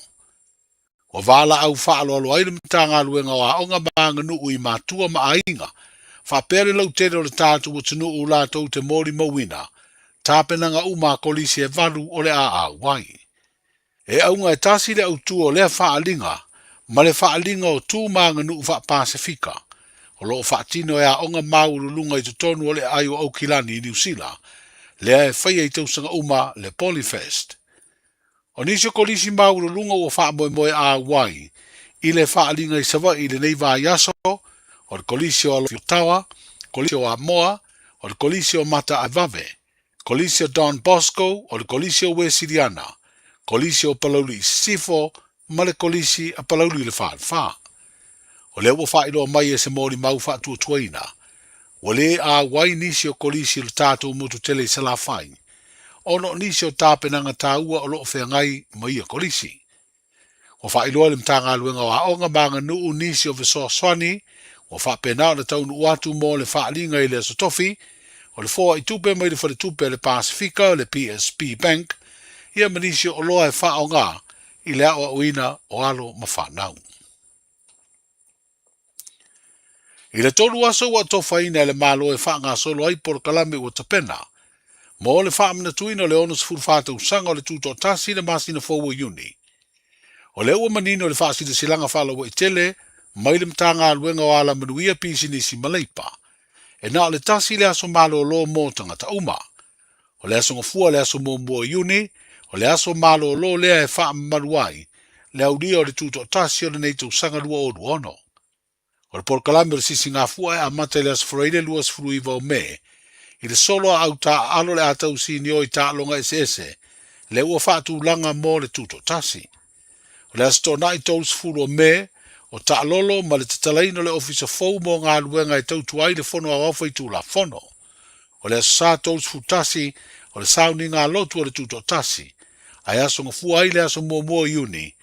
S26: Ua valaau faaaloalo ai le Matagaluega o Aoga ma Aganuu i matua ma aiga, faapea le lautele o le tatou atunuu latou te molimauina tapenaga uma a kolisi e valu o le a auai. E auga e tasi le autū o lea faaaliga ma le faaaliga o tu ma aganuu faa-Pasefika. O loo faatino e aoga maualuluga i totonu o le aai o Aukilani i Niu Sila, lea e faia i tausaga uma le Polyfest. O nisi o kolisi maualuluga ua faamoemoe auai i le faaaliga i Savaii i lenei vaiaso, o le Kolisi o Alofi-o-Tawa, Kolisi o Amoa, o le Kolisi o Mataaevave, Kolisi o Don Bosco, o le Kolisi o Uesiliana, Kolisi o Palauli i Sisifo ma le Kolisi a Palauli le Falefa. O lea ua faailoa mai e se molimau faatuatuaina, ua lē auai nisi o kolisi o le tatou motu tele i Salafai, ona o nisi o tapenaga taua o lo o feagai ma ia kolisi. Ua faailoa e le Matagaluega o Aoga ma Aganuu nisi o fesoasoani ua faapena ona taunuu atu mo le faaaliga i le Aso Tofi o le foai tupe mai le Faletupe a le Pasefika, le PSB Bank, ia ma nisi o oloa e faaaoga i le aoaoina o alo ma fanau. I le 3 aso ua atofaina e le Malo e faagasolo ai polokalame ua tapena mo le faamanatuina o le 64 tausaga o le Tutoatasi i le masina fou o Iuni. O lea ua manino le faasilasilaga faalauaitele mai le Matagaluega o Alamanuia Pisinisi ma Leipa, e na o le tasi le aso malolo mo tagata uma. O le aso Gafua le aso 1 o Iuni, o le aso malolo lea e faamamalu ai le aulia o le Tutoatasi o lenei tausaga 2026. O le polokalame o le Sisigafua e amata i le aso Faraile 29 o Me, i le solo a autaaalo le a tausinio i taaloga eseese lea ua faatulaga mo le Tutoatasi. O le aso Toonai 30 o Me, o taalolo ma le tatalaina o le Ofisa fou mo galuega e tautua ai le Fono Aoao Faitulafono. O le aso Sa 31, o le sauniga lotu o le Tutoatasi, ae aso Gafua ai le aso 1 o Iuni,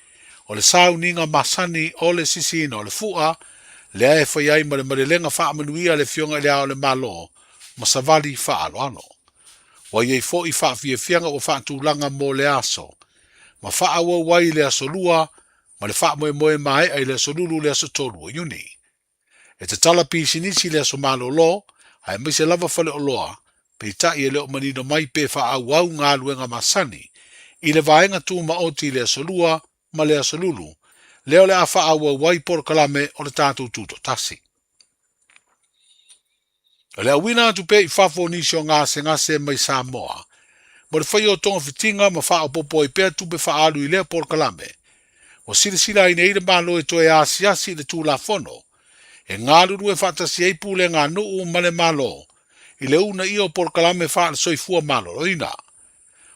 S26: o le sauniga masani o le sisiina o le fua, lea e fai ai ma le malelega faamanuia a le Afioga i Le Ao o le Malo ma savali faaaloalo. Ua i ai foi faafiafiaga ua faatulaga mo le aso, ma faaauau ai i le aso 2 ma le faamoemoe maea i le aso Lulu le aso 3 o Iuni. E tatala pisinisi le aso malolo, aemaise lava faleoloa, peitai e le o manino mai pe faaauau galuega masani i le vaega tumaoti i le aso 2 ma le aso Lulu, lea o le a faaauau ai polokalame o le tatou Tutoatasi. O le auina atu pea i fafo o nisi o gasegase mai Samoa mo le faia o togafitiga ma faaopoopo ai pea tupe faaalu i lea polokalame, ua silasila ai nei le Malo e toe asiasi i le Tulafono e galulue faatasi ai pulega a nuu ma le Malo i le uunaia o polokalame faale-soifua maloloina.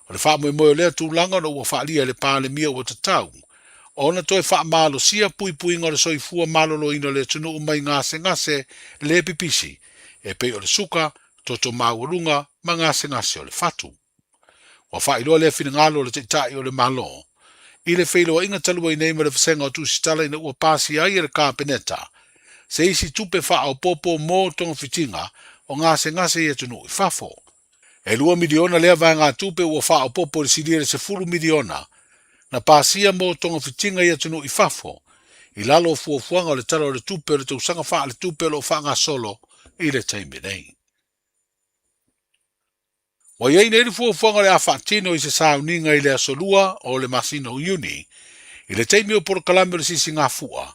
S26: O le faamoemoe o lea tulaga ona ua faaalia e le Palemia ua tatau ona toe faamalosia puipuiga o le soifua maloloina o le atunuu mai gasegase le pipisi e pei o le suka, toto maualuga ma gasegase o le fatu. Ua faailoa lea finagalo o le Taitai o le Malo i le feiloaiga talu ai nei ma le Vasega o Tusitala ina ua pasia ai e le Kapeneta se isi tupe faaopoopo mo togafitiga o gasegase i atunuu i fafo. E $2 miliona lea vaegatupe ua faaopoopo i le silia i le $10 miliona na pasia mo togafitiga i atunuu i fafo i lalo o fuafuaga o le Tala o le Tupe o le tausaga faaletupe o lo o faagasolo i le taimi nei. Ua i ai nei le fuafuaga o le a faatino i se sauniga i le aso 2 o le masina o Iuni i le taimi o polokalame o le Sisigafua,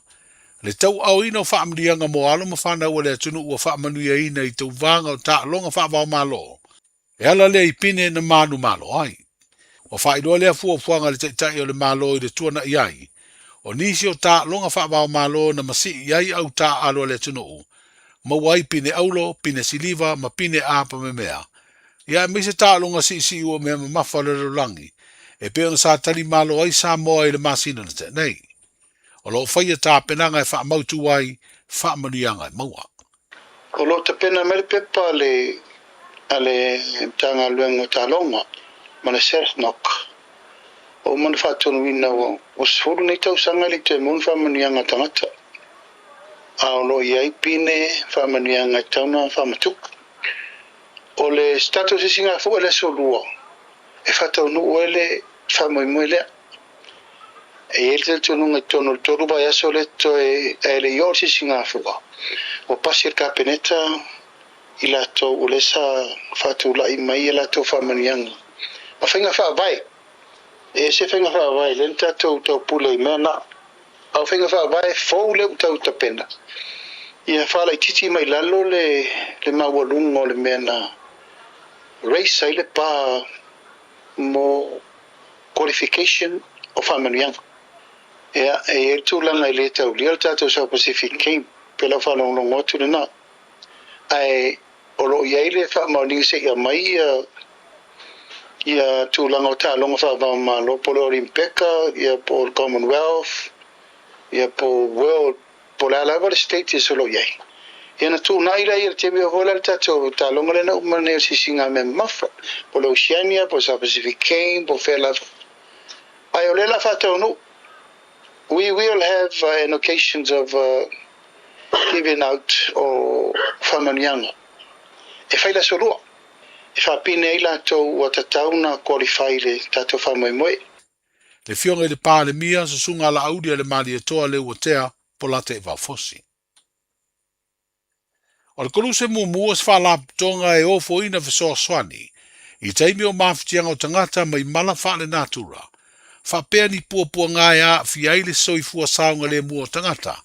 S26: le tauaaoina o faamanuiaga mo alo ma fanau a le atunuu ua faamanuiaina i tauvaga o taaloga faavaomalo e ala lea i pine na manumalo ai. Ua faailoa lea fuafuaga e le Taitai o le Malo i le tuana'i ai o nisi o taaloga faavaomalo na masii i ai au taaalo a le atunuu, maua ai pine aulo, pine siliva ma pine apamemea, ia aemaise taaloga siisii ua mea mamafa o le lalolagi e pei ona sa talimalo ai Samoa i le masina na tea nei. O lo o faia tapenaga e faamautu ai faamanuiaga e maua.
S4: O lo o tapena mai le pepa a le a le Matagaluega o Taaloga ma le SAFNOC. Ua uma ona faatonuina ua 10 nei tausaga e le i toe maua ni faamanuiaga a tagata, a o lo o i ai pine faamanuiaga e tatau ona faamatupu. O le se tatou sisigafua i le aso Lua e faataunuu ai le faamoemoe lea. E i ai le talitonuga i totonu o le 3 vaiaso lea totoe ae le i oo le sisigafua, ua pasi e le Kapeneta i latou o lea sa faatulai mai a latou faamanuiaga ma faiga faavae. E ese faiga faavae lea na tatou taupule i mea na, a o faiga faavae fou lea ua tau tapena. Ia faalaitiiti mai lalo le le maualuga o le mea na raise ai le pa mo qualification o faamanuiaga. Ia, e i ai le tulaga e le taulia le tatou South Pacific Game, pe lau faalogologo atu lena. Ae o lo o i ai le faamaoniga se i aumai ia ia tulaga o taaloga faava-o-Malo po o le Olimpeka, ia po o le Commonwealth, ia po o World, po o le a lava le status o lo o i ai. Ia ona tuunai lea i le taimi foi lea le tatou taaloga lea na uma nei o le siisiga mea mamafa, po o le Oceania, po o le South Pacific Game, po o fea lava. Ae o lea o le a faataunuu, we will have an occasions of giving out o faamanuiaga e fai le aso lua e faapine ai latou ua tatau ona qualify i le tatou faamoemoe.
S26: Le Afioga i le Palemia, Susuga Laauli a le Malietoa Leuatea Polate Vaofosi. O le koluse muamua o se faalapotopotoga e ofoina fesoasoani i taimi o mafatiaga o tagata mai mala faalenatura, faapea ni puapuaga e aafia ai le soifua saogalemu o tagata,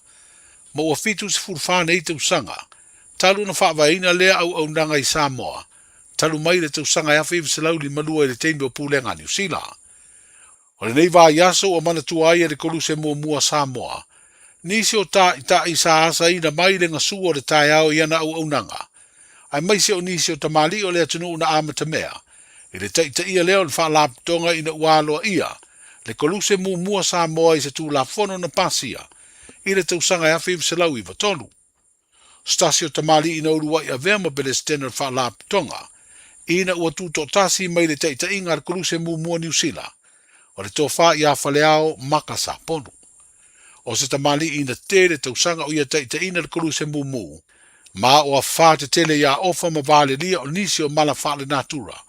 S26: ma ua 74 nei tausaga talu ona faavaeina lea auaunaga i Samoa, talu mai le tausaga e 1952 i le taimi o Pulega a Niu Sila. O lenei vaiaso ua manatua ai e le Koluse Muamua a Samoa nisi o ta'ita'i sa asaina mai le gasu o le taeao i ana auaunaga, aemaise o nisi o tamalii o le atunuu na amatamea i le ta'ita'ia lea o le Faalapotopotoga ina ua aloaia le Koluse Muamua a Samoa i se Tulafono na pasia i le tausaga e 1993. Se tasi o tamalii na uluai avea ma Pelesitene o le Faalapotopotoga ina ua tutoatasi mai le taitaiga a le Koluse Muamua Niu Sila, o le Tofa ia Faleao Maka Saponu. O se tamalii na tele tausaga o ia taitaiina le Koluse Mumu, ma o afa tetele iā Ofa ma Valelia o nisi o mala faalenatura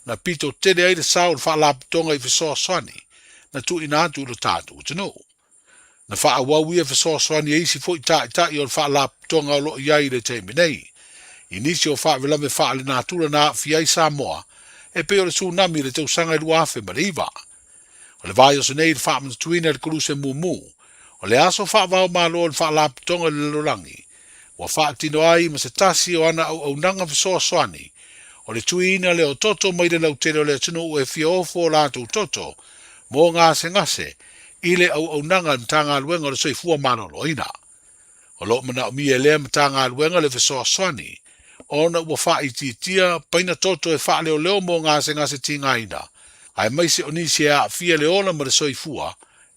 S26: na pito tele ai le sao o le Faalapotopotoga i fesoasoani na tuuina atu i lo tatou atunuu. Na faaauau ia fesoasoani e isi foi ta'ita'i o le Faalapotopotoga o lo o i ai i le taimi nei. I nisi o faalavelave faalenatura na aafia ai Samoa, e pei o le tsunami i le tausaga e 2009. O le vaiaso nei i le faamanatuina e le Koluse Mumu, o le aso faava-o-Malo o le Faalapotopotoga i le Lalolagi, ua faatino ai ma se tasi o ana auaunaga fesoasoani, o le tuiina lea o toto mai le lautele o le atunuu e fia ofo o latou toto mo gasegase i le auaunaga a le Matagaluega o le Soifua Maloloina. O lo o manaomia e lea Matagaluega le fesoasoani ona ua faaitiitia paina toto e faaleoleo mo gasegase tigaina, aemaise o nisi e aafia le ola ma le soifua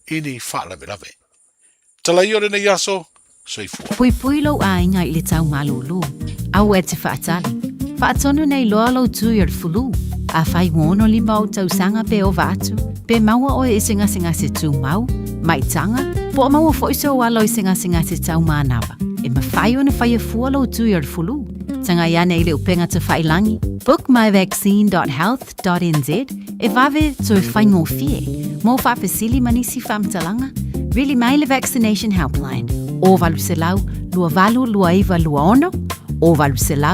S26: i ni faalavelave. Tala ia o lenei aso, soifua.
S19: Puipui lou aiga i le tau malūlū. Aua e te faatali. Faatonu nei loa lou tui o le fulu. Afai ua 65 ou tausaga pe ova atu, pe maua oe i se gasegase tumau, maitaga, po o maua foi sou alo i se gasegase tau manava, e mafai ona faia fua lou tui o le fulu. Tagai ane i le upega tafailangi, bookmyvaccine.health.nz, e vave toe faigofie. Mo faafesili ma nisi faamatalaga, vili mai le Vaccination Helpline, o 800 282926, o 800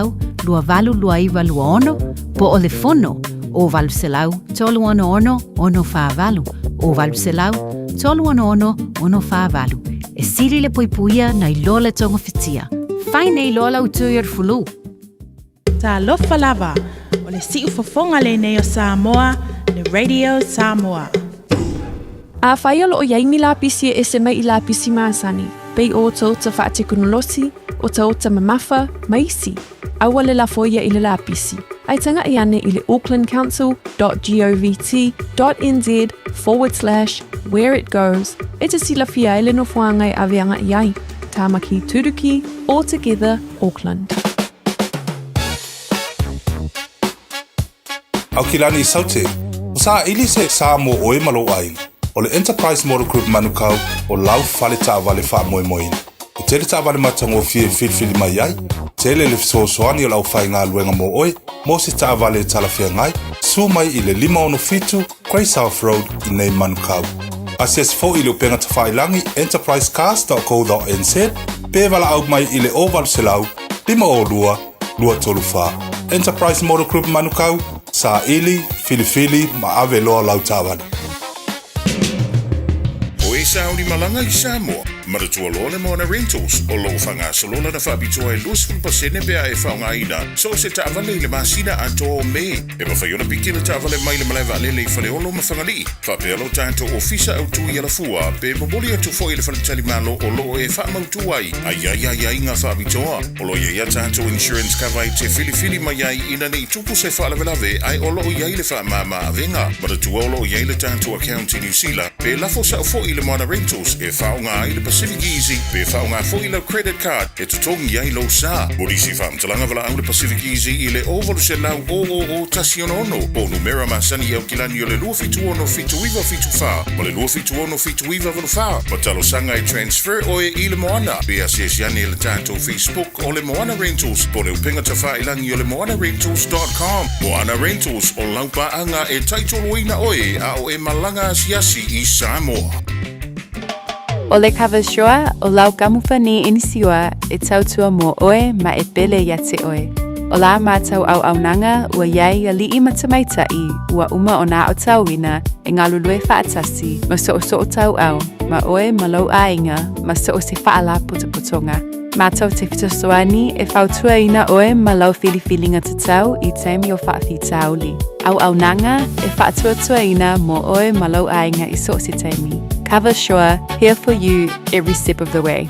S19: 282926, po o le fono, o 800 366 648, o 800 366 648. E sili le puipuia nai lo le togafitia. Fai nei loa lau tui o le fulu.
S14: Talofa lava, o le siufofoga lenei o Samoa, le Radio Samoa.
S1: Afai o lo o i ai ni lapisi e ese mai i lapisi masani, pei o otaota faatekonolosi, otaota mamafa, ma isi, aua le lafo ia i le lapisi, ae taga'i ane i le aucklandcouncil.govt.nz forward slash where it goes e te silafia ai le nofoaga e ave aga'i ai. Tāmaki Turuki, All Together, Auckland.
S6: Aukilani Saute, o saili se sa mo oe ma lou aiga. O le Enterprise Motor Group Manukau o lau fale taavale faamoemoeina. E tele taavale matagofie e filifili mai ai, tele le fesoasoani o le aufaigaluega mo oe mo se taavale e talafeagai, susu mai i le 567 Grey South Road i nei Manukau. Asiasi foi i le upega tafailagi enterprisecars.co.nz pe valaau mai i le 0800 502 234. Enterprise Motor Group Manukau, saili, filifili ma ave loa lau taavale.
S9: O e saolimalaga i Samoa.
S6: Manatua loa le Moana Rentals, o lo o faagasolo lana faapitoa e 20% pe a e faaaogaina so o se taavale i le masina atoa o Me. E mafai ona piki le taavale mai le malae vaalele i Faleolo ma Fagalii, faapea lo tatou ofisa autu i Alafua, pe momoli atu foi i le faletalimalo o lo o e faamautu ai a i ai aiaiga faapitoa. O lo o i ai a tatou insurance cover e te filifili mai ai ina ne i tupu se faalavelave ae o lo o i ai le faamama avega. Manatua o lo o i ai le tatou account i Niu Sila, pe lafo sao foi i le Moana Rentals e faaaoga ai le Pacific Easy pe faaaoga foi lau credit card e totogi ai lou sa. Mo nisi faamatalaga valaau le Pacific Easy i le 0800 000 166 po o numera masani i Aukilani o le 276 7974 ma le 276 7984 ma talosaga e transfer oe i le Moana pe asiasi ane i le tatou Facebook o le Moana Rentals po o le upega tafailangi o le moanarentals.com. Moana Rentals, o lau paaga e taitoloina oe a o e malaga asiasi i Samoa.
S10: O le Coversure, o lau kamupani inisiua e tautua mo oe ma e pele ia te oe. O la mātou auaunaga ua iai aliʻi ma tamaitai ua uma ona aotauina e galulue faatasi ma soosoo tauau ma oe ma lou aiga ma so o se faalapotopotoga. Mātou te fesoasoani e fautuaina oe ma lau filifiliga tatau i taimi o faafitauli. Auaunaga e faatuatuaina mo oe ma lou aiga i so o se taimi. Cover Sure, here for you every step of the way.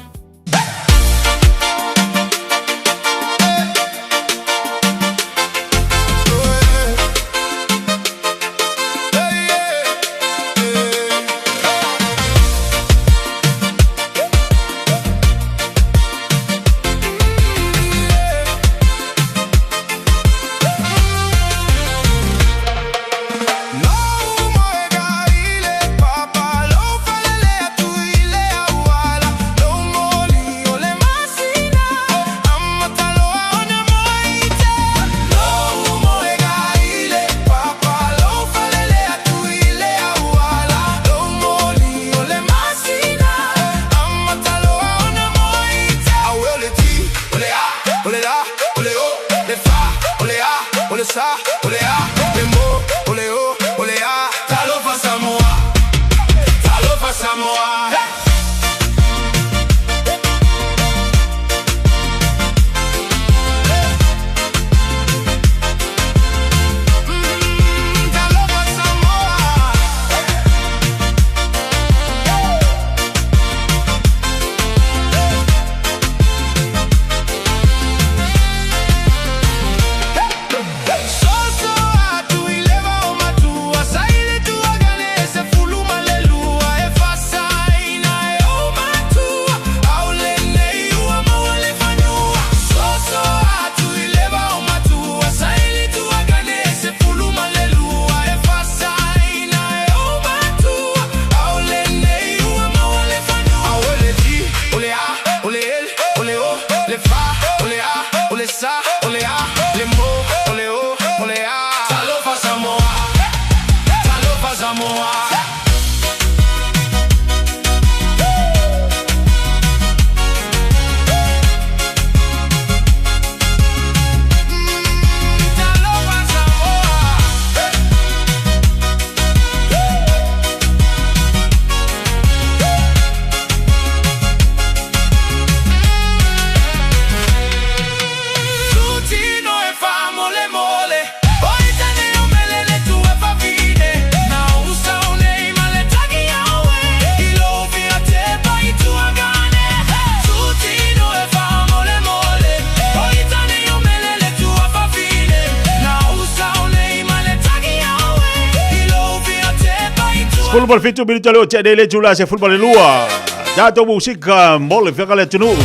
S5: 17 minute leo tse le tula se 12. Tatou musika mo le fega le atunuu.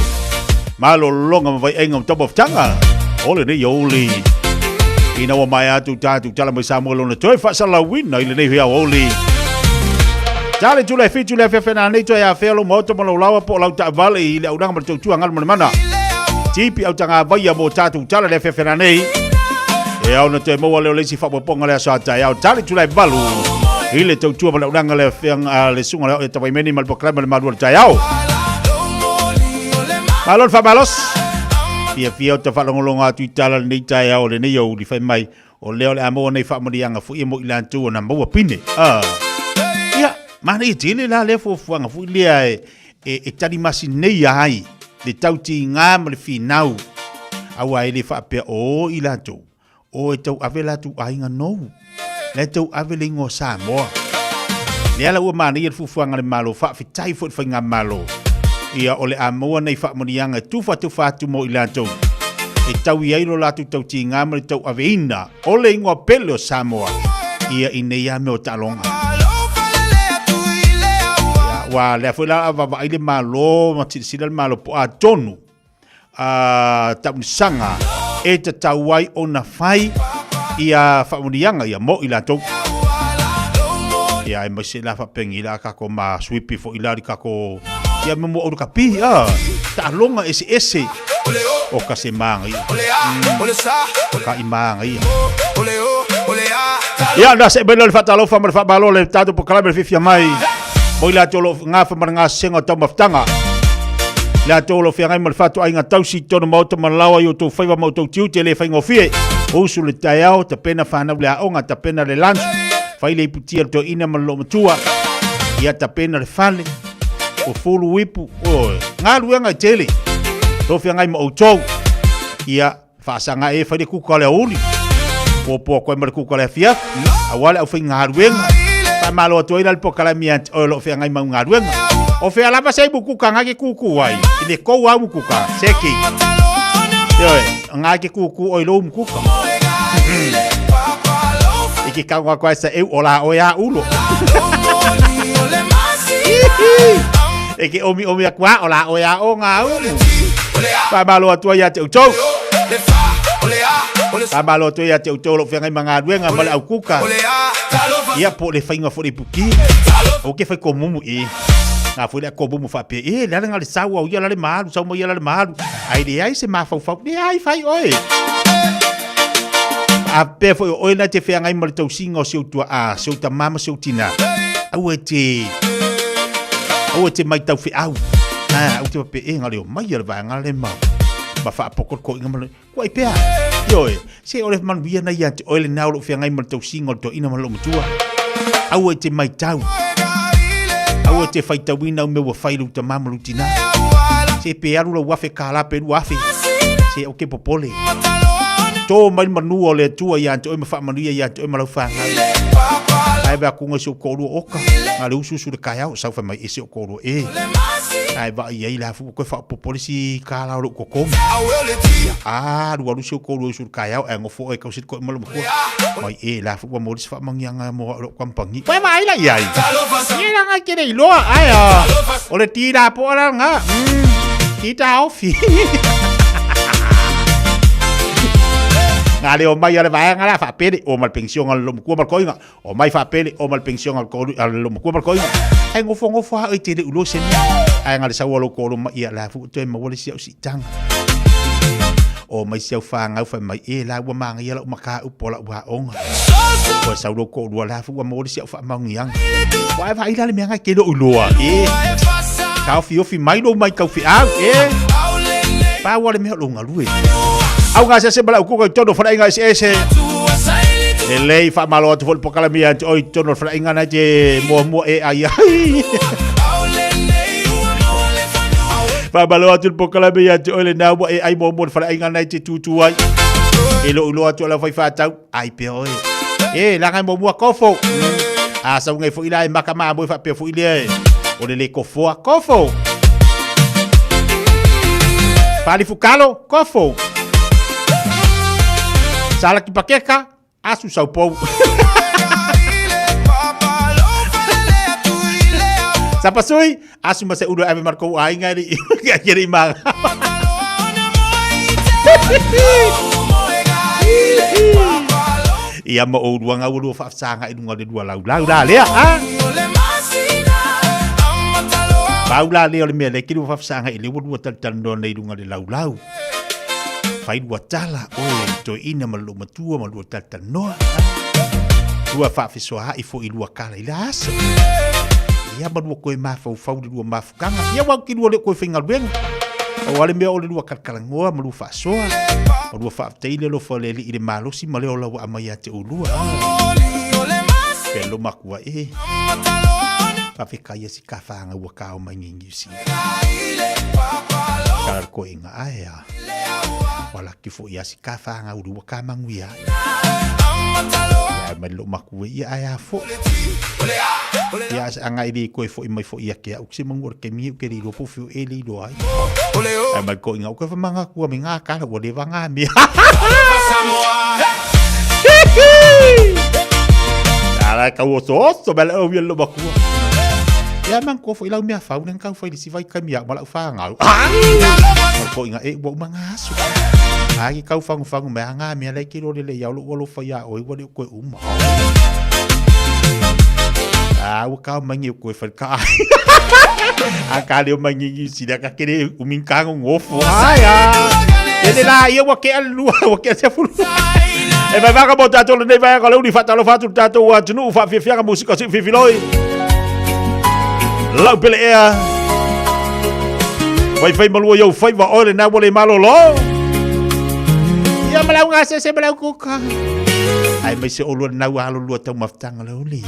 S5: Malologa ma vaiaiga ma tama fitaga. O lenei aoauli. Ina ua maea atu tatou tala mai Samoa lona toe faasalauina i lenei aoauli. Tale tula e fitu le afiafi na nei toe afea lou maota ma lou lawa po o lau taavale i le aunaga ma le tautua galu ma le mana. Tipi au tagavaia mo tatou tala le afiafi na nei. E ao na toe maua leo le isi faaopoopoga le aso a taeao. Tale tula e valu i le tautua ma le aunaga le afiaga le suga le ao e Tawaimeni ma le polokalame o le malu o le taeao. Malo le faamalosi. Fiafia ou te faalogologo atu i tala lenei taeao lenei aoauli fai mai o lea o le a maua nei faamanuiaga foi e mo i latou ona maua pine. Ah. Ia, manaia tele la lea fuafuaga foi lea e e, e talimasinei ai le tautiga ma le finau, auā e lē faapea o i latou, o e tauave latou aiga nou, la e tauave le igoa Samoa. Lea la ua manaia le fuafuaga a le Malo, faafetai foi i le Faigamalo, ia o le a maua nai faamanuiaga e tufatufa atu mo i latou, e taui ai lo latou tautiga ma le tauaveina o le igoa pele o Samoa, ia i nei lava mea o taaloga. Ia, ua lea foi la a vaavaai le Malo ma silasila le Malo po o atonu a taunisaga e tatau ai ona fai ia faamanuiaga ia mo i latou. Ia aemaise la faapeni la kako ma swipi foi la li kako ia mo mo ka pi a taaloga eseese o ka se maga ia. Ka i maga ia. Ia na se belo le faatalofa ma le faamalo le tatou polokalame le fiafia mai. Mo i latou o lo o gafa ma le gasega o taumafataga. Latou o lo o feagai ma le fatuaiga tausi i totonu maota ma laoa i outou faiva ma outou tiute e le faigofie. Usu le taeao, tapena fanau le aoga, tapena le lunch, fai le iputia le toeaina ma le loomatua. Ia tapena le fale, o fulu ipu, oi, galuega e tele. Lo feagai ma outou. Ia Faasaga e fai le kuka o le aoauli. Puapua koe ma le kuka o le afiafi. Aua le aufaigaluega. Faamalo atu ai la le polokalame ia te oe o lo o feagai mau galuega. O fea lava se mukuka nga ke kūkū ai. I le kou au mukuka. Seki. Ioe, nga ke kūkū oi lou mukuka. I ke kaunga koe sa eu o la oe a ulo. E ke omi omi aku a o la oe a o ngā umu. Faamalo atu ai ia te outou. Faamalo atu ai ia te outou o lo o feagai ma galuega ma le aukuka. Ia po o le faiga foi le ipuki. O ke fai komumu e. Ngā foi le komumu faapea e le ala ngā le sau au ia la le malu, sau mai ia la le malu. Ai leai se mafaufau, leai fai oe. A pea foi o oe na te feagai ma le tausiga o si ou tuaa, si ou tamā ma si ou tinā. Aua e te, aua e te maitau feau. Ah, aua te faapea, e ngā leo mai a le vaega le ma, ma faapoko le koiga ma le, kua i pea. Ioe, se o le manuia na ia te oe le nā o lou feagai ma le tausiga o le toeaina ma le loomatua. Aua e te maitau. Aua e te faitauina au mea ua fai lou tamā ma lou tinā. Se pe alu lau $1,000 pe 2,000. Se aua ke popole. Tō mai le manua o le Atua ia te oe ma faamanuia ia te oe ma lau whanau. Ai vea kunga si o kōrua oka, ngā le usu usu le kaeao, sau whai mai e si o kōrua e. Ai vaa ia i la fu koe whaopopole si kā lao lou kokomi. Ia a, alu alu si o kōrua usu le kaeao, ai ngofo e kausi le koe ma lou matua. Mai e la fu ua mōli se whaamangianga mo au lou kampangi. Koe vaa ila iai. Ia la ngai kere iloa, ai a. O le tī la po ala ngā. Tī tā ofi. Ngā leo mai a le vaega la faapele o ma le pension a le lomakua ma le koiga o mai faapele o ma le pension a le lomakua ma le koiga ai ngofo ngofo a oi te le ulo se mea ai ngā le sau a lo kolo ma ia la fu toe maua le si au siitaga o mai si au whāngau whai mai e la ua māngai ia lau makā upo lau aoga o sau lo kōrua la fu ua maua le si au whaamaungianga Wa e vaai la le mea ngai ke lou iloa e ka ofiofi mai lou mai kau feau e pau a le mea o lou galue au ga se se bala kuka i tonu wharainga ese ese e lei whaamalo atu foi le polokalame ia te oi tonu o le wharainga nei te muamua e ai ai whaamalo atu le polokalame ia te oi le nā ua e ai muamua le wharainga nei te tūtū ai e lou iloa atu ala whai whātau ai pea oe e langa e muamua kofo a sau ngai foi la e maka mamoe faapea foi lea e o le le kofoa kofo Palifukalo kofo Sala kipakeka asu saupou Sapasui asu ma se ulu ave markou aiga i i maga Ia ma ou luanga ua lua faafesaga i luga o le lua laulau la lea a Pau la lea o le mea lea ke lua faafesaga i le ua lua talatalanoa nei i luga o le laulau fai lua tala oe toeaina ma le loomatua ma lua talatalanoa lua faafesoaai foi i lua kala i la aso ia ma lua koe mafaufau le lua mafutaga ia ua ki lua le koe faigaluega o ale mea o le lua kalakalagoa ma lua faasoa ma lua faafetai le alofa o le Alii i le malosi ma le ola ua aumai ia te oulua. Pe lo makua e. Whawhekai e si ka whanga ua kao mai ngi New Zealand. Kala ko inga ae a. Wala ki fo ia si ka whanga uru wa ka manguia. Ia mai lo makua ia ae a fo. Ia asa anga i koe fo i mai fo ia ke au se mangu ke mi ke ri lo po fiu e li lo ai. Ai mai ko inga o ka whamanga kua me ngā kala ua lewa ngā mea. Ala ka o so so bela o lo makua. Ia man ko fo i lau mea fau nang kau fai si vai kamia ma lau whangau. Ko inga e ua uma ngā asu. Ai kau fangu fangu mea ngā mea lei ki rore le iau lo ua lo whai a oi ua le koe uma. Ah, ua kau mangi o koe whai ka ai. A ka leo mangi ngi sida ka kere umin kango ngofo. Ai a. Ele la ia ua ke alua ua ke ase fulu. E vai vaka mo tātou le nei vai ka leuni whatalo whatu tātou atunu whawhiawhianga musika si whiwhiloi. Lau pele ea. Wai whai malua iau whai wa oere nā wale malo lo. Ia malau ngā se se malau kuka. Ai mai se olua nau alo lua tau mafutanga le uli.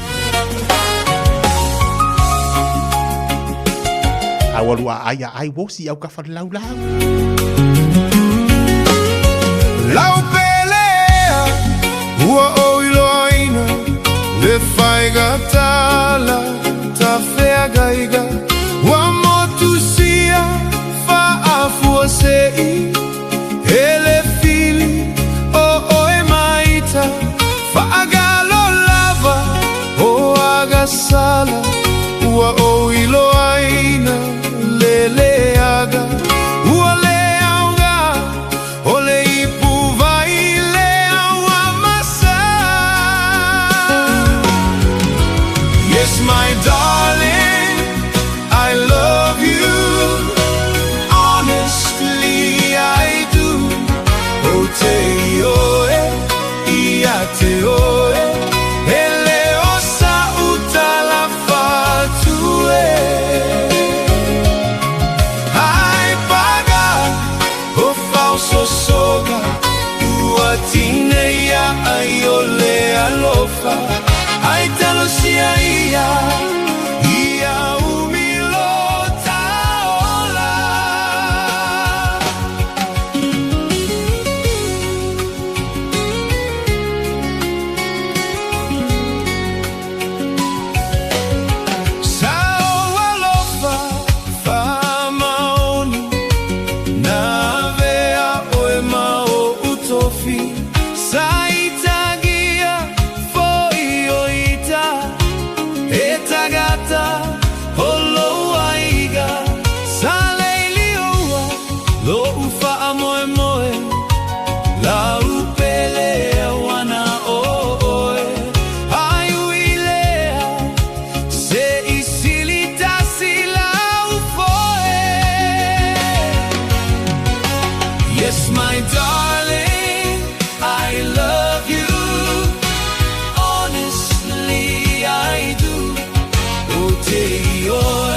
S5: Awalu a ai a ai wosi au ka whare lau lau.
S2: Lau pele ea, ua o iloaina, le faiga tala, ta fea gaiga. Ua motusia, faafua sei, ele fili, o oe maita. Faagalo lava, o agasala, ua o iloaina, lele aga. Ua le auga, o le ipu vai le au amasa. Yes, my darling, I love you. Honestly, I do. O te ioe, ia te oe, ele o sa utala fatue. Ai paga, o falso soga, ua tine ia ai o le alofa. Ai talosia ia, ia umilo taola. Sa o alofa whamaoni, nā vea oe ma o utofi. Sa itagia foi o ita, e tagata o aiga. Sa leili oa, lo ufa a moe moe, la upele wana o oe. Ai uilea, se isili tasi la ufoe. Yes, my darling, I love you. Honestly, I do. O te ioe,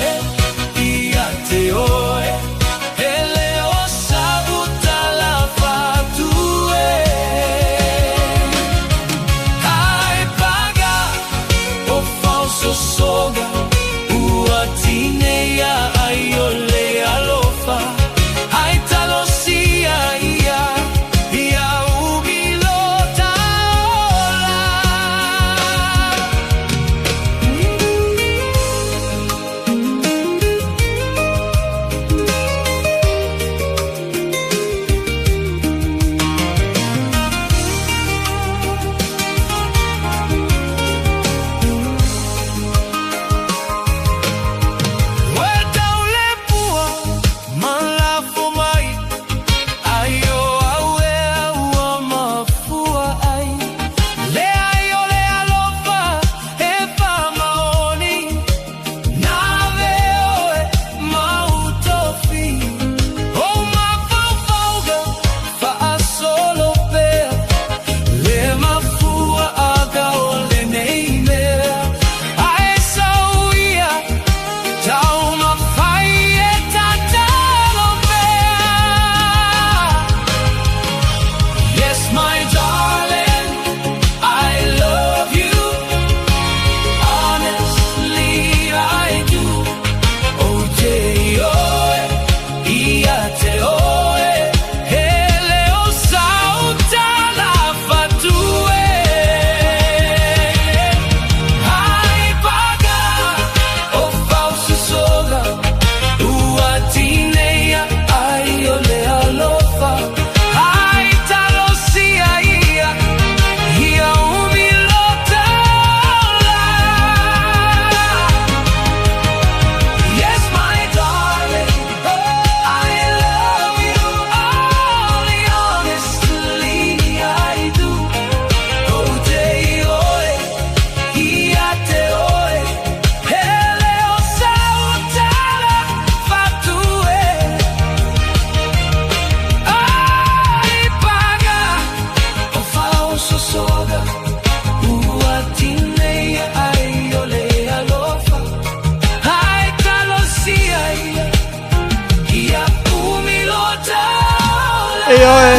S5: Ioe,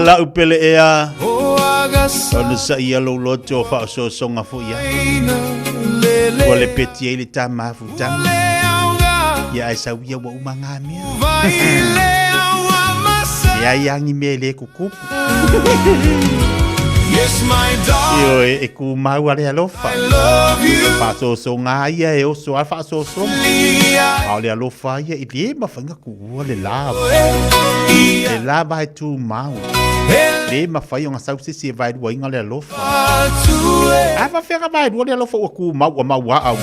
S5: lau pele ea. Ona sa ia lou loto o faaosoosoga foi ai. Ua lepeti ai le ta mafutaga. Ia ae sau ia ua uma ngā mea. Leai lava ni mea e le tutupu. Ioe, e tumau a le alofa. Faasoasoga ia e oso a faasoasoga. A o le alofa ia e le mafai ona tuua le lava. Le lava e tumau. Le mafai ona sau se isi e vaeluaina le alofa. A faafefea ona vaelua le alofa ua tumau ua mauaa ua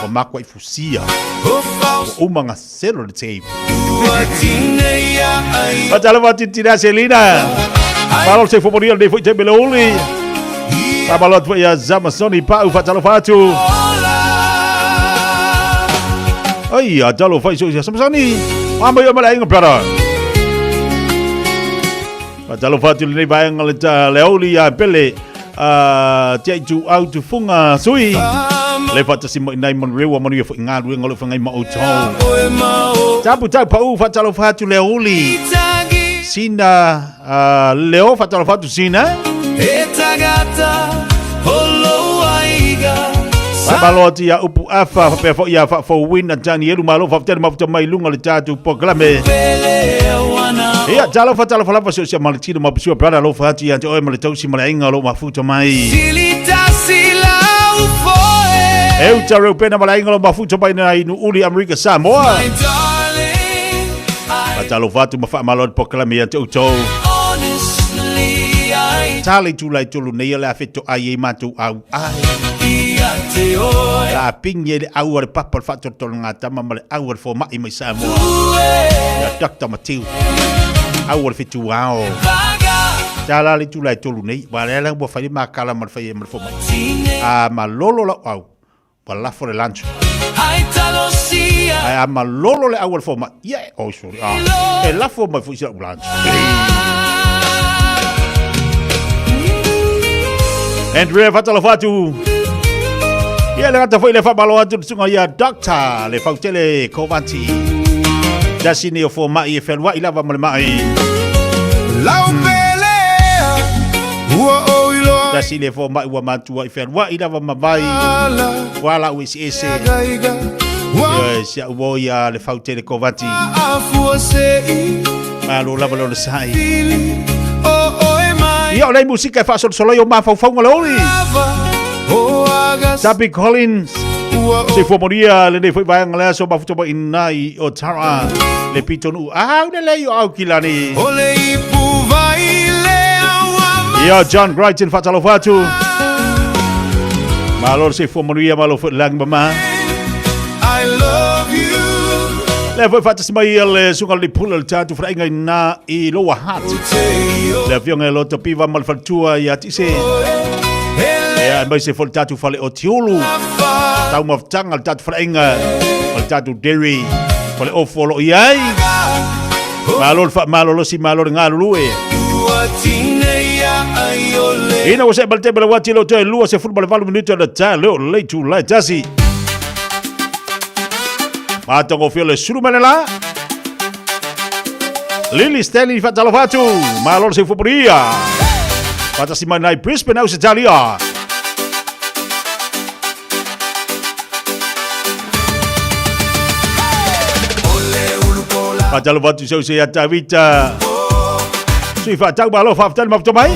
S5: ua matuai fusia. Ua uma ona selo le tape. Fatalofa atu i tina Selina. Malo le soifua manuia lenei foi taimi le uli. Faamalo atu foi ia Zamasoni Pau faatalofa atu. Ai, a talofa i so ia Samasoni. Ama ia mala inga brother. Faatalofa atu lenei vaega le ta le auli ia Pele. Tia i tu au tu funga sui. Le faatasi mai nai manurewa manuia foi galuega o lo o feagai ma outou. Tapu tau pau faatalofa atu le auli. Sina Leo faatalofa atu Sina. Faamalo atu ia Upu Afa faapea foi ia Faafouina Danielu malo faafetai le mafuta mai luga o le tatou polokalame. Ia talofa talofa lava se o sia maletino ma pusua brother alofa atu ia te oe ma le tausi ma le aiga o lou mafuta mai. E uta reu pena ma le aiga o lou mafuta mai na i Nu'uli Amerika Samoa. Faatalofa atu ma faamalo le polokalame ia te outou. Tali tulai tolu nei o le a fetoai ai matou au ai. La pingi ai le au a le papa o le faatolotologa tama ma le au a le fomai mai Samoa. Ia Dr. Matiu. Au o le fetuao. Tala le tulai tolu nei. Wa lea la ua fai le makala ma le fai ma le fomai. A malolo lau au. Ua lafo le lunch. Ae a malolo le au a le fomai. Ia, oh sorry. Ah, e lafo mai foi si lau lunch. Andrea faatalofa atu. Ia le gata foi le faamalo atu le susuga ia Doctor le Fautele Kovanti. Tasi nei o fomai e fealuai lava ma le mai.
S2: Lau pele ua ou iloa
S5: Tasi le fomai ua matua i fealuai lava ma vai. Ua lau eseese. Ia si au o ia le Fautele Kovanti.
S2: Afua sei
S5: Malo lava le onosai.
S2: o oe mai
S5: Ia o lei musika e faasolosolo ai o mafaufauga le oli.
S2: o agas
S5: Tabi Collins. Soifua manuia lenei foi vaega le aso mafuta mai ina i Otara. Le pitonu au le lei o au kilani.
S2: O le ipu vai le aua
S5: Ia John Brighton faatalofa atu. Malo le soifua manuia malo foi le lagi mama.
S2: I love you
S5: Le foi faatasi mai le susuga le pule o le tatou faleaiga ina i Lower Hutt. Le afioga i Loto Piva ma le faletua ia Tise. Ia aemaise foi le tatou fale o Tiulu. Taumafataga le tatou faleaiga ma le tatou dairy. Fale ofo o lo o i ai. Malo le faamalolosi, malo le galulue. Ina ua see ma le taimi o le uati leo toe 28 minute o le ta leo le itula e tasi. Matagofie le sulu mai le la. Lily Stanley faatalofa atu. Malo le soifua manuia. Faatasi mai nai Brisbane, Ausetalia. Faatalofa atu seu se ia Tavita. Sui faatau malo faafetai le mafuta mai.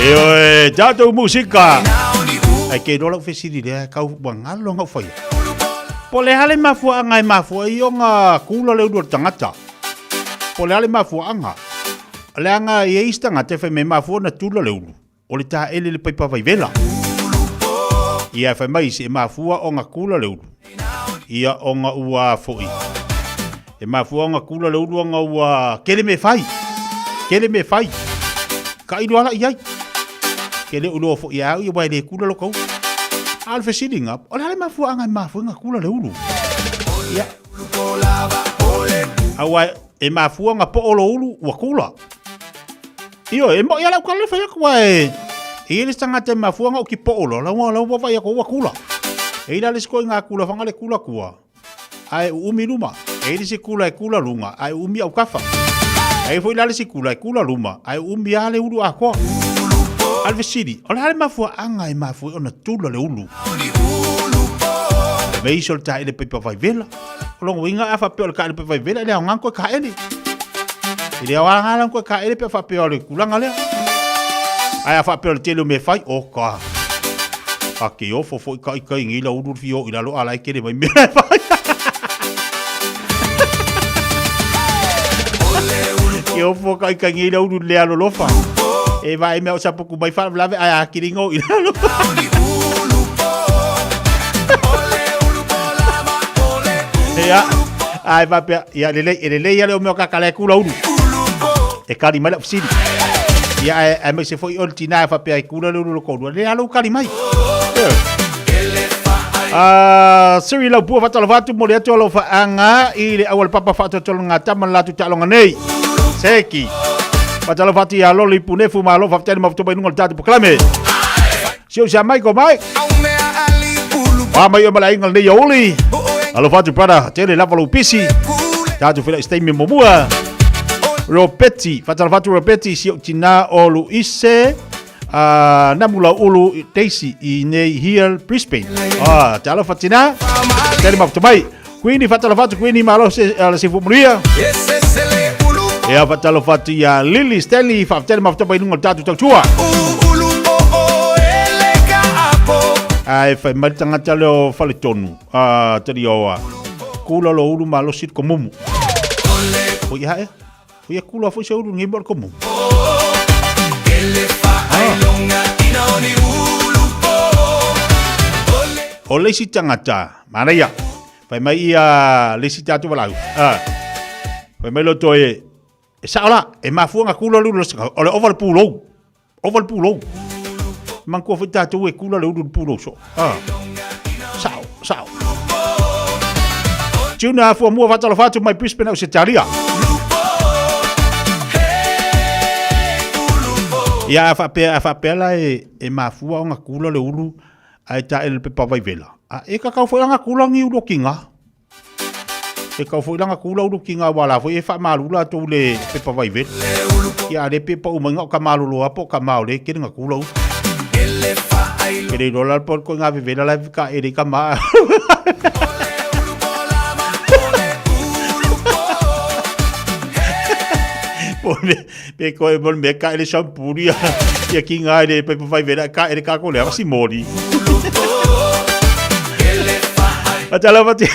S5: Ioe, tatou musika. Ai ke iloa lau fesili lea, kau ua ngalo ngau whaia. Po le hale mafuaanga e mafua i onga kula le ulu o le tangata. Po le hale mafuaanga. Le anga i eis tangata e whai me mafua na tula le ulu. O le taele le paipa vaivela. Ia e whai mai se e mafua onga kula le ulu. Ia onga ua foi. E mafua ona kula le ulu ona ua kele me fai. Kele me fai. Ka iloa la i ai. Ke le uloa fo ia au ia wai le kula lo kau. A le fesilinga, o le ale mafuaanga e mafua nga kula le ulu. Ia. Aua e mafua nga po o lo ulu ua kula. Io, e mo ia lau kala whai aku e. E le sanga te mafua nga o ki po o lo, lau lau wawai ako ua kula. E ila le sko i ngā kula whanga le kula kua. Ae uumi luma. E i le isi kula e kula luga, ae uumi aukafa. E i foi la le isi kula e kula luma, ae uumi lava le ulu atoa. A o le fesili, o le a le mafuaaga e mafua ai ona tula le ulu? Aemaise o le taele paipa vaivela. O lona uiga a faapea o le taele paipa vaivela, e le aoga ona toe taele. E le aoga la ona toe taele pe a faapea o le tulaga lea. Ae a faapea o le tele o mea e fai, oka. A ke ofo foi ka ika i ngila ulu fio i lalo ala e kele mai mea e fai. Ke ofo ka ika ngila ulu le alo lofa. E vai mea o sapuku mai wha lave ai a kiringo i lalo. Ia, ai va pea, ia lelei, e lelei ale o mea o kakala e kula ulu. E kari mai lau fesili. Ia, ae, aemaise foi o le tina e faapea e kula le ulu lo kolua. Le alo kari mai. Ah, Siri lau pua whatalofa atu mo le atu alofa anga i le awal papa whaatotolo ngā tama la tu taaloga nei. Seki. Whatalofa atu ia loli punefu ma alofa whatene mafutoba inunga le tātu pokalame. Sio sia mai ko mai. Wa mai o mala inga nei uli. Alofa atu brother, tele lava lou pisi. Tātu whila i steimi momua. Ropeti, whatalofa atu Ropeti, sio tina o Luise. Uh, namula ulu Daisy i nei here Brisbane. Ah, te alofa tina. Tele mafuta mai. Queenie whatalofa atu Queenie malo se uh, se fuamulia. Ia whatalofa atu ia Lily Stanley whaafetele mafuta mai lunga o le tātou tautua. Ai whai mai tangata leo whale tonu. Ah, tari oa. Kula lo ulu malosi ko mumu. O ia e. O ia kula foi se ulu ngi mo ko mumu. O le isi tangata, manaia. Fai mai ia le isi tātou walau. Ah. Fai mai lo toe, e sao la, e mafua nga kula lulu o le ova le pulou. Ova le pulou. Manatua foi tātou e kula le ulu le pulou so. Ah. Sao, sao. Tuna afua mua whatalofa atu mai Brisbane au Setaria. Ia a whaapea, a whaapea la e, e mafua o nga kula le ulu ae taele le pepa vaivela. A e kakau foi langa kula ngi ulu ki ngā. E kau foi langa kula ulu ki ngā wala foi e whaamalu la tou le pepa vaivela. Ia a le pepa uma inga o ka malolo a po ka maole ke nga kula ulu. Ke le iloa la po ko ngā vevela la ka ele ka maa. Po me pe ko e mo me ka ele shampoo ia ia ki ngā ele pepa vaivela ka ele ka ko le si mori. Atala pati.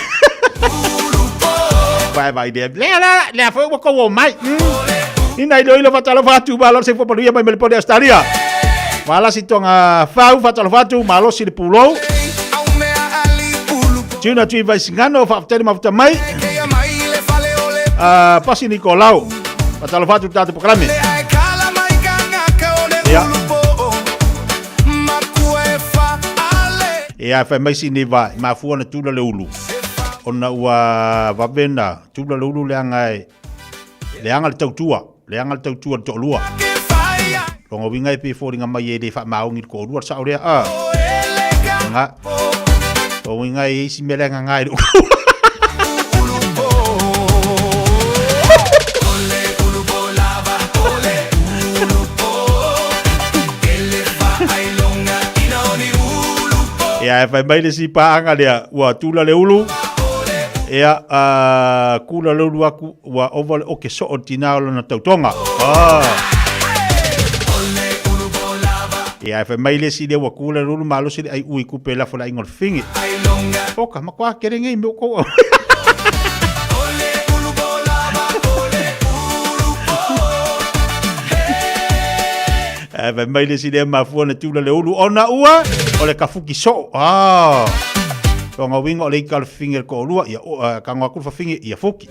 S5: Vai vai de. Le la le foi o ko mai. Ina ilo ilo fatalo fatu malo se fo paluia mai mele pole Australia. Wala si tonga fau fatalo fatu malo si le pulou. Tuna tui vai singano fa tele mafuta mai. Ah, pasi Nicolau. Fatalo fatu tatu pokalame. Ia. Ia fai mai si neva mafua na tula le ulu. Ona ua vavena tula le ulu leanga e leanga le tautua. Leaga le tautua i le toalua. Lona uiga e pei e foliga mai e le faamaoni i le toalua le sao lea. A. Nga. Lona uiga e i ai si mea lea e gaga i lou Ia, e fai mai le isi paaga lea, ua tula le ulu, ia, kula le ulu aku, ua ova le oke soo o le tinā o lana tautoga. Ah. Ia, e fai mai le isi lea ua kula le ulu malosi le ai ui kupe lafo le aiga o le finge. Oka, makuā kele nei mea o kou. Ae fai mai le isi lea mafua na tula le ulu ona ua o le kafuki soo. Ah. Lona uiga o le ika o le fafine le toalua, ia uh, kago atu le fafine, ia fuki.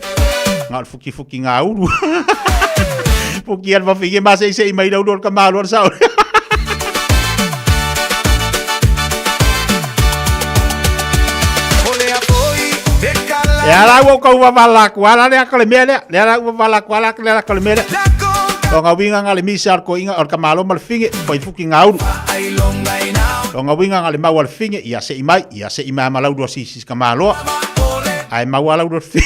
S5: Nga o le fuki fuki ngā ulu. Fuki a le fafine ma seisei mai le ulu o le kamalo o le sao. E ala ua kau wavala ku ala lea ko le mea lea. Le ala ua wavala ku ala lea ko le mea lea. Longa winga nga le misa al ko inga o le kamalo ma le finge, po i fuki ngā ulu. Longa winga nga le mau al finge, ia se i mai, ia se i mai ma laulu si si kamaloa. Ai mau ala ulu finge.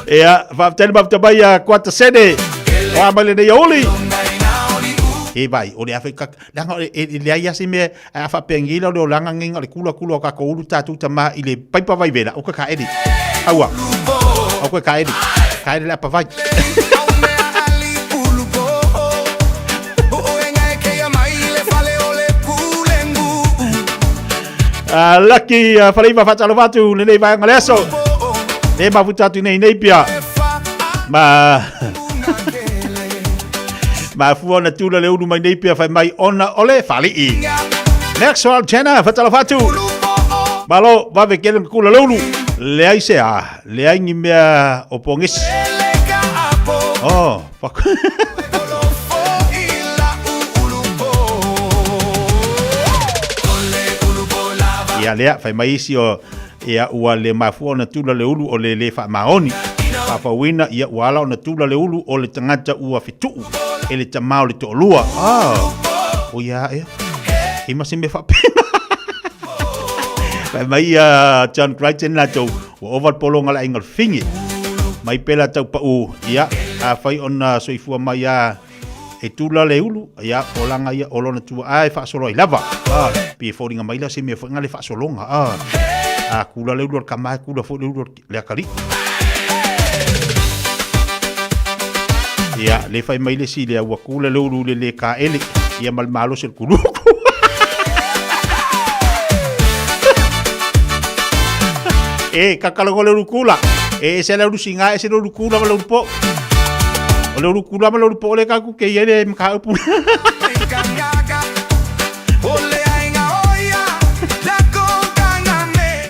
S5: Ia, faafetai le mafuta mai a Kuata Sene. O a mai lenei auli. E vai, o le afe ka leaga o le e leai lava se mea ae a faapea nei la o le olaga nei na o le kula kula o tatou ulu tatou tama i le paipa vai vela o ka kaele. Aua. O ka kaele. Kaele le apa vai. Lucky Faleiva whaatalofa atu lenei vaega le aso. Le mafuta atu nei nei pia. Ma Mafua ona tula le ulu mai nei pia whai mai ona ole whalii. Maxwell Jenner whaatalofa atu. Malo, vave kele kula le ulu. Leai se a, leai ni mea o pongesi. Oh, fuck. Ia lea, fai mai isi o ia ua le mafua ona tula le ulu o le le faamaoni. Faafauina, ia ua ala ona tula le ulu o le tagata ua fetuu e le tamā o le toalua. Ah, o ia ea. E ma se mea faapena. Fai mai ia John Crichton latou, ua ova le pologa o le aiga o le Finge. Mai pela tau pau, ia, afai ona soifua mai a e tula le ulu, ia, o langa ia, o lona tua a e faasolo ai lava. Ah, pi e foliga mai la se mea foi nga le faasologa. Ah, a kula le ulu o le kama, e kula foi le ulu o le akalii. Ia, le fai mai le si lea, ua kula le ulu le le kaele, ia ma le malosi o le kuluku. E, kakalogo le ulu kula. E, ese le ulu singa, ese le ulu kula ma le ulu po. O le ulu kula ma le ulu po le kaku ke ia le mkaupu.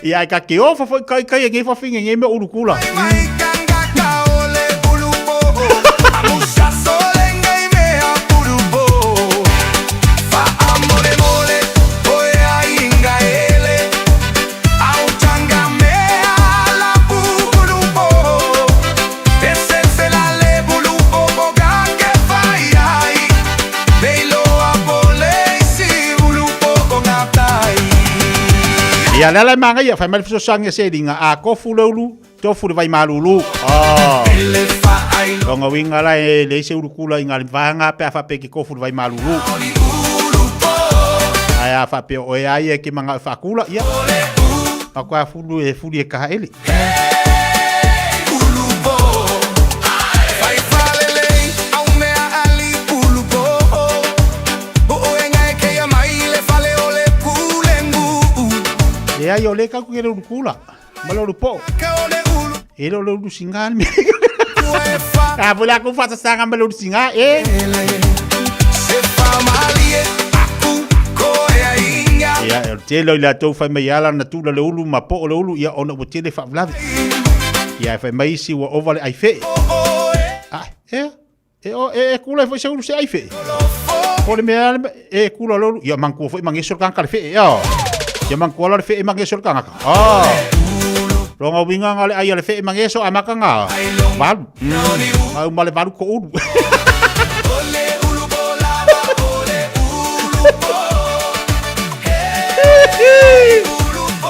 S5: Ia, e ka ke ofa foi kai kai e ngei whawhinga ngei mea ulu kula. Ia le ala e māngaia, whai mai le fesoasoani a Selinga, a kofu le ulu, tofu le vai malulu. Oh. Longa uiga la e leai se ulu kula i ngā vaega pe a faapea ke kofu le vai malulu. Ae a faapea o e a ia ke mangao e faakula, ia. Makoa fulu e fuli e kahaele. Leai o le kau ke le ulu kula. Ma le ulu po. E le o le ulu singa le mea. A foi la ku whatasanga ma le ulu singa e. Ia, e o le tele o i latou whai mai ala na tula le ulu ma po o le ulu, ia ona ua tele whaavlavi. Ia, e whai mai isi ua ova le aiwhee. Ah, e, e, o, e, e kula e foi se ulu se aiwhee. Po le mea e kula le ulu, ia mangkua foi mangeso le kangka le whee, ia. Ia manatua la le fe'e mageso o le tagata. Ah! Lona uiga na o le ai a le fe'e mageso amata na valu. Ai uma le valu to'ulu.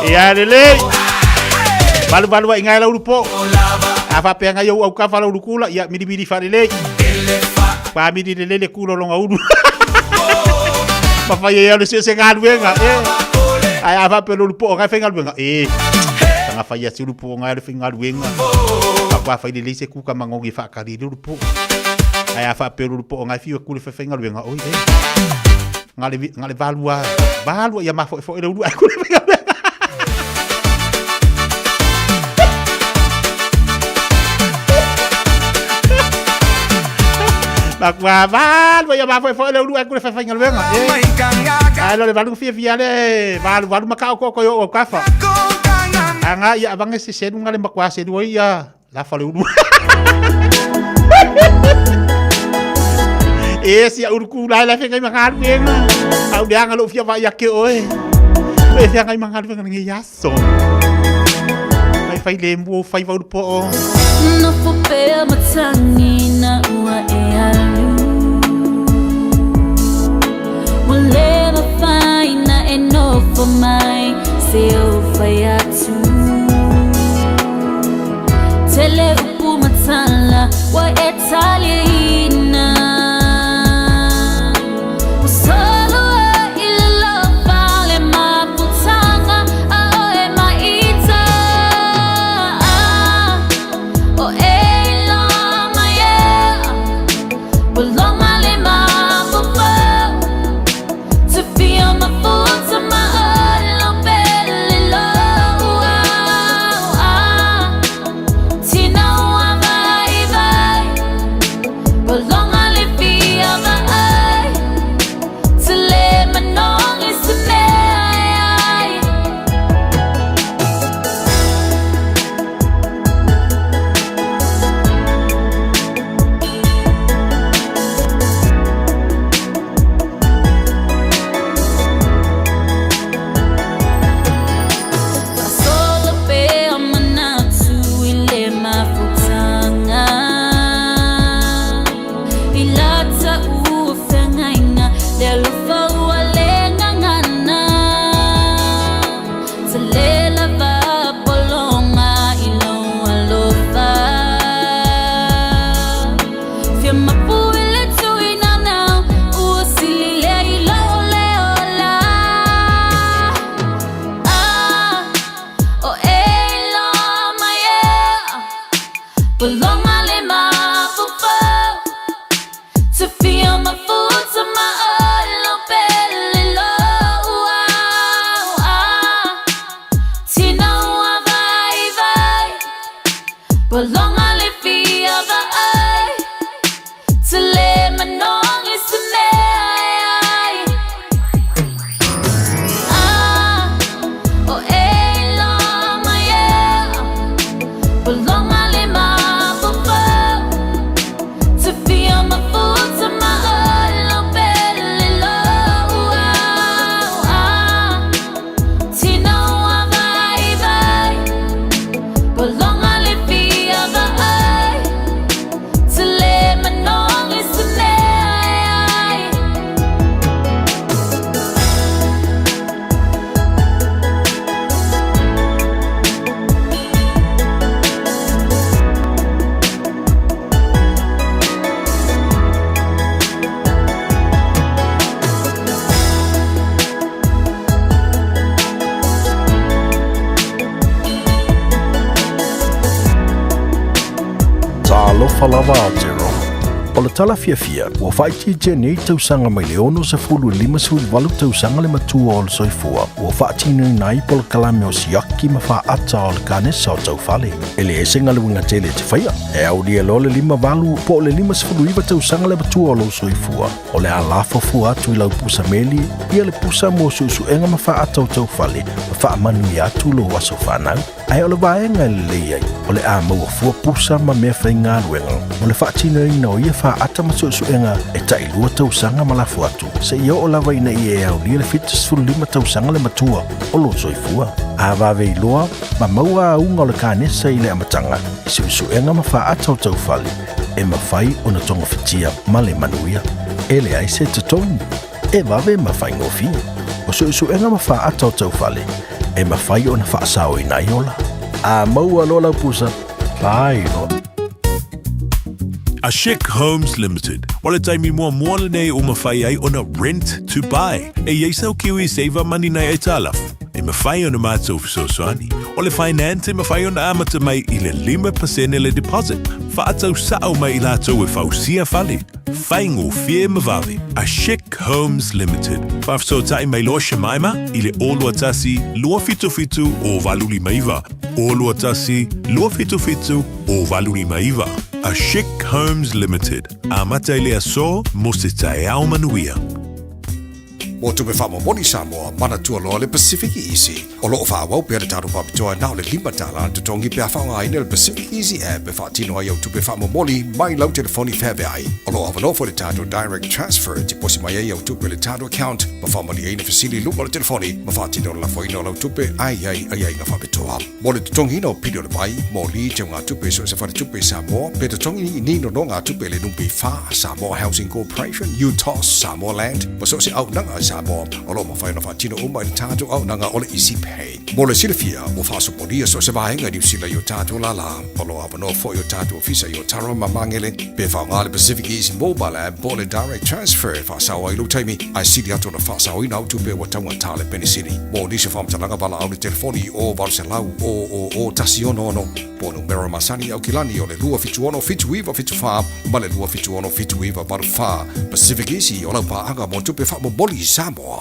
S5: Ia lelei. Valu valu ai ngai la ulu po. A faapea ngai ou aukafa la ulu kula, ia milimili faalelei. Pa mili lelei le kula o lona ulu. Ma fai ai le se se galuega, e. Ai a faapea le ulu po ngai fai galuega, e. Tanga fai atu ulu po ngai le fai galuega. Pa pa fai lelei se kuka mangogi faakali le ulu po. Ai a faapea le ulu po ngai fiu e kule fai fai galuega, oi e. Ngale ngale valua, valua ia mafoefoe le ulu ai kule fai galuega. Makua valu ia mafoefoe le ulu ai kule fai fai galuega. Ai lo le valu fia fia le valu valu makao ko ko yo o kafa. Anga ia avange se selu ngale makua selu ia la fa le ulu. E si ulu ku lai lai fengai magaluega. Au leaga lou fia vaai ake oe. E feagai magaluega lenei aso. Mai fai le mua o faiva ulu poo.
S11: Nofo pea matagi na ua e alu. Ua le mafai na e nofo mai se ou fai atu. Tele upu ma tala ua e taliaina. Ua solo ai i le lofa le mafutaga a oe maita. O e iloa mai e ua loma le mafaufau. Te fia mafuta ma olo pele lou au. Tina ua vaivai, ua loga le fia vaai. Te le manogi se mea e ai. Faasolo pea manatu i le mafutaga. I lata ua feagaiga le alofa ua le gagana. Tele lava pologa i lou alofa. Fia mapu i le tuinanau ua sili lea i lou le ola. Ah, o e iloa mai e ua loga le mafaufau. Te fia mafuta ma olo pele lou au. Ah, tina ua vaivai, ua loga le fia vaai. Te le manogi se mea e ai. Ah, o e iloa mai e ua loga le mafaufau. Te fia mafuta ma olo pele lou au. Ah, tina ua vaivai, ua loga le fia vaai. Te le manogi se mea e ai.
S12: Talofa lava Aotearoa. O le tala fiafia, ua faaitiitia nei tausaga mai le 60 i le 58 tausaga le matua o le soifua, ua faatinoina ai polokalame o siaki ma faaata o le kanesa o taufale. E le ese galuega tele e te faia, e aulia loa le 58 po o le 59 tausaga le matua o lou soifua, o le a lafo fua atu i lau pusa meli, ia le pusa mo suesuega ma faaata o taufale, ma faamanuia atu lou aso fanau. Ae o le vaega e lelei ai, o le a maua fua pusa ma mea faigaluega mo le faatinoina o ia faaata ma suesuega e tailua tausaga ma lafo atu seia oo lava ina ia e aulia le 75 tausaga le matua o lou soifua. A vave iloa ma maua auga o le kanesa i le amataga i suesuega ma faaata o taufale e mafai ona togafitia ma le manuia. E leai se totogi, e vave ma faigofie. O suesuega ma faaata o taufale e mafai ona faasaoina ai ola. A maua loa lau pusa, fai loa.
S7: A Chic Homes Limited, o le taimi muamua lenei ua mafai ai ona rent to buy. E i ai sau Kiwi Saver Money nai aitalafu, e mafai ona matou fesoasoani. O le finance e mafai ona amata mai i le 5% le deposit, faatau sao mai i latou e fausia fale. Faigofie ma vave. A Chic Homes Limited. Faafesootai mai loa Shemaima i le 021 277 0859. 021 277 0859. A Chic Homes Limited. Amata i le aso mo se taeao manuia.
S22: Mo tupe faamomoli Samoa, manatua loa le Pacific Easy. O lo o faaauau pea le tatou faapitoa na o le $5 le totogi pe a faaaogaina le Pacific Easy app e faatino ai au tupe faamomoli mai lau telefoni feaveai. O lo o avanoa foi le tatou Direct Transfer e tiposi mai ai au tupe i le tatou account ma faamalieina fesili i luga o le telefoni ma faatino le lafoina o lau tupe ae i ai aiaiga faapitoa. Mo le totogiina o pili o le vai, moli, teugatupe i so o se faletupe i Samoa, pe totogi ni nonogatupe i le NPF, Samoa Housing Corporation, UTOS, Samoa Land, ma so o se auaunaga i Samoa, o lo o mafai ona faatino uma i le tatou auaunaga o le Easy Pay. Mo le silafia, ua faasopolia so o se vaega i Niu Sila i o tatou lālā. O lo o avanoa foi o tatou ofisa i Otara ma Magele, pe faaaoga le Pacific Easy Mobile App po o le Direct Transfer e faasao ai lou taimi, ae sili atu ona faasaoina au tupe ua taugata le penisini. Mo nisi o faamatalaga valaau le telefoni o 800 000 166 po o numera masani Aukilani o le 276 7974 ma le 276 7984. Pacific Easy o lau paaga mo tupe faamomoli i Samoa.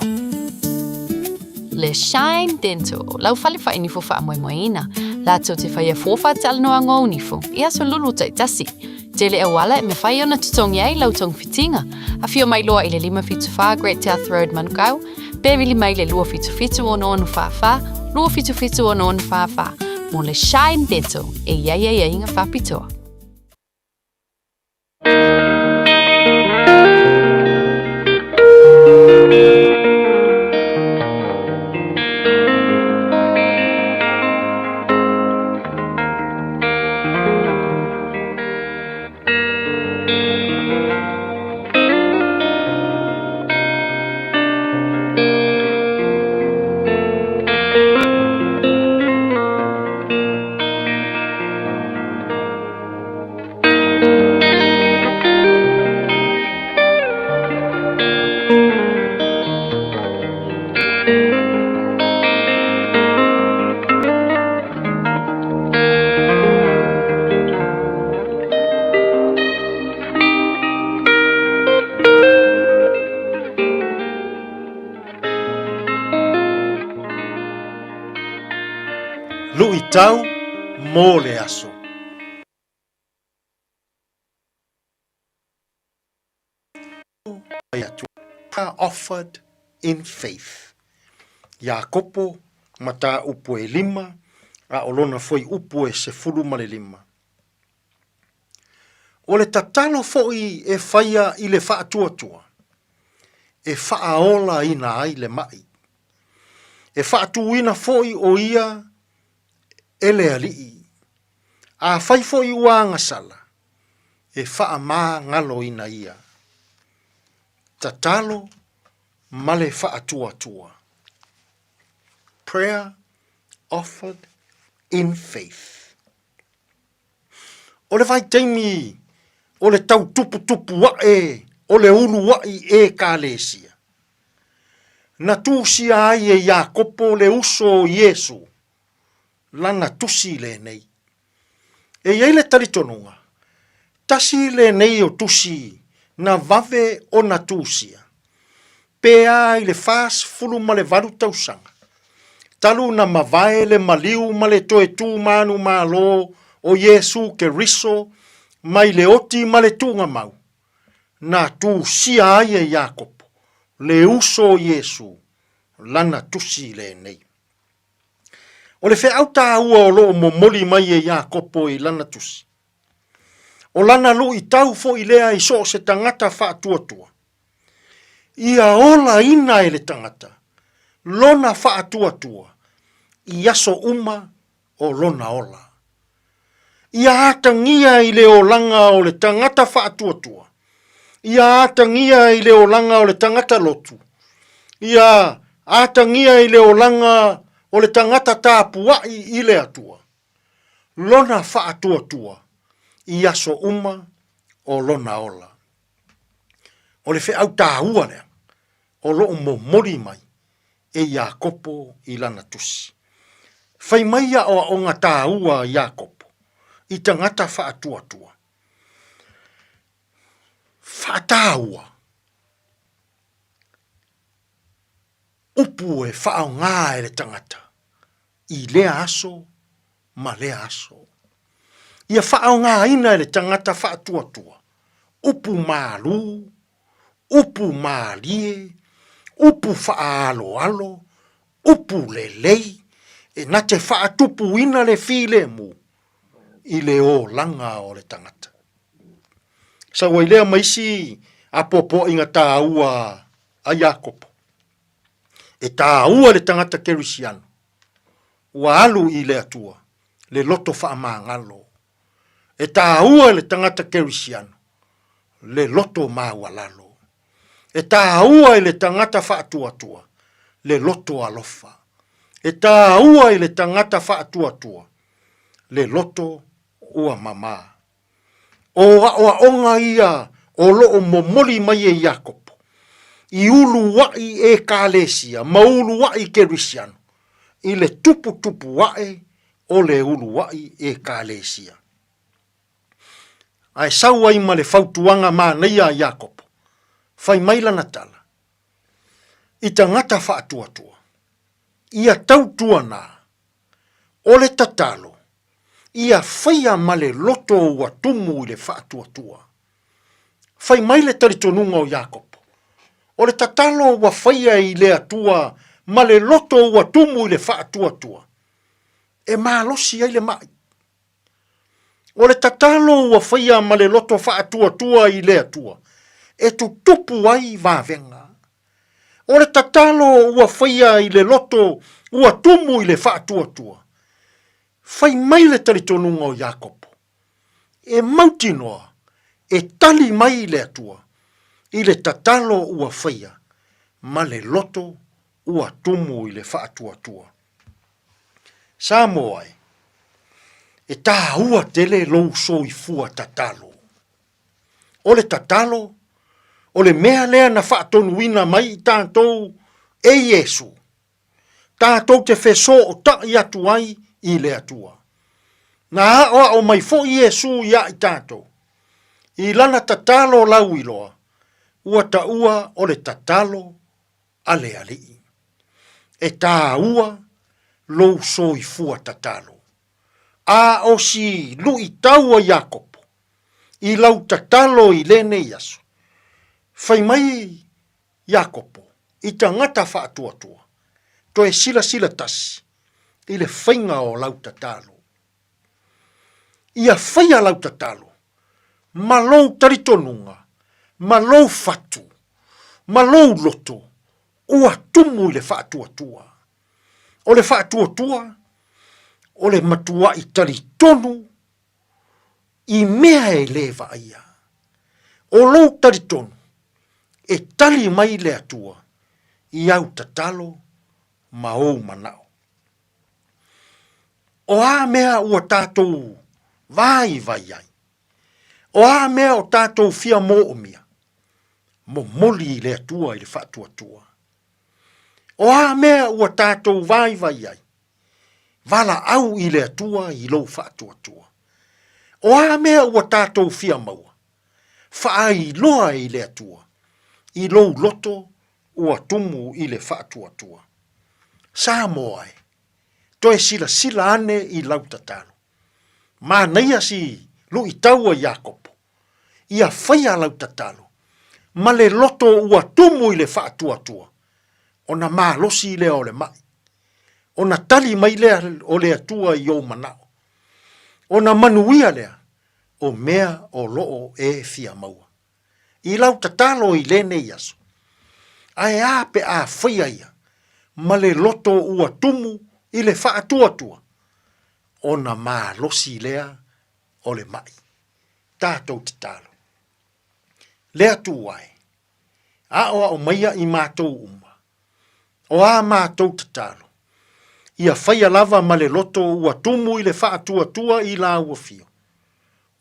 S19: Le Shine Dental, lau fale fainifo faamoemoeina, latou te faia fua faatalanoaga o nifo i aso lulu taitasi. Tele auala e mafai ona totogi ai lau togafitiga. Afio mai loa i le 574 Great South Road, Manukau, pe vili mai le 277 6644, 277 6644 mo le Shine Dental e i ai aiaiga faapitoa.
S8: Luitau mo le aso. Offered in faith. Iakopo mataupu e lima, a o lona foi upu e 15. O le tatalo foi e faia i le faatuatua, e faaolaina ai le ma'i. E faatuina foi o ia e le Alii. Afai foi ua agasala, e faamagaloina ia. Tatalo ma le faatuatua. Prayer offered in faith. O le vaitaimi o le tautuputupu aʻe o le uluaʻi Ekalesia, na tusia ai e Iakopo le uso o Iesu lana tusi lenei. E i ai le talitonuga, tasi lenei o tusi na vave ona tusia, pe a i le 48 tausaga, talu na mavae le maliu ma le toe tu manumalo o Iesu Keriso mai le oti ma le tuugamau, na tusia ai e Iakopo le uso o Iesu lana tusi lenei. O le feau taua o lo o momoli mai e Iakopo i lana tusi,
S13: O lana luʻitau foʻi lea i so o se tagata faatuatua. Ia olaina e le tagata lona faatuatua i aso uma o lona ola. Ia atagia i le olaga o le tagata faatuatua. Ia atagia i le olaga o le tagata lotu. Ia atagia i le olaga o le tagata tapuaʻi i le Atua. Lona faatuatua i aso uma o lona ola. O le feau tāua lea o loo momoli mai e Iakopo i lana tusi. Fai mai aʻoaʻoga tāua a Iakopo i tagata faatuatua. Faataua upu e faaaoga e le tagata i lea aso ma lea aso. Ia faaaogaina e le tagata faatuatua upu malū, upu mālie, upu faaaloalo, upu lelei, e na te faatupuina le filemu i le olaga o le tagata. Sau ai lea ma isi apoapoaiga taua a Iakopo. E taua le tagata Kerisiano ua alu i le Atua le loto faamagalo. E taua le tagata Kerisiano le loto maualalo. E taua i le tagata faatuatua le loto alofa. E taua i le tagata faatuatua le loto ua mamā. O aʻoaʻoga ia o lo o momoli mai e Iakopo i uluaʻi ʻekalesia ma uluaʻi Kerisiano i le tuputupu aʻe o le uluaʻi ʻekalesia. Ae sau ai ma le fautuaga manaia a Iakopo, fai mai lana tala, I tagata faatuatua, ia tautuana, o le tatalo, ia faia ma le loto ua tumu i le faatuatua. Fai mai le talitonuga o Iakopo, o le tatalo ua faia i le Atua ma le loto ua tumu i le faatuatua, e malosi ai le maʻi. O le tatalo ua faia ma le loto faatuatua i le Atua, e tutupu ai vavega. O le tatalo ua faia i le loto ua tumu i le faatuatua. Fai mai le talitonuga o Iakopo, e mautinoa e tali mai le Atua i le tatalo ua faia ma le loto ua tumu i le faatuatua. Samoa e, e tāua tele lou soifua tatalo. O le tatalo, o le mea lea na faatonuina mai i tātou e Iesu, tātou te fesootai atu ai i le Atua. Na aʻoaʻo mai foi Iesu iā i tātou, i lana tatalo lauiloa, ua taua o le tatalo a le Alii. E tāua lou soifua tatalo. A o si luʻitau a Iakopo i lau tatalo i lenei aso, fai mai Iakopo i tagata faatuatua, toe silasila tasi i le faiga o lau tatalo. Ia faia lau tatalo ma lou talitonuga, ma lou fatu, ma lou loto, ua tumu i le faatuatua. O le faatuatua, o le matuaʻi talitonu i mea e lē vaaia. O lou talitonu, e tali mai le Atua i au tatalo ma ou manaʻo. O a mea ua tātou vaivai ai? O a mea o tātou fia mōʻomia? Momoli i le Atua i le faatuatua. O a mea ua tātou vaivai ai? Valaau i le Atua i lou faatuatua. O a mea ua tātou fia maua? Faailoa i le Atua i lou loto ua tumu i le faatuatua. Samoa e, toe silasila ane i lau tatalo. Manaia si luʻitau a Iakopo, ia faia lau tatalo, ma le loto ua tumu i le faatuatua, ona malosi lea o le maʻi, ona tali mai lea o le Atua i ou manaʻo, ona manuia lea. o mea o lo o e fia maua. I lau tatalo i lenei aso, ae a pe a faia ia ma le loto ua tumu i le faatuatua, ona malosi lea o le maʻi. Tatou tatalo. Le Atua e, aʻoaʻo maia i matou uma, o a matou tatalo, ia faia lava ma le loto ua tumu i le faatuatua i lāua fio,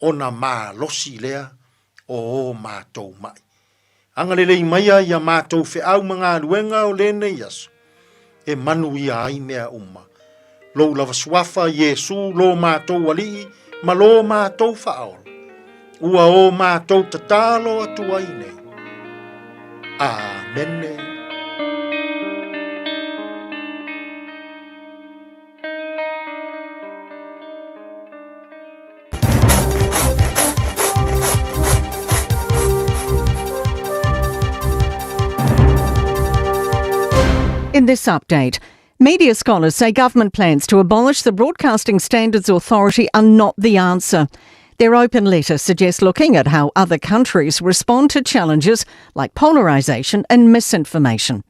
S13: ona malosi lea o ō matou maʻi. Agalelei maia ia matou feau ma galuega o lenei aso, e manuia ai mea uma. Lou lava suafa, Iesu, lo matou Alii ma lo matou Faaola, ua o matou tatalo atu ai nei. Amene.
S15: In this update, media scholars say government plans to abolish the Broadcasting Standards Authority are not the answer. Their open letter suggests looking at how other countries respond to challenges like polarisation and misinformation.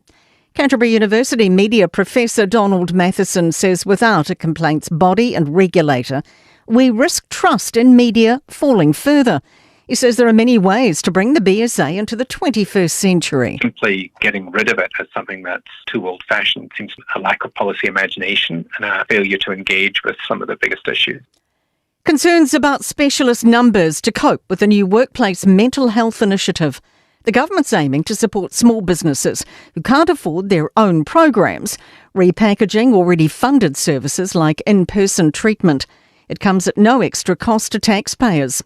S15: Canterbury University media professor Donald Matheson says without a complaints body and regulator, we risk trust in media falling further. He says there are many ways to bring the BSA into the 21st century.
S16: Simply getting rid of it as something that's too old fashioned seems a lack of policy imagination and a failure to engage with some of the biggest issues.
S15: Concerns about specialist numbers to cope with the new workplace mental health initiative. The government's aiming to support small businesses who can't afford their own programs, repackaging already funded services like in person treatment. It comes at no extra cost to taxpayers.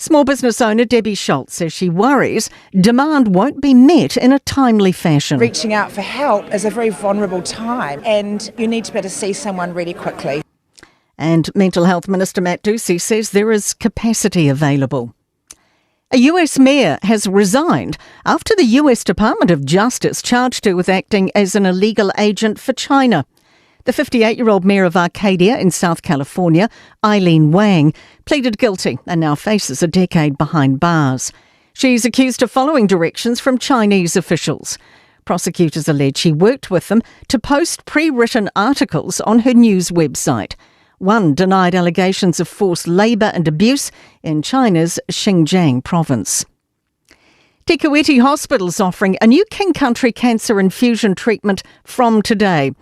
S15: Small business owner Debbie Schultz says she worries demand won't be met in a timely fashion.
S17: Reaching out for help is a very vulnerable time, and you need to be able to see someone really quickly.
S15: And Mental Health Minister Matt Doocey says there is capacity available. A US mayor has resigned after the US Department of Justice charged her with acting as an illegal agent for China. The 58 year old mayor of Arcadia in South California, Eileen Wang, pleaded guilty and now faces a decade behind bars. She's accused of following directions from Chinese officials. Prosecutors allege she worked with them to post pre written articles on her news website. One denied allegations of forced labour and abuse in China's Xinjiang province. Te Kuiti Hospital's offering a new King Country cancer infusion treatment from today.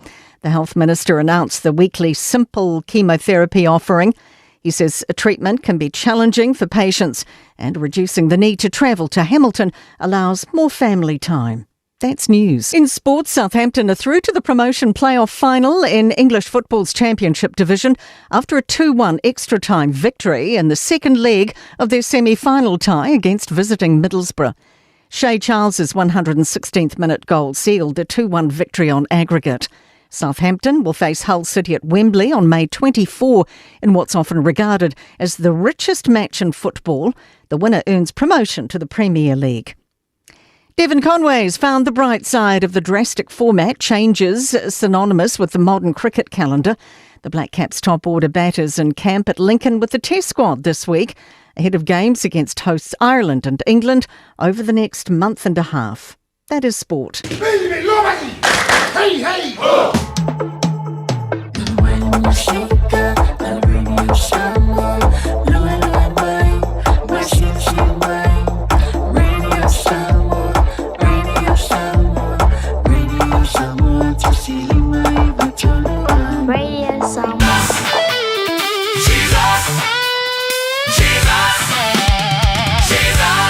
S15: The health minister announced the weekly simple chemotherapy offering. He says a treatment can be challenging for patients and reducing the need to travel to Hamilton allows more family time. That's news. In sports, Southampton are through to the promotion playoff final in English football's Championship division after a 2 1 extra time victory in the second leg of their semi final tie against visiting Middlesbrough. Shea Charles's 116th minute goal sealed the 2 1 victory on aggregate. Southampton will face Hull City at Wembley on May 24 in what's often regarded as the richest match in football. The winner earns promotion to the Premier League. Devon Conway's found the bright side of the drastic format changes synonymous with the modern cricket calendar. The Black Caps top order batters in camp at Lincoln with the Test squad this week, ahead of games against hosts Ireland and England over the next month and a half. That is sport.
S2: Hey, hey!
S11: Radio Samoa. Jesus! Jesus! Jesus!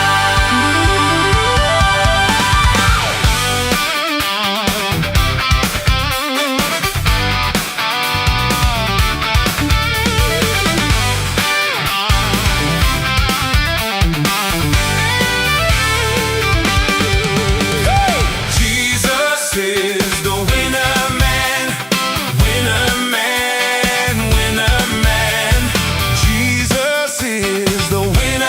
S2: Jesus is the winner man, winner man, winner man. Jesus is the winner.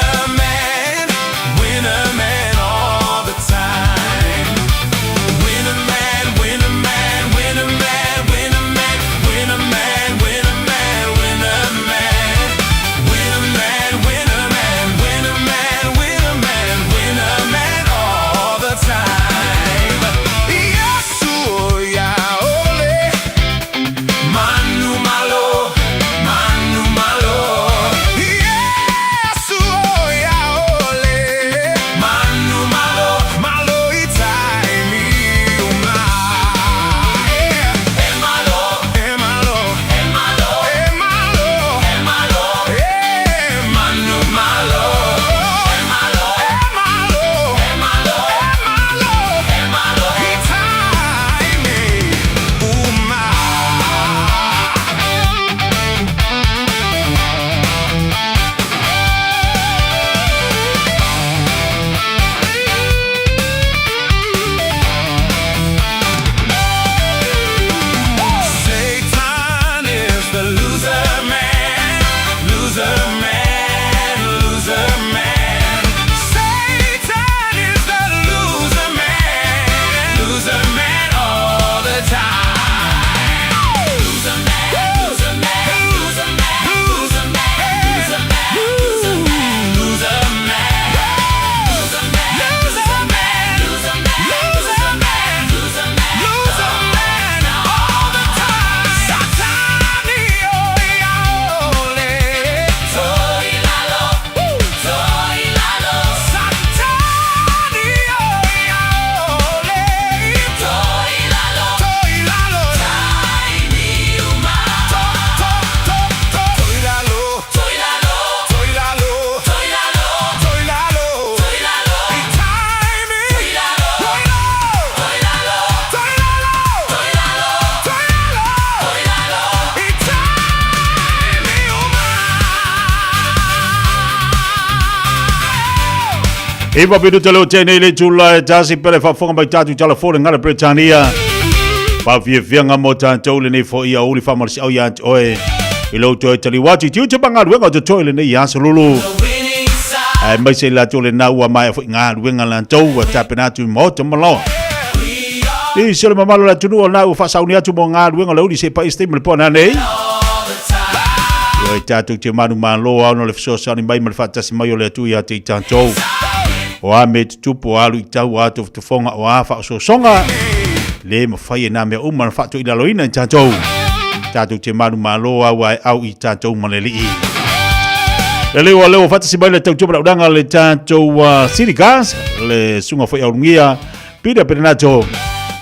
S5: Iwa minuta leo tēnei le tūla e tasi pele whaafonga mai tātou tala fōre ngara Britania. Whaafiafianga mō tātou le nei fo ia uli whamarisi au ia te oe. I lau toe tali wati tiu te mangaluenga o te toi le nei asolulu. Ai mai se la tole na ua mai fo ngā luenga la tau ua tapena atu mo te maloa. I se le mamalo la tunu o na ua whasauni atu mo ngā luenga la uli se pa iste mo le pona nei. Ia i tātou te manu malo au no le fesoasoani mai ma le faatasi mai o le Atua ia te i tātou. O a me te tupu o alu i tau a tofotofoga o a whaososoga. Le mawhai e nā mea uma na whaato i laloina i tātou. Tātou te manu malo au ai au i tātou ma le lii. Le leo a leo whatasi mai le tautua manauranga le tātou City Cars, le sunga whai aurungia, Peter Perenato,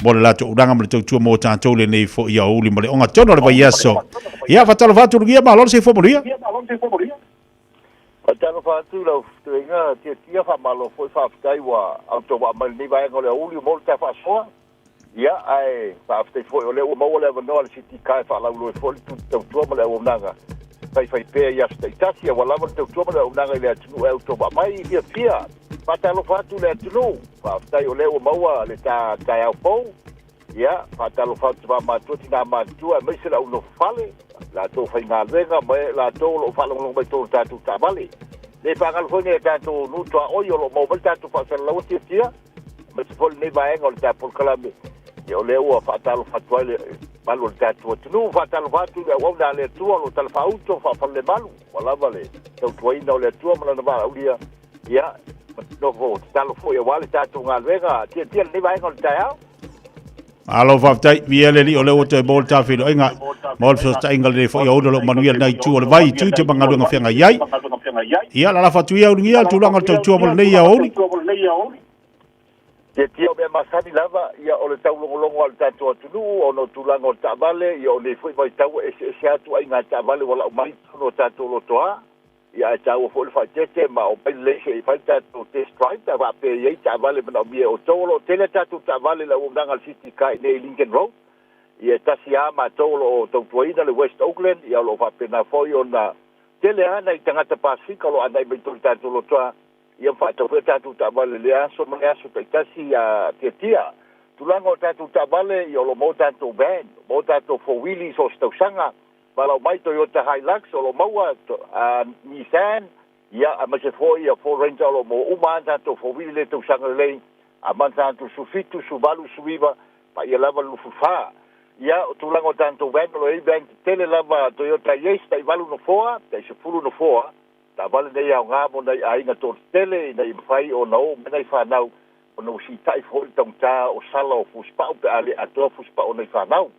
S5: mo le latou ulaga ma le tautua mo tatou lenei foi aoauli ma le ogatotonu o le vaiaso. Ia, faatalofa atu Lugia, malo le soifua manuia.
S3: Faatalofa atu lau fetuaiga tiatia, faamalo foi faafetai ua autovaa mai lenei vaega o le aoauli ua maua le ta faasoa. Ia, ae faafetai foi o lea ua maua le avanoa a le CTK e faalauiloa ai foi le tautua ma le auaunaga faifaipea i aso taitasi, aua lava le tautua ma le auaunaga i le atunuu e autovaa mai fiafia. Faatalofa atu le atunuu, faafetai o lea ua maua le ta taeao fou. Ia, faatalofa atu tama matutua, tina matutua, aemaise le au nofo fale, latou faigaluega ma e latou o lo o faalogologo mai totonu o tatou taavale. Le faagalo foi nai a tatou nuu tuaoi o lo o maua mai le tatou faasalalaua tiatia, aemaise foi lenei vaega o le ta polokalame. Ia, o lea ua faatalofa atu ai le malu o le tatou atunuu. Faatalofa atu i le auauna a le Atua o lo o talafaauto faafalelemalu, ua lava le tautuaina o le Atua ma lana valaaulia. Ia, nofo tatalo foi aua le tatou galuega tiatia lenei vaega o le taeao.
S5: Malo faafetai, viia le Alii o lea ua toe maua le ta feiloaiga, maua le fesootaiga lelei foi aoauli o lo o manuia lena itu o le vai, itu te ma galuega feagai ai. Ia, lalafa atu ia ulugia le tulaga o le tautua mo lenei aoauli.
S3: Tiatia o mea masani lava, ia o le taulogologo a le tatou atunuu ona o tulaga o taavale, ia o nei foi vaitau ua eseese atu aiga taavale ua lau mai i totonu o tatou lotoa. Ia ae taua foi le faaeteete ma omai lelei se i fai le tatou test drive pe a faapea e i ai taavale manaomia e outou. O lo o tele a tatou taavale i le auaunaga a le City Car i inei i Lincoln Road. Ia e tasi lava matou o lo o tautuaina le West Oakland, ia o lo o faapena foi ona tele lava nai tagata Pasefika o lo o agai mai totonu i tatou lotoa, ia ma faatau foi a tatou taavale i lea aso ma le aso taitasi ia tiatia. Tulaga o tatou taavale, ia o lo o maua tatou van, maua tatou four wheelie i so o se tausaga. Valaau mai Toyota Hilux o lo o maua, Nissan, ia aemaise foi ia Ford Ranger o lo o maua uma lava tatou four-wheeler i lea tausaga lelei, amata atu 17, 18, 19, paia lava le 24. Ia, o tulaga o tatou van, o lo o i ai van tetele lava Toyota Hiace tai 8 nofoa, tai 10 nofoa, taavale nei e aoga mo nai aiga toatetele ina ia mafai ona oo mai nai fanau ona ua siitai foi le taugata o sala o fusipau pe a le atoa fusipau o nai fanau.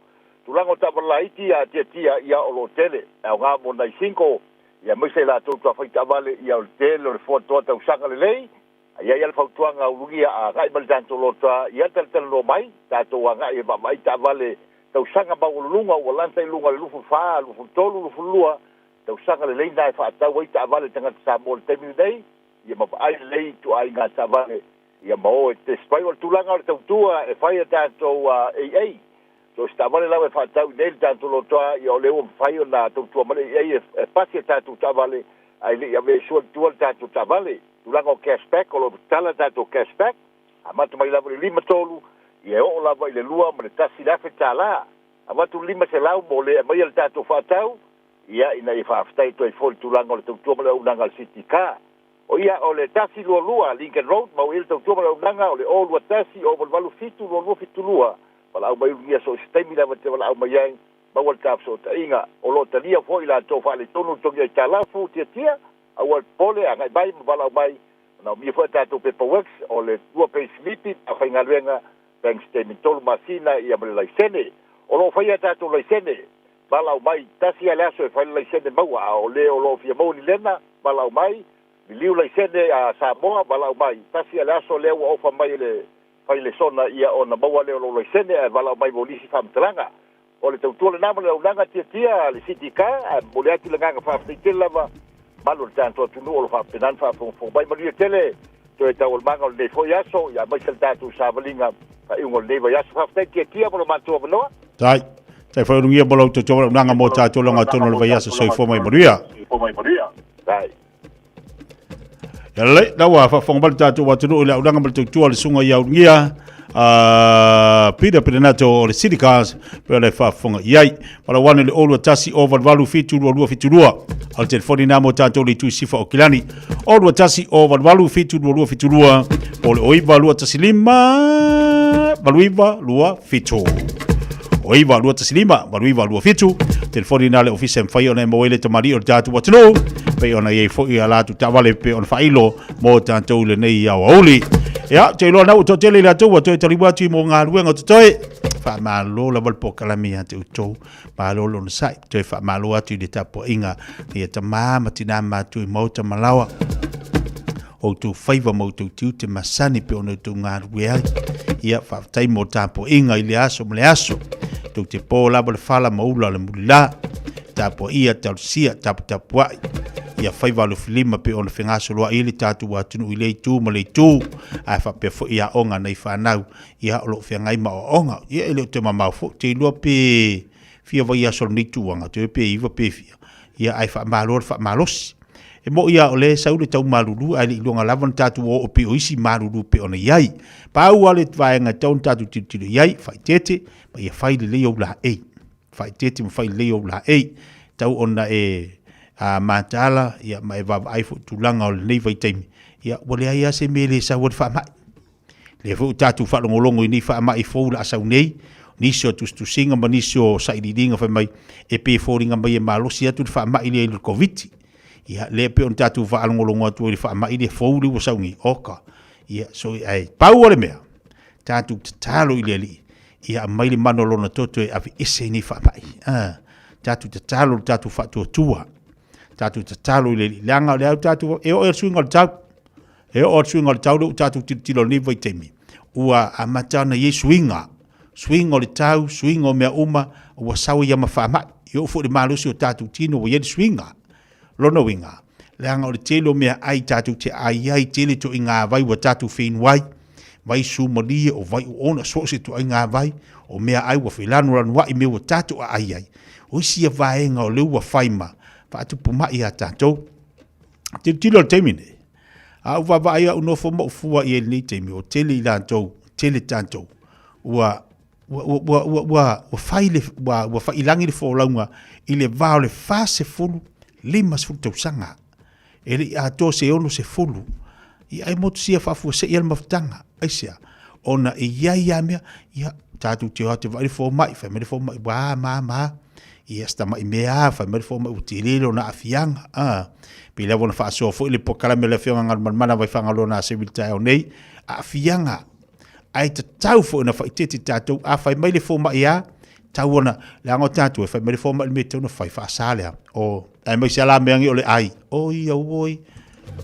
S3: Tulaga o taavale laiti a tiatia ia o lo o tele e aoga mo nai single ia aemaise i latou tuafai taavale ia o le tele o le foatoa tausaga lelei. A i ai a le fautuaga ulugia a agai mai le tatou lotoa ia talatalanoa mai tatou agai e vaavaai taavale tausaga maualuluga ua lanta i luga o le 24, 23, 22 tausaga lelei na e faatau ai taavale tagata Samoa i le taimi lenei ia ma vaai lelei ituaiga taavale ia ma o e test drive. O le tulaga o le tautua e fai e tatou AA, so o se taavale lava e faatau i inei i le tatou lotoa, ia o lea ua mafai ona tautua mai le AA e pasi a tatou taavale ae le i avea i sua i tua le tatou taavale. Tulaga o cash back, o lo o tatala tatou cash back, amata mai lava i le 53, ia e oo lava i le 2 ma le $1,000. Avatu le 500 mo le aumaia le tatou faatau, ia ina ia faafetai atu ai foi i le tulaga o le tautua ma le auaunaga a le City Car. O ia, o le 122 Lincoln Road, mau i ai le tautua ma le auaunaga, o le 021 087 2272, valaau mai ulugia so o se taimi lava e te valaau mai ai, maua le ta fesootaiga. O lo o talia foi latou faaletonu le togi aitalafu, tiatia, aua le popole, agai mai ma valaau mai, manaomia foi a tatou paperworks, o le lua payslipi, faigaluega, bank statement tolu masina, ia ma le laisene. O lo o faia a tatou laisene, valaau mai, tasi lava le aso e fai le laisene maua, a o le o lo o fia maua ni lena, valaau mai, liliu laisene a Samoa, valaau mai, tasi lava le aso lea ua ofa mai e le fai lesona ia ona maua lea o lou laisene, ae valaau mai mo nisi faamatalaga. O le tautua lena ma le auaunaga tiatia a le CTK, ae momoli atu le agaga faafetai tele lava, malu o le tatou atunuu o lo o faapena ona faafogafoga mai. Manuia tele toe taualumaga o lenei foi aso, ia aemaise le tatou savaliga faaiuga o lenei vaiaso. Faafetai tiatia mo lo matou avanoa.
S5: Tai. Tai foi ulugia mo lau tautua auaunaga mo tatou loga tonu o le vaiaso soifua mai manuia.
S3: Tai.
S5: Lelei, la ua faafofoga mai le tatou atunuu i le aulaga ma le tautua a le susuga ia Ulugia Peter Pedenato o le City Cars pe o le faafofoga i ai. Palau ane le 021 088 722 72. O le telefoni nā mo tatou le itu i Sifa o Kilani. 021 088 722 72 po o le 09 215 89 27. O 9 215 89 27. Telefoni nā le ofisa e mafai ona e maua ai le tamalii o le tatou atunuu. Pei ona i ai foi a latou taavale pei ona faailo mo tatou i lenei aoauli. Ia, te iloa na ua toatele i latou ua toe taliu atu i mo galuega o totoe. Faamalo lava le polokalame ia te outou. Malo le onosai. Toe faamalo atu i le tapuaiga ia tamā ma tinā matutua i maota ma laoa. O outou faiva ma outou tiute masani pe ona outou galulue ai. Ia, faafetai mo tapuaiga i le aso ma le aso. Tou te po lava le fala ma ula le mulila. Tapuaia, talosia, taputapuai. Ia faiva alofilima pe ona fegasoloai ai le tatou atunuu i lea itu ma le itu. Ae faapea foi aoga nai fanau ia o lo o feagai ma aoaoga. Ia e le o toe mamao foi, te iloa pe fia vaiaso o lenei tūaga, te iloa pe iva pe fia. Ia ae faamalo le faamalosi. E moi lava o lea e sau le tau malulu ae le i iloga lava ona tatou oo pei o isi malulu pei ona i ai. Pau lava le vaega e tatau ona tatou tilotilo i ai, faaeteete ma ia fai lelei ou laei. Faaeteete ma fai lelei ou laei. Tau ona e a mataala ia ma e vaavaai foi i tulaga o lenei vaitaimi, ia ua leai lava se mea e le sau ai le faamai. Lea foi ua tatou faalogologo i nei faamai fou o le a sau nei, nisi o tusitusiga ma nisi o sailiiliga fai mai e pei e foliga mai e malosi atu le faamai lea i le Koviti. Ia, lea pei ona tatou faalogologo atu ai i le faamai lea fou lea ua sau nei, oka. Ia, so, ae pau o le mea, tatou tatalo i le Alii, ia aumai le mana o lona toto e aveese ai nei faamai. Ah, tatou tatalo i le tatou faatuatua. Tatou tatalo i le Alii, leaga o lea tatou, e oo i le suiga o le tau. E oo atu suiga o le tau lea ua tatou tilotilo i lenei vaitaimi, ua amata ona i ai suiga, suiga o le tau, suiga o mea uma, ua sau ai lava ma faamai. E oo foi i le malosi o tatou tino ua i ai le suiga. Lona uiga, leaga o le tele o meaai tatou te ai ai, tele ituaiga vai ua tatou feinu ai, vai sumalie, o vai oona, so o se ituaiga vai, o meaai ua felanulanuai mea ua tatou aai ai. O isi ia vaega o lea ua fai ma faatupu mai ia tatou. Tilotilo i le taimi nei, a ou vaavaai au nofo ma ou fua i ai i lenei taimi, ua tele i latou, tele tatou, ua ua ua ua ua ua fai le ua ua faiilagi le folauga i le va o le 40 50 tausaga. E le i atoa se 60. Ia ai motusia faafuasei le mafutaga. Aisea? Ona e i ai lava mea, ia tatou te o atu e vaai le fomai, fai mai le fomai, ua ma ma, ia si tamai mea a, fai mai le fomai ua tele lona aafiaga. A, pei lava ona faasoa foi le polokalame a le Afioga Galumalemana Vaifagaloa Naseri i le taeao nei, aafiaga, ae tatau foi ona faaeteete tatou, a fai mai le fomai a, tau ona, leaga o tatou e fai mai le fomai le mea e tatau ona fai, faasa lea, o, aemaise lava la mea o le ai, oi auoi,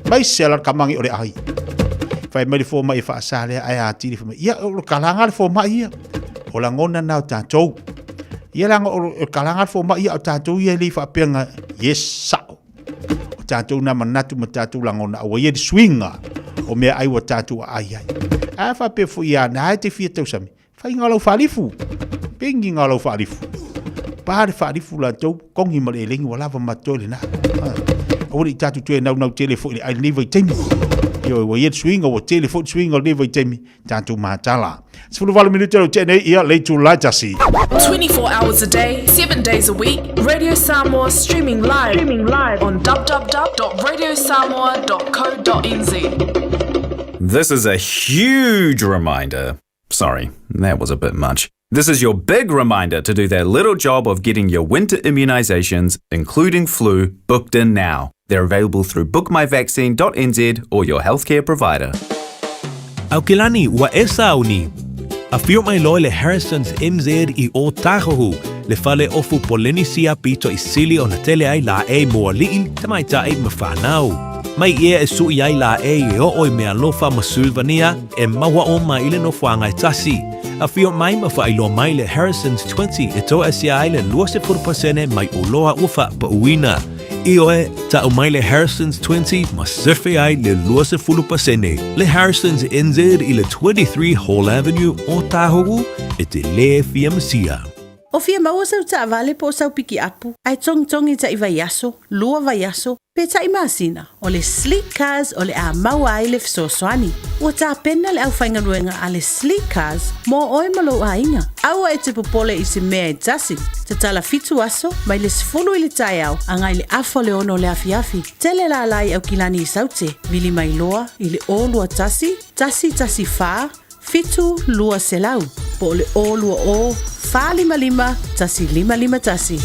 S5: maise la kamangi o le ai. Fai mai le fomai e faasa lea, ae atili fai mai, ia, o le kalaga le fomai ia. O lagona na o tatou. Ia leaga o le kalaga le fomai ia o tatou ia e le i faapea nga, yes, sao. O tatou na manatu ma tatou lagona, a ua ia le suiga o mea ai ua tatou aai ai. A faapea foi ia, na e te fia tausami, Faiga o lau faalifu. Pengi o lau faalifu. Pa le faalifu latou, kongi ma le elegi ua lava ma totoe lena. Aua ne i tatou toe naunau tele foi i le ai lenei vaitaimi. Ioe, ua i ai le suiga, ua tele foi le suiga o lenei vaitaimi, tatou matala. 18 minute leu tea nei, ia, le itula e tasi.
S18: 24 hours a day, 7 days a week, Radio Samoa streaming live, streaming live on www.radiosamoa.co.nz.
S20: This is a huge reminder. Sorry, that was a bit much. This is your big reminder to do that little job of getting your winter immunisations, including flu, booked in now. They're available through bookmyvaccine.nz or your healthcare provider.
S7: Aukilani, ua e sauni. Afio mai loa le Harrison's NZ i Ōtāhuhu, le fale ofu Polenisia pito i sili ona tele ai laʻei mo aliʻi, tamaitai ma whānau. Mai ia e suʻi ai laʻei e oo i Mealofa ma Sulvania e maua oma i le nofoaga e tasi. Afio mai ma faailoa mai le Harrison's 20 e toasia ai le 20% mai oloa ua faapauina. Ioe, ta'u mai le Harrison's 20 ma sefe ai le 20%. Le Harrison's NZ i le 23 Hall Avenue, Ōtāhuhu, e te lē fia masia.
S14: O fia maua sau taavale po o sau pikiapu, ae togitogi taʻi vaiaso, lua vaiaso, Peitai masina, o le Sleek Cars o le a maua ai le fesoasoani. Ua tapena le aufaigaluega a le Sleek Cars mo oe ma lou aiga. Aua e te popole i se mea e tasi. Tatala fitu aso, mai le 10 i le taeao agai le afa o le 6 o le afiafi. Tele lala i Aukilani i Saute, vili mai loa i le 021 114 7200 po o le 020 455 1551.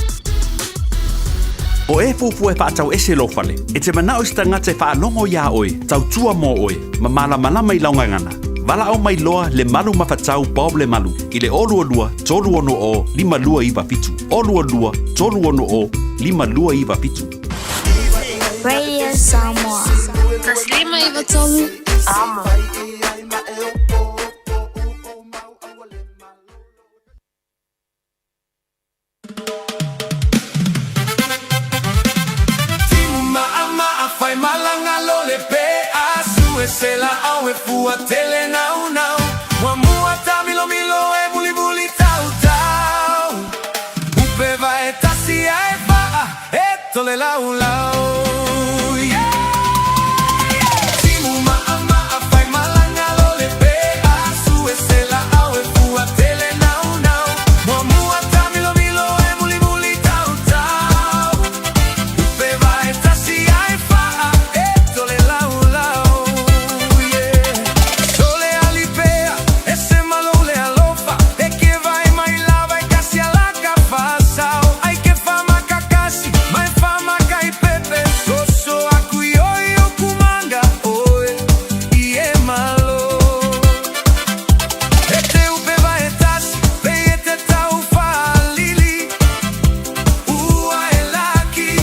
S4: O e fuafua e faatau ese lou fale, e te manao i se tagata e faalogo iā oe, tautua mo oe, ma malamalama i lau gagana. Valaau mai loa Lemalu Mafatau Bob Lemalu i le 022 360 5297. 022 360 5297.
S21: Radio Samoa. Taslima Ivatolu. Amo.
S2: Timu ma'a fai malaga lo le pe a su e se la au e fua tele nau nau Muamua tamilomilo e mulimuli tau tau Upe vae tasi ae va'a e tole lau lau Yeah! Timu ma'a ma'a fai malaga lo le pe a su e se la au e fua tele nau nau Muamua tamilomilo e mulimuli tau tau Upe vae tasi ae fa'a e tole lau lau Yeah! Sole alipea e se malo le alofa e ke vai mai lava e kasi alaka fasao ai ke fama kakasi mai fama kai pepe soso aku i oi o kumanga oe i e malo E te upe vai e tasi pe e te tau whaalili Ua e laki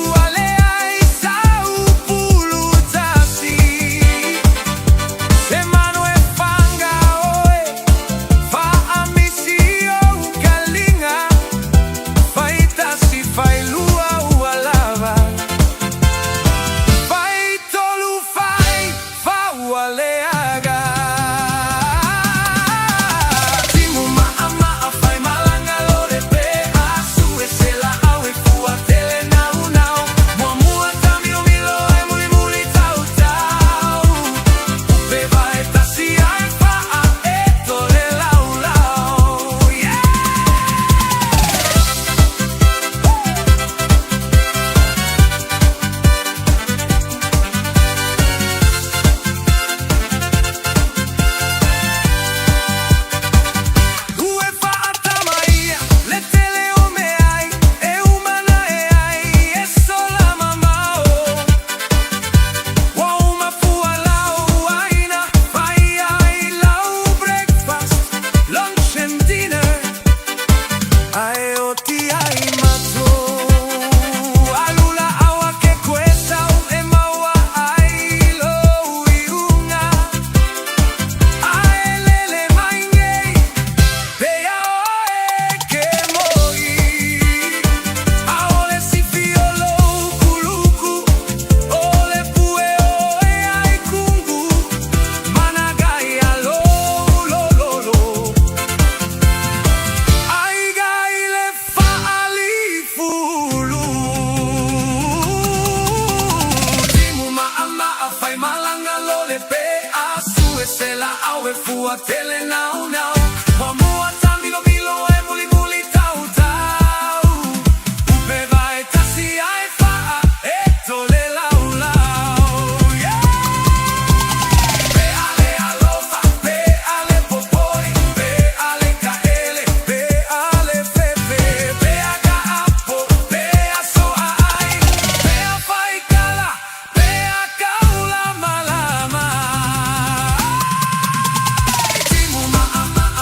S2: Ua le ai sa upulu tasi Se manu e whanga oe Whaamisi o kalinga Whaitasi whailua ua lava Whai tolu whai whaua leaga Timu ma'a ma'a whai malanga lo le pe Asu e se la au e fua tele nau nau Muamua tamilomilo e mulimuli tau tau Upe vae tasi ae fa'a e tole lau lau Yeah! Ua fa'atamaia le tele o meai e umana e ai e sola mamao Ua uma fua lau aina fai ai lau breakfast, lunch and dinner Ae oti ai matou alu la aua ke koesau e maua ai lou iuga Ae lele mai nei pe ia oe ke moi Aole sifi o lou kuluku O le pue oe ai kungu Managai a lou lololo Aiga i le faalifulu Timu ma'a fai malaga lo le pe asu e se la au e fua tele nau nau Muamua tamilomilo e mulimuli tau tau Upe vae tasi ae fa'a e tole lau lau Yeah! Pe ale alofa, pe ale popoi, pe ale kaele, pe ale fefe, pe aga apo, pe aso ai, pe a faikala, pe a kaula malama. Timu ma'a ma'a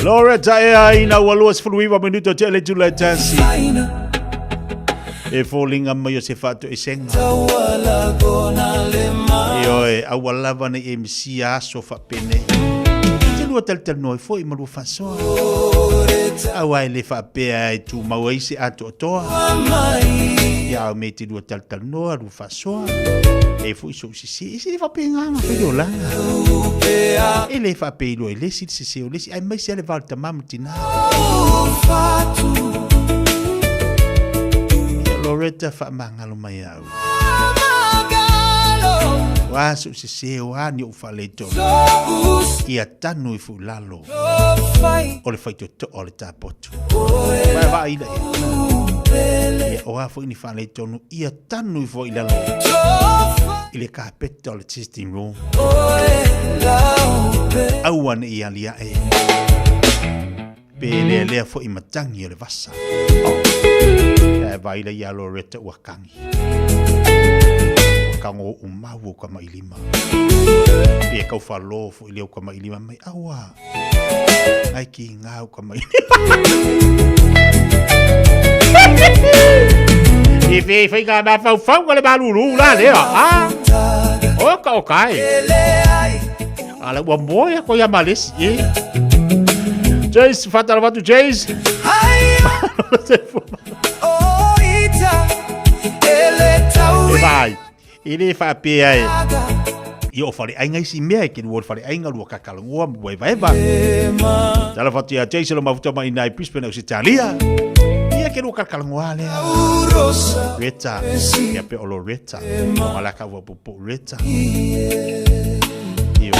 S5: Loretta e ai na ua 29 minuto te le tula tasi. E fōlinga mai o se whāto e senga. E oe, aua lava nei e misi aso whapene. Te lua talital noa i fo i malua whasoa. Aua e le whapea e tū mau ai se ato toa. Ia au me te lua talital noa, lua whasoa. E fo i so sisi, e se le whapea nganga whai o langa. E le whapea i loa e lesi, le sese o lesi, ai mai se ale vau tamamu tina. Loretta whaamangalo mai au. Wa su se se wa ni o whaleto. Ia tanu i fu lalo. O le whaito to o le tāpotu. Mai wa ila ia. Ia o a fo ni whaleto nu. Ia tanu i fu i lalo. I le kapeta o le tasting room. Aua ne i alia e. Pe lea lea fo i matangi o le vasa. E vaila ia Loretta ua kangi. Ua kango o umau o ka mailima. Pe kau whalo fo i leo ka mailima mai aua. Ai ki ngau ka mailima. I fe whai ngā mea whau ka le malulu la lea. Ah. O ka o kai. Ala ua moe ko ia malesi. E. Jace, whatara watu Jace. E vai. E le whaapea e. I o whare ainga isi mea e ke lua whare ainga lua kakalangoa mua e vaeva. Tala whatu ia Jace lo mafuta mai nai Brisbane au Sitalia. Ia ke lua kakalangoa lea. Reta. Ia pe olo Reta. Malaka ua pupu Reta. Io.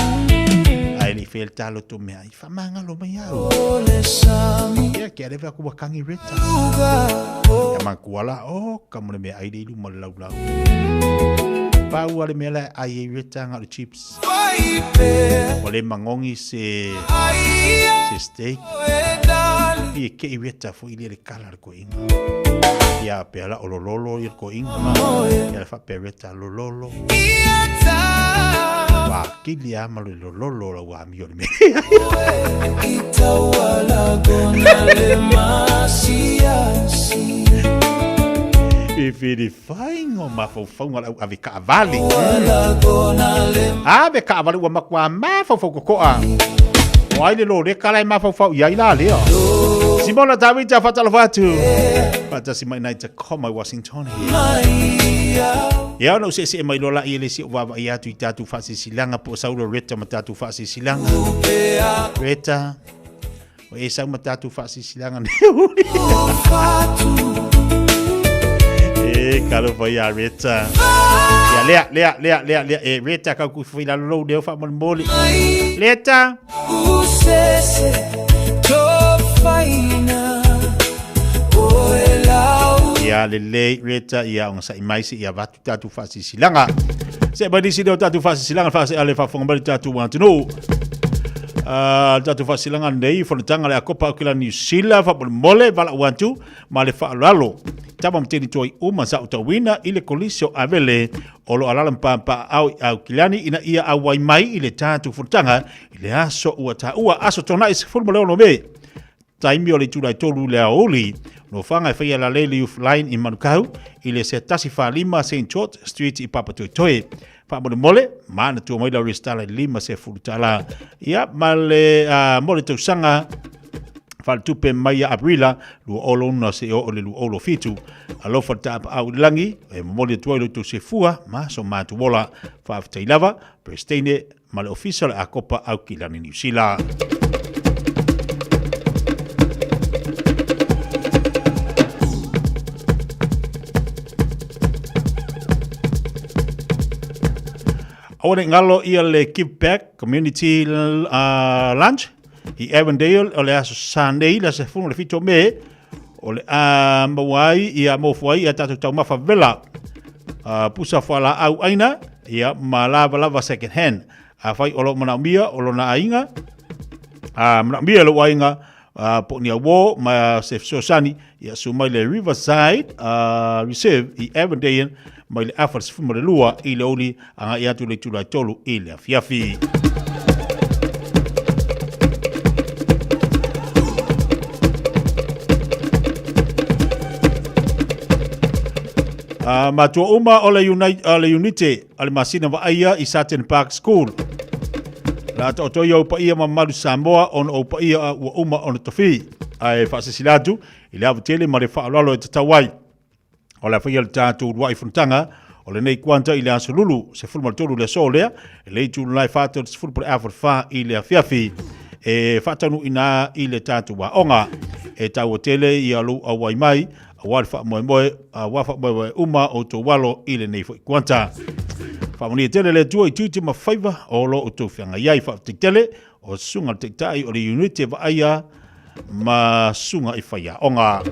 S5: Ai li fel talo tu mea i whamangalo mai au. Ia ke arewa ku wakangi Reta. Ia mankuala o ka mone mea ai le ilu ma le laulau. Pau ale mea la ai e Reta ngā le chips. O le mangongi se steak. Ia ke i Reta fo i le kala le koinga. Ia pe ala o lololo i le koinga. Ia le whape Reta lololo. Wa kili ama le lololo la wa mi o le mea. E whiri whaingo mawhauwhaunga lau ave kaavali. Ave kaavali ua makua mawhauwhau kokoa. O ai le lo le kala e mawhauwhau iai la lea. Simona Tawita whatalofa atu. Whatasi mai nei te koma Washington. Ia ona se se mai lola i le si o wawa i atu i tātou whaasisilanga po saulo Reta ma tātou whaasisilanga. Reta, o e sau ma tātou whaasisilanga ne uri. E kalo fai a Reta. Ia lea, lea, lea, lea, lea. E Reta kau ku fai lalo lou leo wha moli. Reta. Ia lelei Reta ia ogasaʻi mai seʻi avatu tatou faasilasilaga. Seʻe mai nisi lea o tatou faasilasilaga faasea le faafofoga mai le tatou atunuu. Le tatou faasilasilaga lenei fonotaga le Akopa Aukila Niu Sila faamolemole valaau atu ma le faaaloalo. Tama ma teine tuai uma sa utauina i le kolisi o Avele o lo alala ma papaaao i Aukilani ina ia auai mai i le tatou fonotaga i le aso ua taua aso Toonai 16 Me. Taimi o le itula e 3 i le aoauli. Nofoaga e faia lalei le Youth Line i Manukau i le 145 St George Street i Papatoetoe. Faamolemole, manatua mai lau resitala i le $50. Ia, ma le, mo le tausaga faaletupe mai ia Aperila 2026 seia oo i le 2027. Alofa le taapaau i le lagi, e momoli atu ai lo outou sefua ma so matou ola. Faafetai lava, Peresetene ma le Ofisa o le Akopa Aukilani Niu Sila. Aua ne i galo ia le Give Back Community Lunch i Avondale o le aso Sunday le aso 17 o Me o le a maua ai ia mofo ai ia tatou taumafa vela pusa fualaau aina ia ma lavalava second hand. Afai o lo o manaomia o lona aiga, a manaomia e lou aiga po o ni auō ma se fesoasoani, ia susu mai le Riverside Reserve i Avondale mai le afa le 12 i le aoauli agai atu i le itula e 3 i le afiafi. Matua uma o le, unite, o le unite a le masina vaaia i Sutton Park School. La taoto ia o paia ma mamalu Samoa ona o paia ua uma ona tofi. Ae faasilasila atu i le ava tele ma le faaaloalo e tatau ai. O le a faia le tatou uluai fonotaga o lenei kuanta i le aso Lulu 13 le aso lea, e le itu lalae 4:30 po o le 4:15 i le afiafi e faataunuuina i le tatou aoga. E taua tele ia lou auai mai aua le faamoemoe, aua faamoemoe uma o outou alo i lenei foi kuanta. Faamanuia tele le Atua i tiute ma faiva o lo outou feagai ai. Faafetai tele o susuga le taitai o le unit e vaaia ma susuga i faiaoga.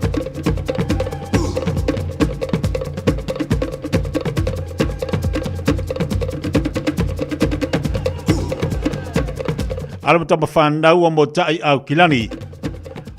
S5: Alo ma tama whanau o Mota'i Aukilani.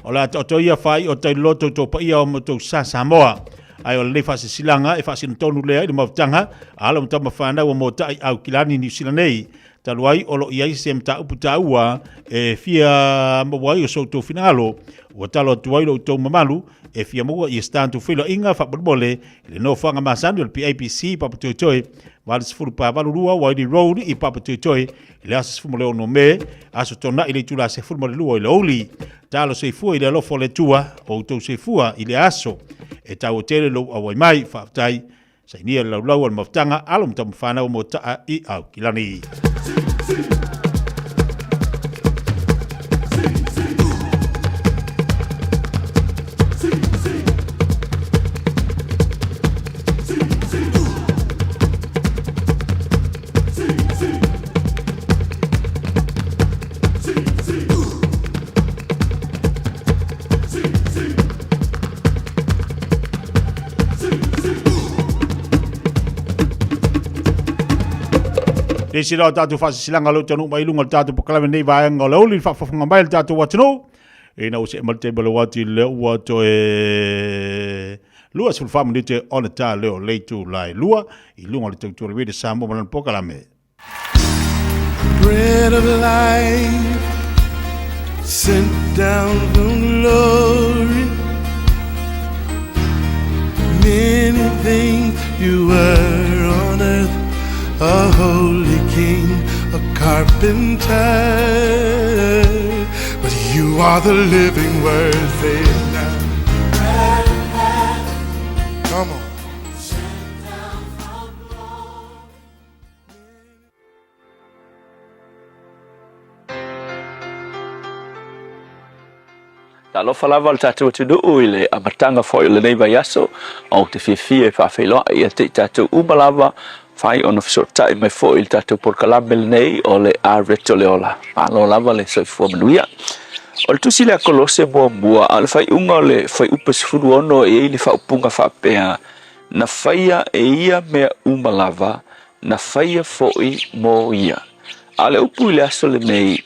S5: O le a taoto ia whai o tai loto tō paia o motou sa Samoa. Ae o lenei faasisilaga e faasino tonu lea i le mafutaga a alo ma tama whanau o Mota'i Aukilani Niu Sila nei. Talu ai o lo o i ai se mataupu taua e fia maua ai o so outou finagalo, ua talo atu ai lo outou mamalu e fia maua i se tatou feiloaiga faamolemole i le nofoaga masani o le PAPC i Papatoetoe, 80-82 Waili Road i Papatoetoe i le aso 16 Me, aso Toonai i le itula 12 i le aoauli. Talo soifua i le alofa o le Atua, o outou soifua i le aso e taua tele lou auai mai. Faafetai. Sainia le laulau o le mafutaga, alo ma tama whanau mo taa i Aukilani. Le isi la o tatou faasisilaga o lea ua taunuu mai i luga o le tatou polokalame nei vaega o le aoauli i le faafofoga mai a le tatou atunuu. Ina ua see mai le taimi o le uati lea ua toe 24 minute ona ta lea o le itula e 2 i luga o le tautua o le Radio Samoa ma lana polokalame.
S2: Bread of life sent down from glory. Many things you were on earth, a holy king, a carpenter. But you are the living word, say it now. Come on.
S1: Talofa lava le tatou atunuu i le amataga foi o lenei vaiaso, ou te fiafia e faafeiloai ia te i tatou uma lava, fai ona fesootai mai foi i le tatou polokalame lenei o le Areto le Ola. Malo lava le soifua manuia. O le tusi lea Kolose muamua, a o le faaiuga o le fuaiupu 16 e i ai le faaupuga faapea, Na faia e ia mea uma lava, na faia foi mo ia. A o le upu i le aso lenei,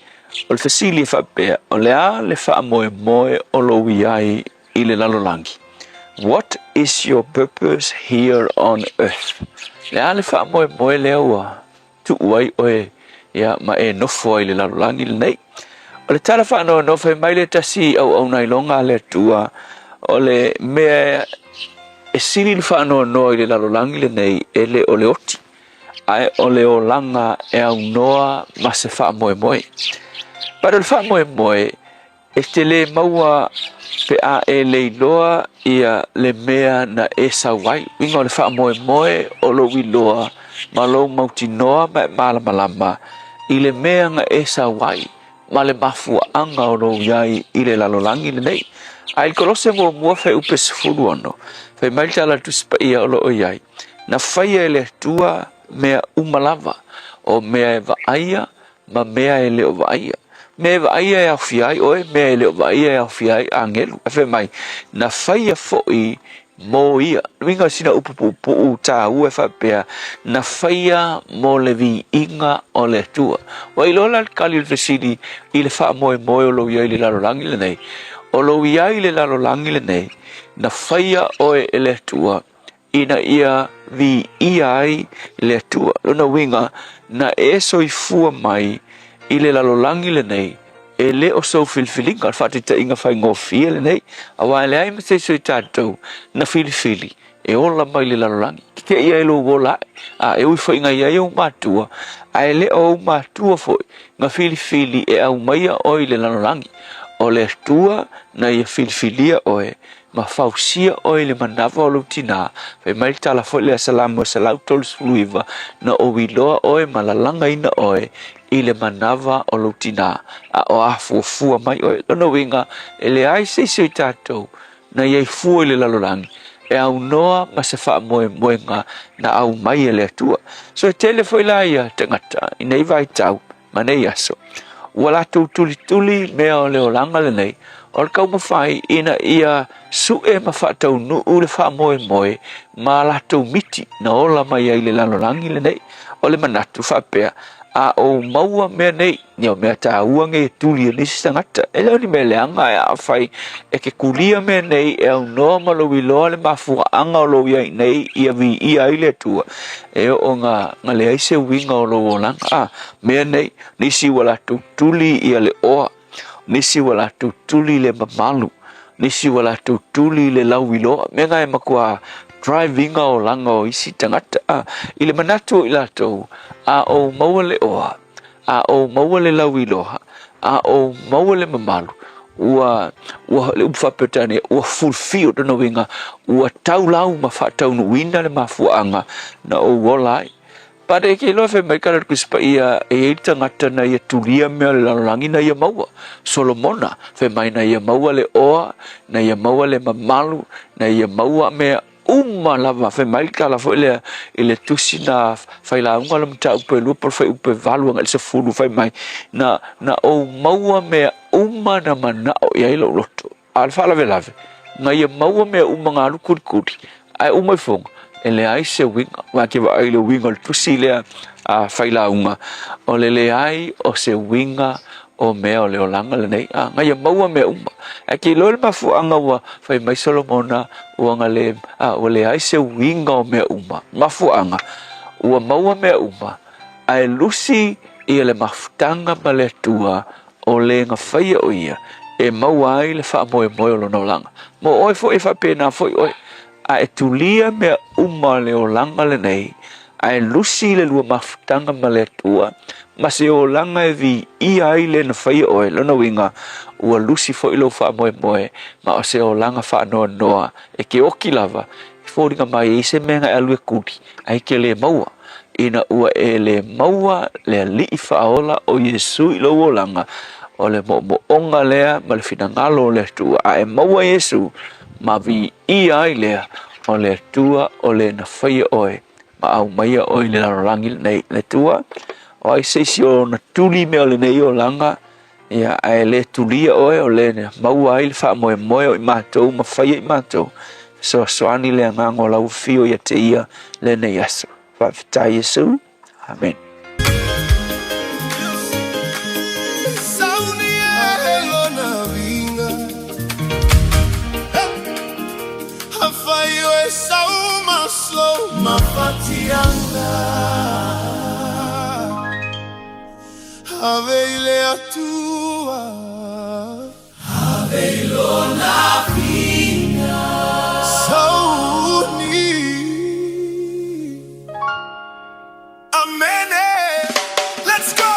S1: o le fesili e faapea, o le a le faamoemoe o lou i ai i le lalolagi? What is your purpose here on earth? Le a le faamoemoe lea ua tuu ai oe ia ma e nofo ai i le lalolagi lenei? O le tala faanoanoa fai mai le tasi auauna iloga a le Atua, o le mea e sili le faanoanoa i le lalolagi lenei e le o le oti, ae o le olaga e aunoa ma se faamoemoe. But o le faamoemoe, E te lē maua pe a e le iloa ia le mea na e sau ai. Uiga o le faamoemoe o lou iloa ma lou mautinoa ma e malamalama i le mea na e sau ai ma le mafuaaga o lou i ai i le lalolagi lenei. A i le Kolose muamua fuaiupu 16, fai mai le tala a le Tusi Paia o lo o i ai, Na faia e le Atua mea uma lava, o mea e vaaia ma mea e le o vaaia. Mea e vaaia e aofia ai oe, mea e le o vaaia e aofia ai agelu. Ae fai mai, na faia foi mo ia. Uiga o sina upu puupuu tāua e faapea, na faia mo le viiga o le Atua. Ua iloa la le tali o le fesili i le faamoemoe o lou i ai i le lalolagi lenei. O lou i ai i le lalolagi lenei, na faia oe e le Atua ina ia viia ai le Atua. Lona uiga, na e soifua mai i le lalolagi lenei, e le o sou filifiliga, o le faataitaiga faigofie lenei, aua e leai ma se isi o i tatou na filifili e ola mai i le lalolagi. Teteʻi ai lou ola aʻe, a e ui foi ina i ai ou matua, ae le o ou matua foi na filifili e aumaia oe i le lalolagi. O le Atua na ia filifilia oe ma fausia oe i le manava o lou tinā. Fai mai le tala foi lea Salamo 139, Na ou iloa oe ma lalagaina oe i le manava o lou tinā, a o afuafua mai oe. Lona uiga, e leai se isi o i tatou na i ai fua i le lalolagi e aunoa ma se faamoemoega na aumai e le Atua. So e tele foi la ia tagata i nei vaitau ma nei aso, ua latou tulituli mea o le olaga lenei, o le taumafai ina ia suʻe ma faataunuu le faamoemoe ma latou miti na ola mai ai le lalolagi lenei. O le manatu faapea, a ou maua mea nei, ia o mea tāua nei e tuli e nisi tagata, e le o ni mea leaga ae afai e te kulia mea nei e aunoa ma lou iloa le mafuaaga o lou i ai nei ia viia ai le Atua, e oo na, na leai se uiga o lou olaga. A, mea nei, nisi ua latou tuli ia le oa, nisi ua latou tuli le mamalu, nisi ua latou tuli le lauiloa, mea na e matua drive ina olaga o isi tagata. A, i le manatu o i latou, a ou maua le oa, a ou maua le lauiloa, a ou maua le mamalu, ua, ua, le upu faa-Peretania, ua fulfill, lona uiga, ua taulau ma faataunuuina le mafuaaga na ou ola ai. But e ke iloa fai mai ka le Tusi Paia e i ai le tagata na ia tulia mea o le lalolagi na ia maua. Solomona, fai mai na ia maua le oa, na ia maua le mamalu, na ia maua mea uma lava. Fai mai le tala foi lea i le tusi na failauga o le mataupu e lua po o le fuaiupu e valu agai le sefulu, fai mai, na, na ou maua mea uma na manao i ai lou loto. A o le faalavelave, na ia maua mea uma na alu kulikuli, ae uma ifoga, e leai se uiga. Aua e te vaai i le uiga o le tusi lea a failauga, o le leai o se uiga o mea o le olaga lenei, a, na ia maua mea uma. Ae ke iloa le mafuaaga ua fai mai Solomona ua na le, a, ua leai se uiga o mea uma. Mafuaaga, ua maua mea uma, ae lusi ia le mafutaga ma le Atua o le na faia o ia e maua ai le faamoemoe o lona olaga. Mo oe foi e faapena foi oe, a e tulia mea uma o le olaga lenei, ae lusi le lua mafutaga ma le Atua, ma se olaga e viia ai le na faia oe, lona uiga, ua lusi foi lou faamoemoe, ma o se olaga faanoanoa e ke oki lava, e foliga mai e i ai se mea na e alu e kuli, ae ke le maua, ina ua e le maua le Alii Faaola o Iesu i lou olaga, o le moomooga lea ma le finagalo o le Atua, a e maua Iesu, ma viia ai lea o le Atua o le na faia oe ma aumaia oe i le lalolagi lenei. Le Atua, o ai se isi o ona tuli mea o lenei olaga, Ia, ae le tulia oe o le maua ai le faamoemoe o i matou ma faia i matou. Fesoasoani le agaga o lau afio ia te ia lenei aso. Faafetai Iesu. Amen.
S2: Ave i le Atua. Ave i lona viiga. Sauni. Amene. Let's go.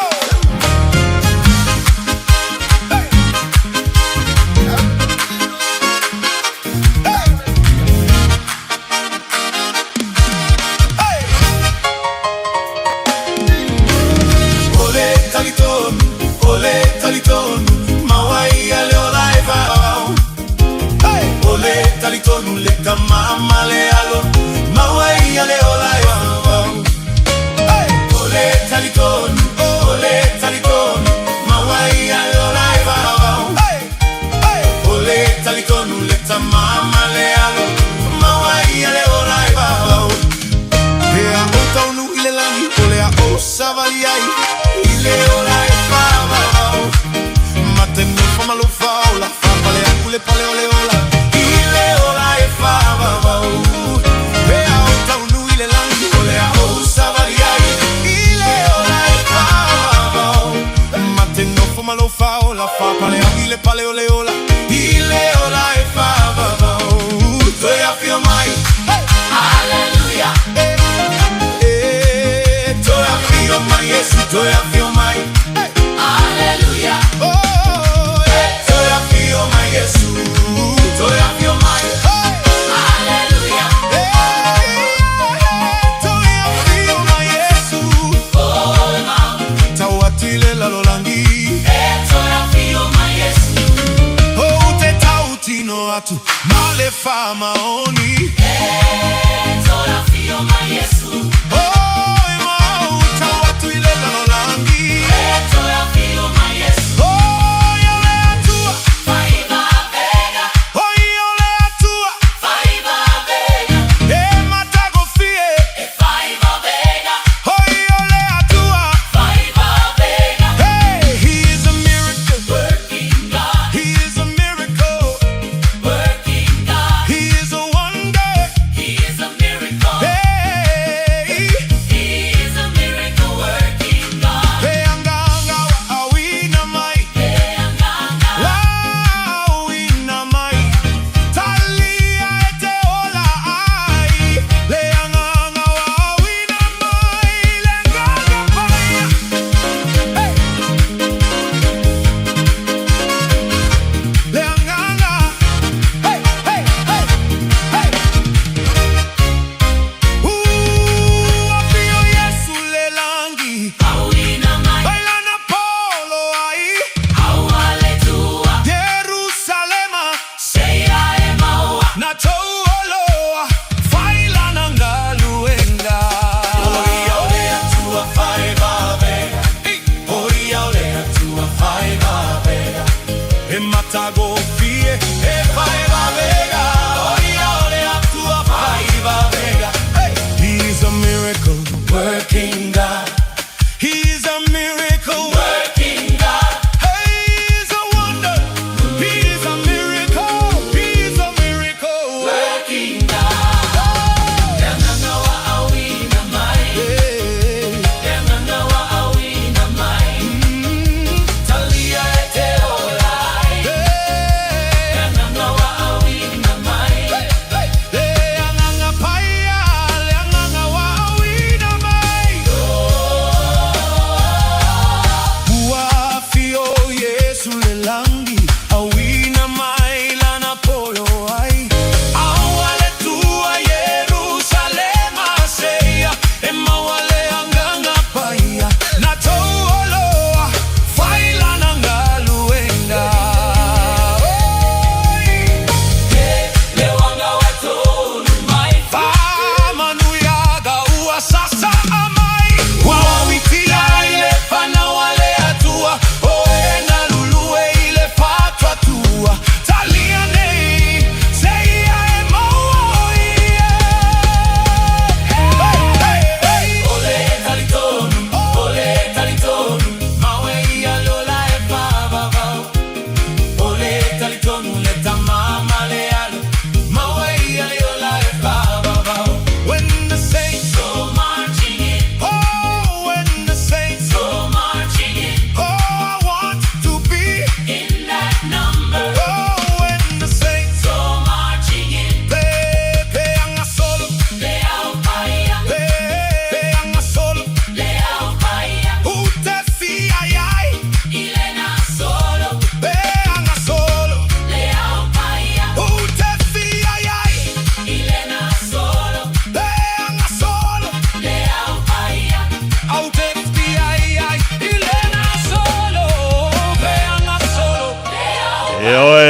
S2: O le talitonu, o le talitonu, maua ia le ola e faaauau. O le talitonu le Tama ma le Alo, maua ia le ola e faaauau. O le talitonu, o le talitonu, maua ia le ola e faaauau. O le talitonu le Tama ma le Alo, maua ia le ola e faaauau. Lea o taunuu i le lagi, o lea o savali ai, i le ola e faavavau. Ma te nofo ma lou faaola, faapale aku le pale o le ola, i le ola e faavavau. Lea o taunuu i le lagi, o lea o savali ai, i le ola e faavavau. Ma te nofo ma lou faaola, faapale aku le pale o le ola, i le ola e faavavau. Toe afio mai, Hallelujah. Eh, toe afio mai, Iesu, toe afio mai. Hallelujah. Oh, eh, toe afio mai, Iesu, toe afio mai. Hallelujah. Eh, toe afio mai, Iesu. Tau atu i le lalolagi. Eh, toe afio mai, Iesu. Oh, te tautino atu, ma le faamaoni. Eh, toe afio mai, Iesu. Oh, e mau, tau atu i le lalolagi. Eh, toe afio mai, Iesu. Oh, ia le Atua. Faiva vega. Oh, ia le Atua. Faiva vega. E matagofie. E faiva vega. Oh, ia le Atua. Faiva vega. Hey, he is a miracle. Working God. He is a miracle. Working God. He is a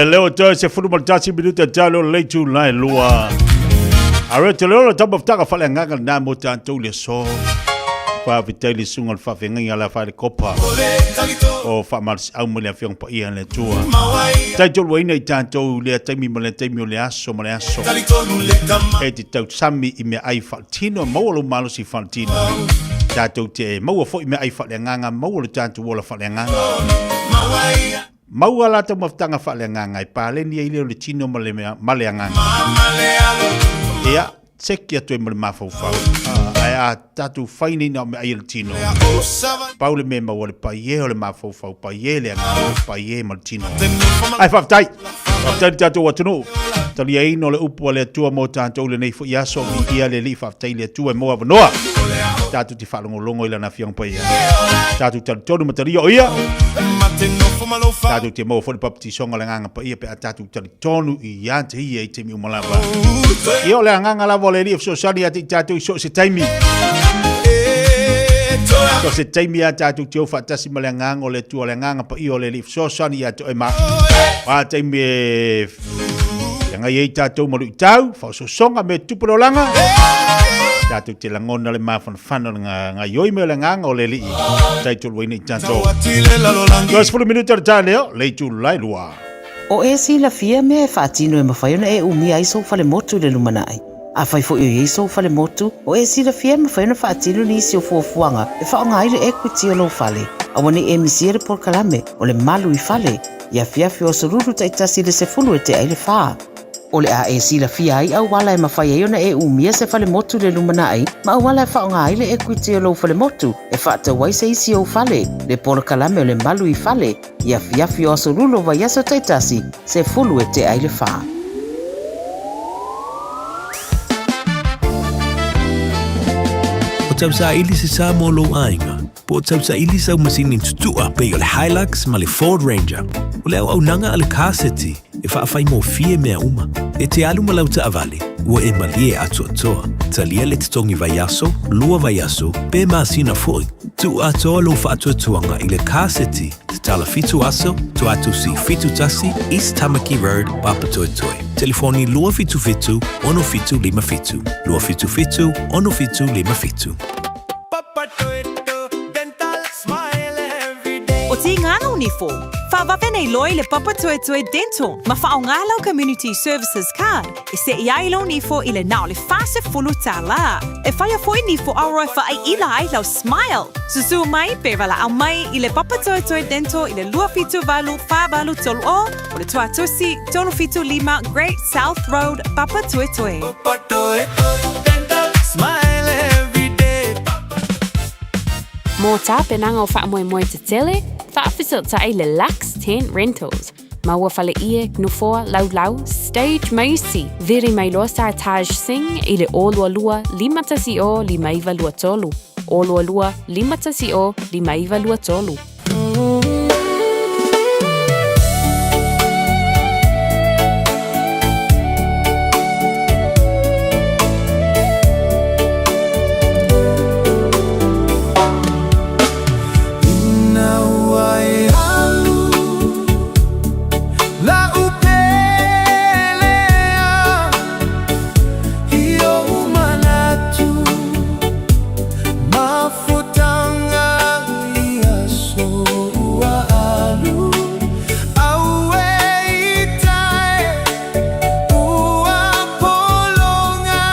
S5: Leo toe 11 minuta talo le itula e 2. A re te leo tama ftaka fale nganga na mo tatou le so. Faafetai le suga le faafeagaiga le afa le kopa. O faamalosiau mai le afioga paia le Atua. Taitoluaina i tatou lea taimi ma lea taimi o le aso ma le aso. E te tausami i meaai faaletino e maua lou malosi faaletino. Tatou te maua foi meaai faaleagaga, maua lo tatou ola faaleagaga. Maua la taumafataga faaleagaga e paleni ai lea o le tino ma le, ma le agaga. Ia, seki atu ai ma le mafaufau. Ae a tatou fai nei na o meaai a le tino, pau le mea e maua le paie o le mafaufau, paie le agaga, paie ma le tino. Ae faafetai, faafetai le tatou atunuu. Taliaina o le upu a le Atua mo tatou lenei foi aso, viia le Alii, faafetai le Atua e maua avanoa. Tatou te faalogologo i lana Afioga Paia. Tatou talitonu ma talia o ia. Tatou te maua foi le baptisoga o le Agaga Paia pe a tatou talitonu ia te ia i taimi uma lava. Ia o le agaga lava o le Alii e fesoasoani ia te i tatou i so o se taimi. So se taimi ia tatou te o faatasi ma le agaga o le Atua, le agaga paia o le Alii fesoasoani ia te oe ma au. A taimi e feagai ai tatou ma luitau, faaosoosoga, mea tupu le olaga, tatou te lagona le mafanafana o le gaioi mai o le agaga o le Alii taitoluaina i tatou. 20 minuta le tae leo, le itula e 2.
S6: O e silafia mea e faatino e mafai ona e umia ai sou falemotu i le lumanai. Afai foi o i ai sou falemotu, o e silafia e mafai ona faatino nisi o fuafuaga e faaaoga ai le equity o lou fale. Aua ne i e misia le polokalame o le Malu i Fale i afiafi o aso Lulu taitasi i le 10 e tea ai le 4. O le a e silafia ai auala e mafai ai ona e umia se falemotu i le lumanai ma auala e faaaoga ai le equity o lou falemotu e faatau ai se isi ou fale, le polokalame o le Malu i Fale i afiafi o aso Lulu o vaiaso taitasi, 10 e tea ai le 4.
S7: O tausaili se sa mo lou aiga, po o tausaili sau masini tutua pei o le Hilux ma le Ford Ranger. O le auaunaga a le Car City e faafaigofie mea uma. E te alu ma lau taavale, ua e malie atoatoa. Talia le totogi vaiaso, 2 vaiaso, pe masina foi. Tuu atoa lou faatuatuaga i le Car City, tatala 7 aso, Tuatusi 71, East Tamaki Road, Papatoetoe. Telefoni 277 6757, 277 6757.
S9: O Tīngana o Nifo, whawawe nei loa i le Papatoetoe Dental ma whaonga lau Community Services Card e seʻi ai lou nifo i le na o le $40. E whaia foi nifo auro e whaaiila ai lau smile. Susu mai pe walaʻau mai i le Papatoetoe Dental i le 278 4830 o le Tuatusi 375 Great South Road, Papatoetoe.
S19: Mō tapenaga o faamoemoe tetele, faafesootai le Lux Tent Rentals. Ma ua fale ie, nofoa, laulau, stage ma isi. Vili mai loa sa Taj Singh i le 022 510 5923. 022 510 5923.
S2: Ina ua e alu La'u pelea I o'u manatu Mafutaga i aso ua alu Auē i tae Ua pologa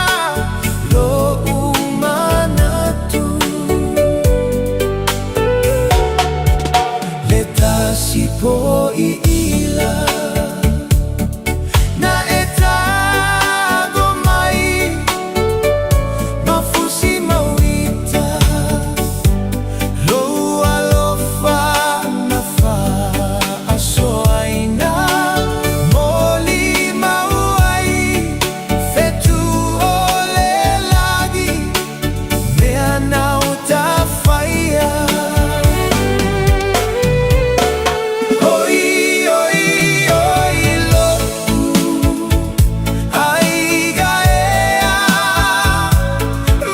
S2: lo'u manatu Le tasi po i ila Na e tago mai Mafusi mauita Lou alofa na faasoaina Molimau ai Fetu o le lagi Mea na o tafaia Oi, oi, oi lo'u aiga ea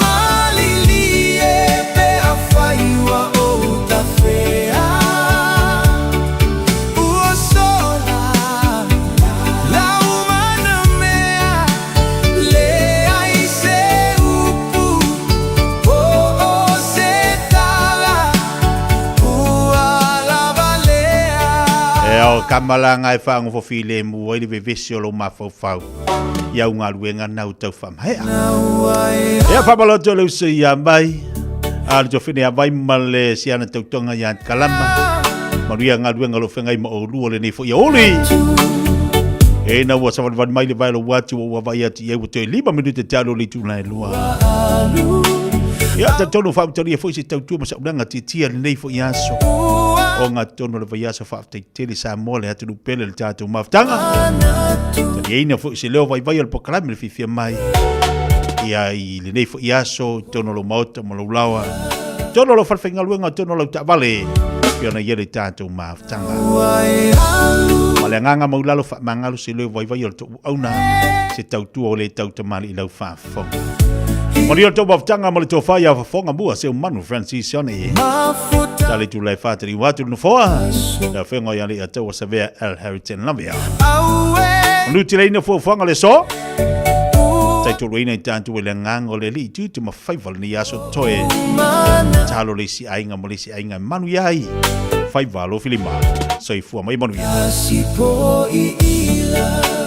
S2: Malilie pe afai ua ou tafea Ua sola.
S5: O kamalaga e faagofo filemu ai le vevesi o lou mafaufau i au galuega na ua tau faamaea. Ia faamalo atu e le uso ia mai, a le tofine ia vai ma le siana tautoga ia Kalama. Manuia galuega o lo feagai ma oulua lenei foi aouli. E na ua savalivali mai le vae o lou ati ua ua vaai atu i ai ua toe 5 minute te alu o le itula e lua. Ia talitonu faautalia foi se tautua ma saulaga tiatia lenei foi aso. O ngā tonu o le vaiaso faafetai tele Samoa le atunuu pele le tatou mafutaga. Taliaina foi se leo vaivai o le polokalame le fiafia mai. Ia i lenei foi aso i totonu o lou maota ma lou laoa. Totonu o lou falefaigaluega, totonu o lau taavale. Pei ona i ai le tatou mafutaga. Ma le agaga maulalo faamagalo se leo vaivai o le tou auauna se tautua o le tau tamalii lau faafofoga. Manuia le tou mafutaga ma le tofa ia fofoga mua seu manu Francis Sione. Tali tulai whātari wātu le nofoa. La whenga ia le ataua savea El Harrington Lavea. Manu te leina fuafuaga le so. Tai tolu ina i tātu e le nganga o le li tu te mawhaiwa le ni aso toe. Talo le isi aiga mo le isi aiga e manu ia ai. Whaiwa lo filima. Soifua mai manuia.
S2: Asipo i ila.